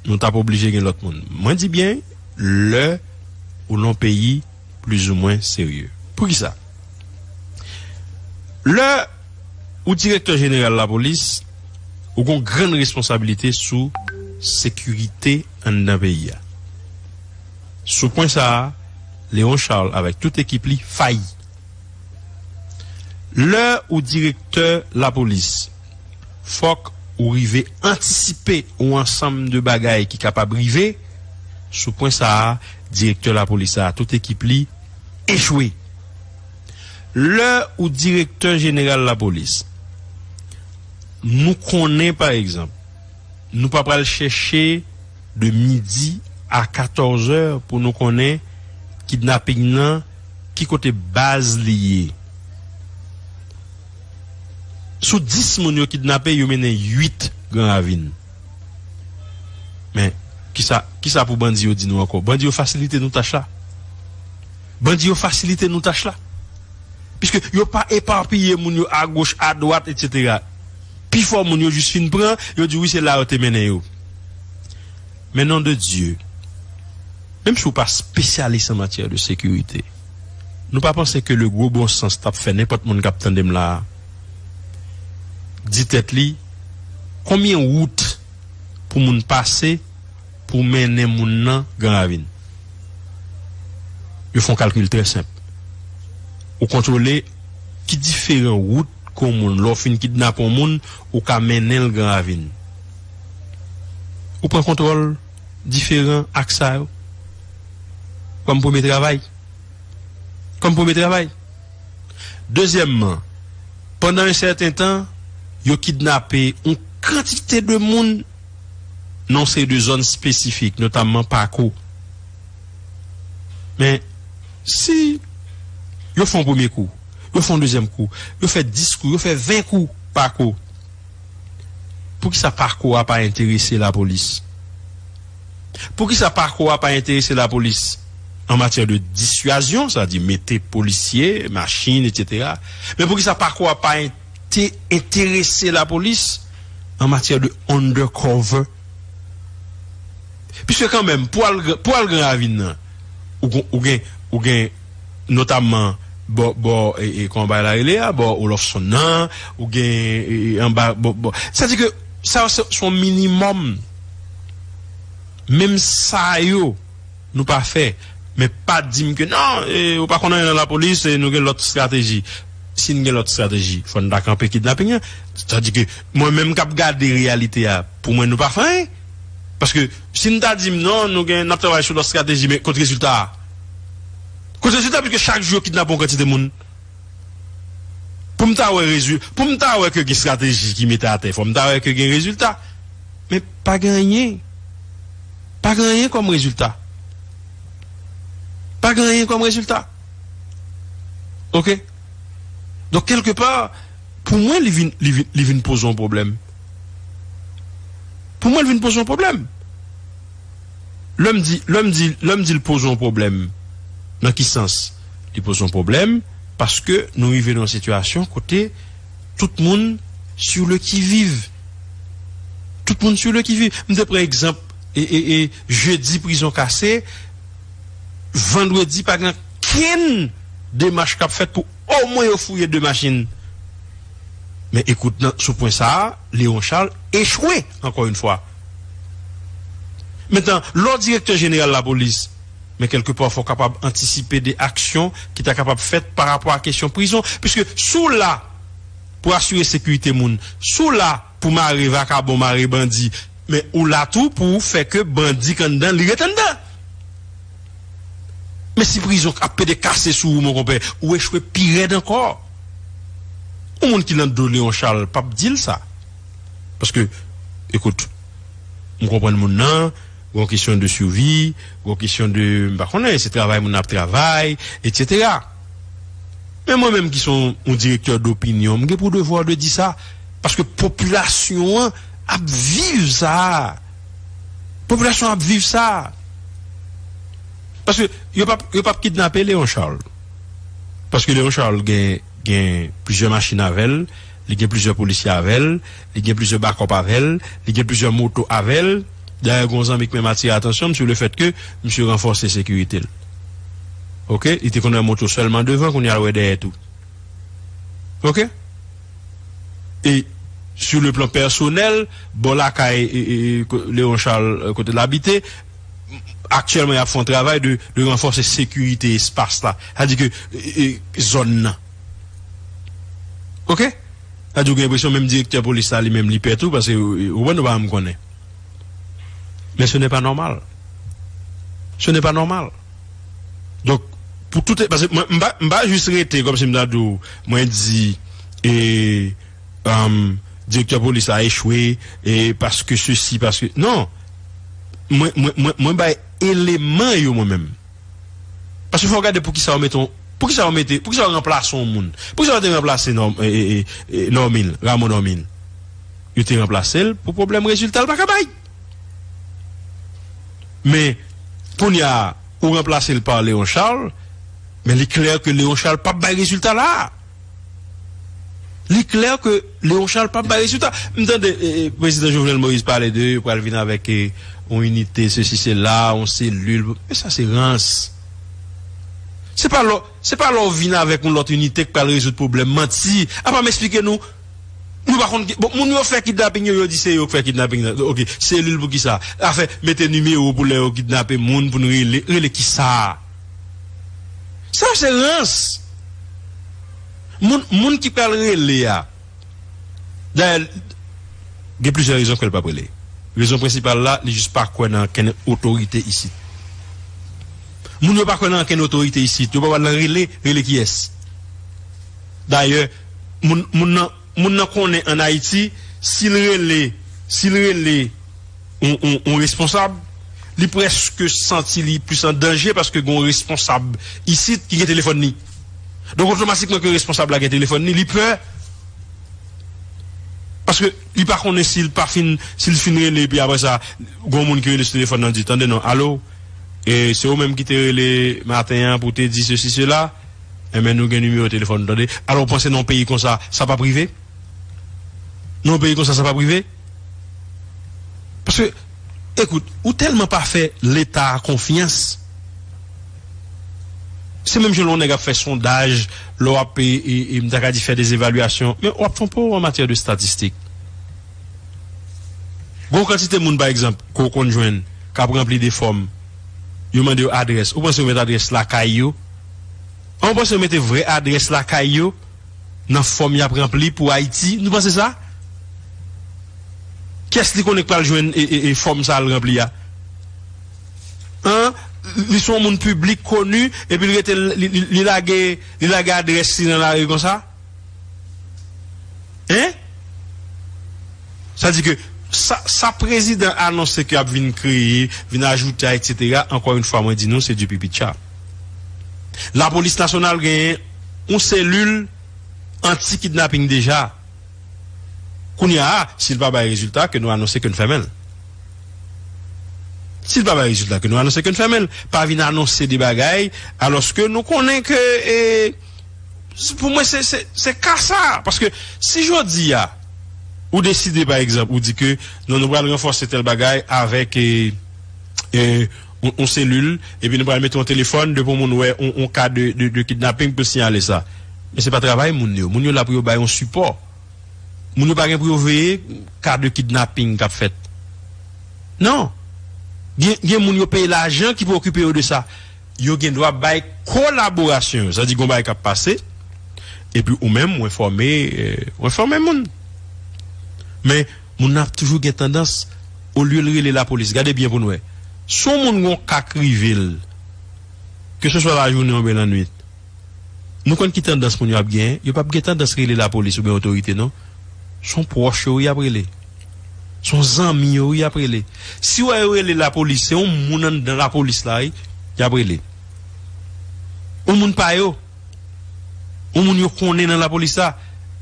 nou t ap oblije gen lòt moun. Mwen di byen, lè ou nan yon peyi plizoumwen serye. Poukisa? Lè ou direktè jeneral lapolis, ou gon grann responsabilite sou sekirite anndan peyi a. Sou pwen sa a, Léon Charles avèk tout ekip li fayi. Lè ou direktè lapolis, fòk ou rive antisipe yon ansanm de bagay ki kapab rive Sou pwen sa a, direktè lapolis la, tout ekip li, echwe. Lè ou direktè jeneral lapolis, nou konnen, pa egzanp, nou pa pral chèche de midi a katòzè pou nou konnen kidnaping nan, ki kote baz li ye. Sou dis moun yo kidnape, yo mennen uit Gran Ravin. Men, kisa, kisa pou bandi yo di nou ankò? Bandi yo fasilite nou tach la. Bandi yo fasilite nou tach la. Piske yo pa epapiye moun yo agoch, adwat, etsetera. Pifò moun yo jis fin pran, yo di wi, se la yo te mennen yo. Men non de Dye, menm si w pa espesyalis an matyè de sekirite, nou pa panse ke le gwo bon sans t ap fè nenpòt moun k ap tande m la a di tèt li, konbyen wout pou moun pase pou mennen moun nan Gran Ravin? Yo fè yon kalkil trè senp. Ou kontwole ki diferan wout ke yon moun, lè w fin kidnape yon moun, ou ka mennen l Gran Ravin. Ou pran kontwòl diferan ak sa yo kòm premye travay. Kòm premye travay. Dezyèmman, pandan yon sèten tan, yo kidnape yon kantite de moun nan yon seri de zòn espesifik, notamman Pako. Men, si yo fè yon premye kou, yo fè yon dezyèm kou, yo fè dis kou, yo fè ven kou Pako, poukisa Pako a pa enterese lapolis? Poukisa Pako a pa enterese lapolis an matyè de disyazyon, sa di mete polisye, machin, etsetera? Men poukisa Pako a pa ente-, enterese lapolis an matyè de undercover? Piske kanmenm, pou al, pou al Gran Ravin nan, ou, gon- ou gen, ou gen notamman bò, bò, e, e, kòman bagay la rele a, bò Olofson nan, ou gen, e, e, anba, bò, bò. Sa di ke sa se, se yon minimòm. Menm sa yo, nou pa fè. Men pa di m ke non, e, ou pa konn anyen nan lapolis, e, nou gen lòt estrateji. Si n gen lòt estrateji, fò n ta kanpe kidnaping an. Sa di ke mwen menm k ap gade reyalite a, pou mwen nou pa fè anyen. Paske si n ta di m non, nou gen, n ap travay sou lòt estrateji, men kote rezilta a? Kote rezilta, piske chak jou yo kidnape yon kantite moun. Pou m ta wè rezu-, pou m ta wè ke gen estrateji ki mete atè, fò m ta wè ke gen rezilta. Men pa gen anyen. Pa gen anyen kòm rezilta. Pa gen anyen kòm rezilta. Oke? Donk, kèlkepa, pou mwen, li vin, li vin, li vin poze yon pwoblèm. Pou mwen, li vin poze yon pwoblèm. Lè m di, lè m di, lè m di l poze yon pwoblèm, nan ki sans li poze yon pwoblèm? Paske nou rive nan yon sitiyasyon kote tout moun sur le qui-vive. Tout moun sur le qui-vive. M te pran egzanp, e, e, e, jedi prizon kase, vandredi pa gen kenn demach k ap fèt pou omwen yo fouye de machin. Men ekout, nan, sou pwen sa a, Léon Charles echwe, ankò yon fwa. Mentnan, lè w direktè jeneral lapolis, men kèlkepa, fò w kapab antisipe de aksyon ki ta kapab fèt pa rapò a kesyon prizon. Piske si w la pou asire sekirite moun, si w la pou mare vakabon, mare bandi, men ou la tou pou fè ke bandi k anndan, li ret anndan. Men si prizon ap pede kase sou ou, mon konpè, ou echwe pi rèd ankò. Yon moun ki nan do Léon Charles p ap di l sa. Paske, ekout, m konprann moun nan, gon kesyon de sivi, gon kesyon de, m pa konnen, se travay moun ap travay, etsetera. Men mwen menm ki se yon, yon direktè dopinyon, m gen pou devwa de di sa. Paske popilasyon an ap viv sa. Popilasyon an ap viv sa. Paske yo p ap, yo p ap kidnape Léon Charles. Paske Léon Charles gen, gen plizyè machin avè l, li gen plizyè polisye avè l, li gen plizyè bakòp avè l, li gen plizyè moto avè l. Dayè, gen yon zanmi k menm atire atansyon m sou le fèt ke misye ranfòse sekirite l. Oke? Li te konn wè moto sèlman devan, kounye a l wè dèyè tou. Oke? E, sur le plan pèsonèl, bò lakay, e, e, e, ko-, Léon Charles, e, kote l abite, aktyèlman, y ap fè yon travay de, de ranfòse sekirite espas la. Sa di ke, e, e, zòn nan. Oke? Sa di ou gen enpresyon menm direktè polis la, li menm, li pè tou, paske, e, ou wè, nou pa janm konnen. Men ce n'est pas normal. Ce n'est pas normal. Donk, pou tout, paske mwen, m pa, m pa jis rete kòmsi m ta di w, mwen di, e, um, direktè polis la echwe, e paske sesi, paske, non. Mwen, mwen, mwen, mwen bay eleman yo mwen menm. Paske fò w gade poukisa yo mete, poukisa yo mete, poukisa yo ranplase yon moun. Poukisa yo te ranplase Nòm, e, e, e, e, Nòmil, Ramon Nòmil. Yo te ranplase l pou pwoblèm rezilta l pa ka bay. Men, kounye a, ou ranplase l pa Léon Charles, men li klè ke Léon Charles p ap bay rezilta la a. Li klè ke Léon Charles p ap bay rezilta. M tande, e, e, prezidan Jovenel Moïse pale de yo pral vin avèk, e, yon inite, sesi, sela, yon selil. Men sa se rans. Se pa lè, se pa lè w vin avèk yon lòt inite k pral rezoud pwoblèm. Manti. Apa m eksplike nou. Nou pa konn ki, bon, moun yo fè kidnaping yo, yo di se yo k fè kidnaping nan. Ok, selil pou kisa? Afè, mete nimewo pou lè yo kidnape moun pou n rele, rele kisa? Sa se rans. Moun, moun ki pral rele a. Dayè, gen plizyè rezon fè l p ap rele. Rezon prensipal la, li jis pa kwè nan ankenn otorite isit. Moun yo pa kwè nan ankenn otorite isit. Yo pa pral rele, rele kiyès? Dayè, moun, moun nan, moun nan konnen ann Ayiti, si l rele, si l rele yon, yon, yon responsab, li prèske santi li plis an danje paske gen yon responsab isit ki gen telefòn li. Donk, otomatikman ke responsab la gen telefòn li, li pè. Paske li pa konnen si l pa fin, si l fin rele, epi apre sa, gen yon moun ki rele sou telefòn nan, di, "Tande non, alo, e se ou menm ki te rele maten an pou te di sesi, sela, enben nou gen nimewo telefòn ou, tande." Alò, ou panse nan yon peyi konsa, sa p ap rive? Nan yon peyi konsa, sa p ap rive? Paske, ekout, ou tèlman pa fè Leta a konfyans. Se menm jan lè yon nèg ap fè sondaj, lè w ap, e, e, e, m ta ka di fè de evalyasyon, men w ap twonpe w an matyè de estatistik. Gon kantite moun, pa egzanp, ke w konn jwenn, k ap ranpli de fòm, yo mande yo adrès. Ou panse yo met adrès lakay yo? An, ou panse yo mete vrè adrès lakay yo nan fòm y ap ranpli pou Ayiti? Nou panse sa? Kiyès li konnen k pral jwenn, e, e, e, fòm sa al ranpli a? An? Li se yon moun piblik, koni, epi li rete, li, li, li lage, li lage adrès li nan lari konsa? Hein? Sa di ke sa, sa prezidan anonse ke ap vin kreye, vin ajoute a, et cetera, ankò yon fwa, mwen di nou, se du pipi tcha. Lapolis nasyonal genyen yon selil anti-kidnaping deja. Kounye a, si l pa bay rezilta, ke nou anonse ke n fèmen l. Si l pa bay rezilta, ke nou anonse ke n fèmen l. Pa vin anonse de bagay, alòske nou konnen ke, e, pou mwen, se, se, se ka sa. Paske si jodi a, ou deside, pa egzanp, ou di ke non, nou pral ranfòse tèl bagay avèk, e, e, yon, yon selil, epi nou pral mete yon telefòn, depi yon moun wè yon, yon ka de, de, de kidnaping, pou l siyale sa. Men se pa travay moun yo. Moun yo la pou yo bay yon sipò. Moun yo pa gen pou yo veye ka de kidnaping k ap fèt. Non. Gen, gen moun yo peye lajan ki pou okipe yo de sa. Yo gen dwa bay kolaborasyon yo. Sa di gon bagay k ap pase. Epi ou menm, ou enfòme, e, ou enfòme moun. Men, moun nan ap toujou gen tandans, olye l rele lapolis. Gade byen pou n wè. Si yon moun gon ka k rive l, ke se swa lajounen oubyen lannwit, nou konn ki tandans moun yo ap genyen? Yo p ap gen tandans rele lapolis oubyen otorite, non. Se yon pwòch yo, wi, y ap rele. Se yon zanmi yo, wi, y ap rele. Si w wè yo rele lapolis, se yon moun anndan lapolis la, wi, y ap rele. Yon moun pa yo. Yon moun yo konnen nan lapolis la.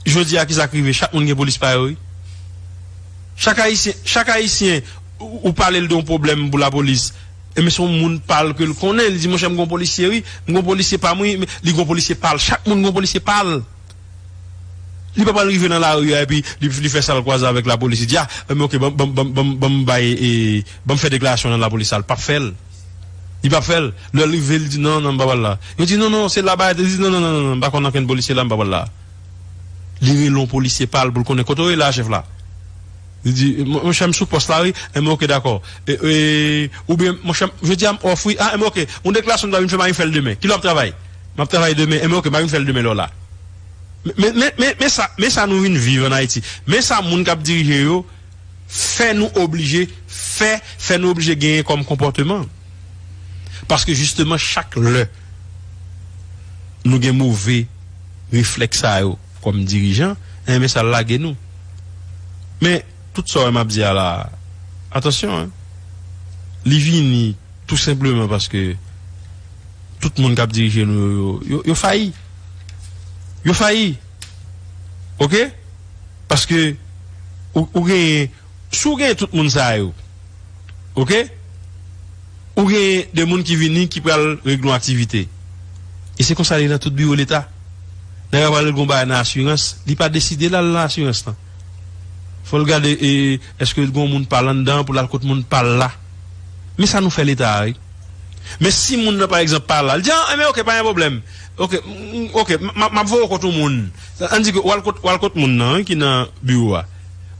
Jodi a, ki sa k rive? Chak moun gen polis pa yo, wi. Chak Ayisyen, chak Ayisyen, ou, ou pale l de yon pwoblèm pou lapolis. Ebyen, se yon moun pa l ke l konnen. Li di, "Monchè, m gon polisye, wi. M gon polisye pa m, wi." Men li gon polisye pa l. Chak moun gon polisye pa l. Li pa pral rive nan lari a, epi li, li fè sa l kwaze avèk lapolis. Li di, "A, ebyen, oke, ban, ban, ban, ban, ban m bay, e, ban m fè deklarasyon nan lapolis la." L p ap fè l. Li p ap fè l. Lè l rive, li di, "Non, non, m pa pral la." Yo di, "Non, non, se la bagay." Li di, "Non, non, non, non, non, m pa konn ankenn polisye la, m pa pral la." Li rele yon polisye pa l pou l konnen, "Kote w ye la, chèf la?" Li di, "Mon, monchè, m sou pòs la, wi." Enben, oke, dakò. E, e, oubyen, "Monchè, jodi a m off, wi." "A, enben, oke. Yon deklarasyon m ta vin fè, m a vin fè l demen. Kilè w ap travay?" "M ap travay demen." "Enben, oke, m a vin fè l demen lè w la." Men, men, men, men sa, men sa nou vin viv ann Ayiti. Men sa moun k ap dirije yo fè nou oblije, fè, fè nou oblije genyen kòm konpòteman. Paske jisteman, chak lè nou gen move reflèks sa yo kòm dirijan, enben sa lage nou. Men, tout sa w wè m ap di a la, atansyon, en, li vini tou senpleman paske tout moun k ap dirije nou yo, yo, yo, yo fayi. Yo fayi. Oke? Paske ou, ou genyen, si w genyen tout moun sa yo, oke? Ou genyen de moun ki vini ki pral regle yon aktivite. E se konsa li nan tout biwo Leta. Nèg la pral regle yon bagay nan asirans, li pa deside l al nan asirans lan. Fò l gade, e, èske gen yon moun pa l anndan pou l al kot moun pa l la. Men sa nou fè Leta a, wi. Men si moun nan, pa egzanp, pa la, li di, ah, men oke, pa gen pwoblèm. Oke, m- oke, m- m- m ap voye w kot yon moun. Ann di ke w al kot, w al kot moun nan, wi, ki nan biwo a.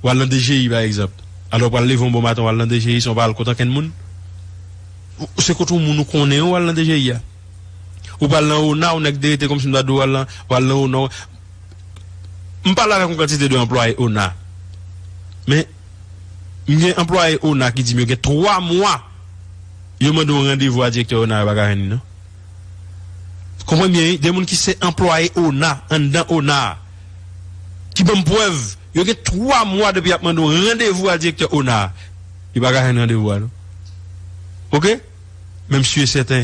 W al nan D G I, pa egzanp. Alò, w pral leve yon bon maten, w al nan D G I san w pa al kot ankenn moun. Se kot yon moun ou konnen, w al nan D G I a. Ou pral nan ona, yon nèg te rete kòmsi m ta di w al nan, w al nan ona. M pale avèk yon kantite de anplwaye ona. Men, m gen anplwaye ona ki di m yo gen twa mwa yo mande yon randevou a direktè ona, yo pa ka jwenn li, non. Konprann byen, wi, de moun ki se anplwaye ona, anndan ona, ki ban m prèv, yo gen twa mwa depi y ap mande yon randevou a direktè ona, yo pa ka jwenn randevou a, non. Oke? Menm si e sèten,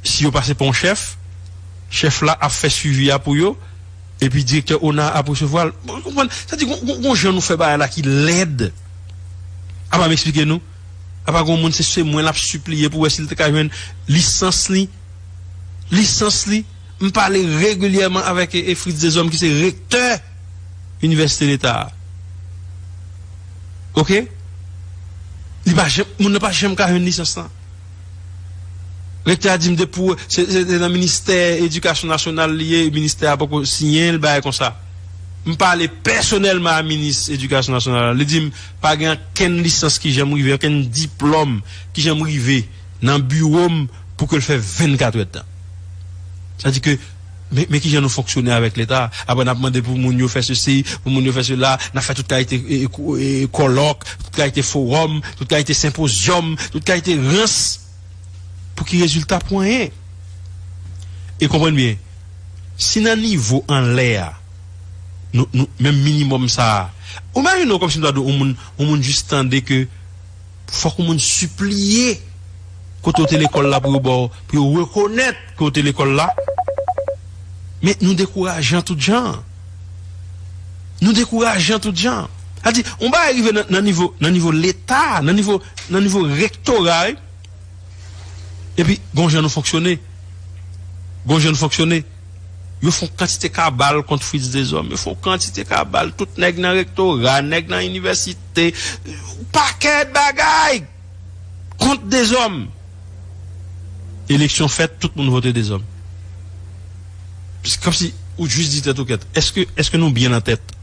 si yo pase pa yon chèf, chèf la ap fè swivi a pou yo, epi direktè ona ap resevwa l. Bon, ou konprann? Sa di, gon, gon, gon jan nou fè bagay la ki lèd. Apa m eksplike nou? Apa gon moun se, se mwen l ap sipliye pou wè si l te ka jwenn lisans li. Lisans li. M pale regilyèman avèk e, e Fritz Deshommes ki se rektè Inivèsite Leta a. Oke? Li pa janm, moun nan pa janm ka jwenn lisans lan. Rektè a di m depi w- se, se, se nan ministè edikasyon nasyonal li ye, ministè a poko siyen l, bagay konsa. M pale pèsonèlman a minis edikasyon nasyonal la. Li di m pa gen ankenn lisans ki janm rive, ankenn diplòm ki janm rive nan biwo m pou ke l fè vennkat èdtan. Sa di ke, men, men kijan nou fonksyone avèk Leta. Apre n ap mande pou moun yo fè sesi, pou moun yo fè sela, n ap fè tout kalite e, e, kou- e, kòlòk, tout kalite fowòm, tout kalite senpozyòm, tout kalite rans pou ki rezilta pou anyen. E konprann byen, si nan nivo anlè a, nou, nou, menm minimòm sa a, ou imajine w kòmsi m ta di w, yon moun, yon moun jis tande ke fòk yon moun sipliye kote w te lekòl la pou yo ba w, pou yo rekonèt ke w te lekòl la. Men nou dekourajan tout jan. Nou dekourajan tout jan. Sa di, yon bagay rive nan, nan nivo, nan nivo Leta, nan nivo, nan nivo rektora, wi. Epi, gon jan nou fonksyone. Gon jan nou fonksyone. Yo fè yon kantite kabal kont Fritz Deshommes. Yo fè yon kantite kabal. Tout nèg nan rektora, nèg nan inivèsite, pakèt bagay kont Deshommes. Eleksyon fèt, tout moun vote Deshommes. Se kòmsi ou jis di tèt ou kèt. Èske, èske nou byen nan tèt?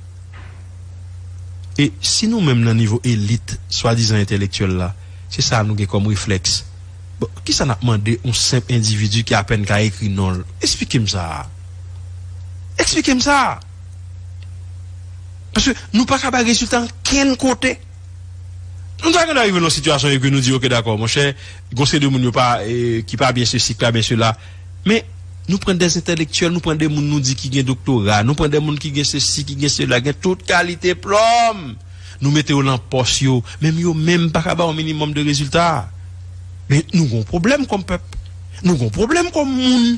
E si nou menm nan nivo elit, swadizan entèlektyèl la, se sa nou gen kòm reflèks, bon, kisa n ap mande yon senp endividi ki apèn ka ekri non l? Eksplike m sa. Eksplike m sa. Paske nou pa ka bay rezilta ankenn kote. Nou ta gentan rive nan yon sitiyasyon epi nou di, oke, dakò, monchè, gon seri de moun yo pa, e, ki pa byen sesi, ki pa byen sela. Men, nou pran de entèlektyèl, nou pran de moun nou di ki gen doktora, nou pran de moun ki gen sesi, ki gen sela, gen tout kalite diplòm. Nou mete yo nan pòs yo, menm yo menm pa ka ba yon minimòm de rezilta. Men nou gon pwoblèm kòm pèp. Nou gon pwoblèm kòm moun.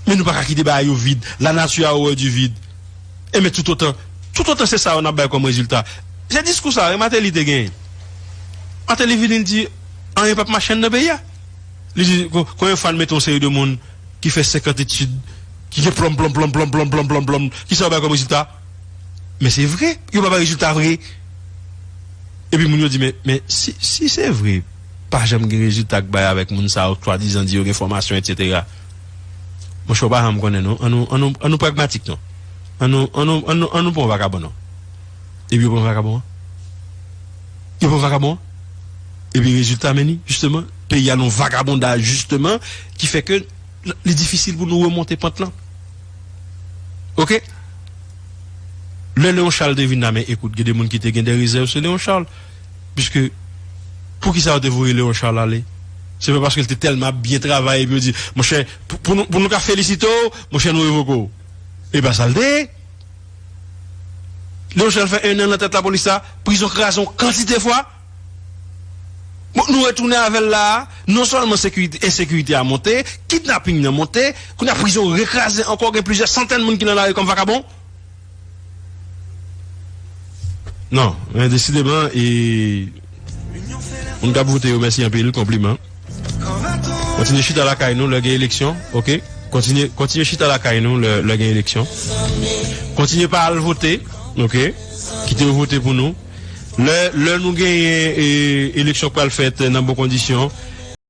Men nou pa ka kite bagay yo vid. La nature a horreur du vide. Enben, toutotan, toutotan se sa yo n ap bay kòm rezilta. Se diskou sa a, wi, Martelly te genyen. Martelly vini, li di, anyen p ap mache anndan peyi a. Li di, ko- konbyen fwa n mete yon seri de moun ki fè senkant etid, ki gen plòm, plòm, plòm, kisa yo bay kòm rezilta? Men se vre, yo pa bay rezilta vre. Epi moun yo di, men, men si, si se vre, pa janm gen rezilta k bay avèk moun sa yo, swadizan di yo gen fòmasyon, etsetera. Monchè, w pa janm konnen, non. An nou, an nou, an nou pragmatik, non. An nou, an nou, an nou, an nou pa yon vakabon, non. Epi yo pa yon vakabon an. Yo pa yon vakabon an. Epi rezilta, men ni, jisteman, peyi a nan yon vagabondaj, jisteman, ki fè ke li difisil pou nou remonte pant lan. Oke? Lè Léon Charles te vin la, men ekout, gen de moun ki te gen de rezèv sou Léon Charles. Piske Poukisa yo te voye Léon Charles ale? Se pa paske l te tèlman ap byen travay epi yo di, monchè, pou, pou nou, pou nou ka felisite w, monchè, nou revoke w. E pa sa l te ye. Léon Charles fè en an nan tèt lapolis la, prizon kraze yon kantite fwa. Bon, nou retounen avè l la a, non sèlman sekirite, ensekirite a monte, kidnaping nan monte, kounye a prizon rekraze ankò, gen plizyè santèn moun ki nan lari kòm vakabon. Non, men desideman, e, moun k ap vote yo, mèsi anpil, konpliman. Kontinye chita lakay nou lè gen eleksyon, oke? Kontinye, kontinye chita lakay nou lè, lè gen eleksyon. Kontinye pa al vote, oke? Kite yo vote pou nou. Lè, lè nou genyen, e, eleksyon k pral fèt nan bon kondisyon,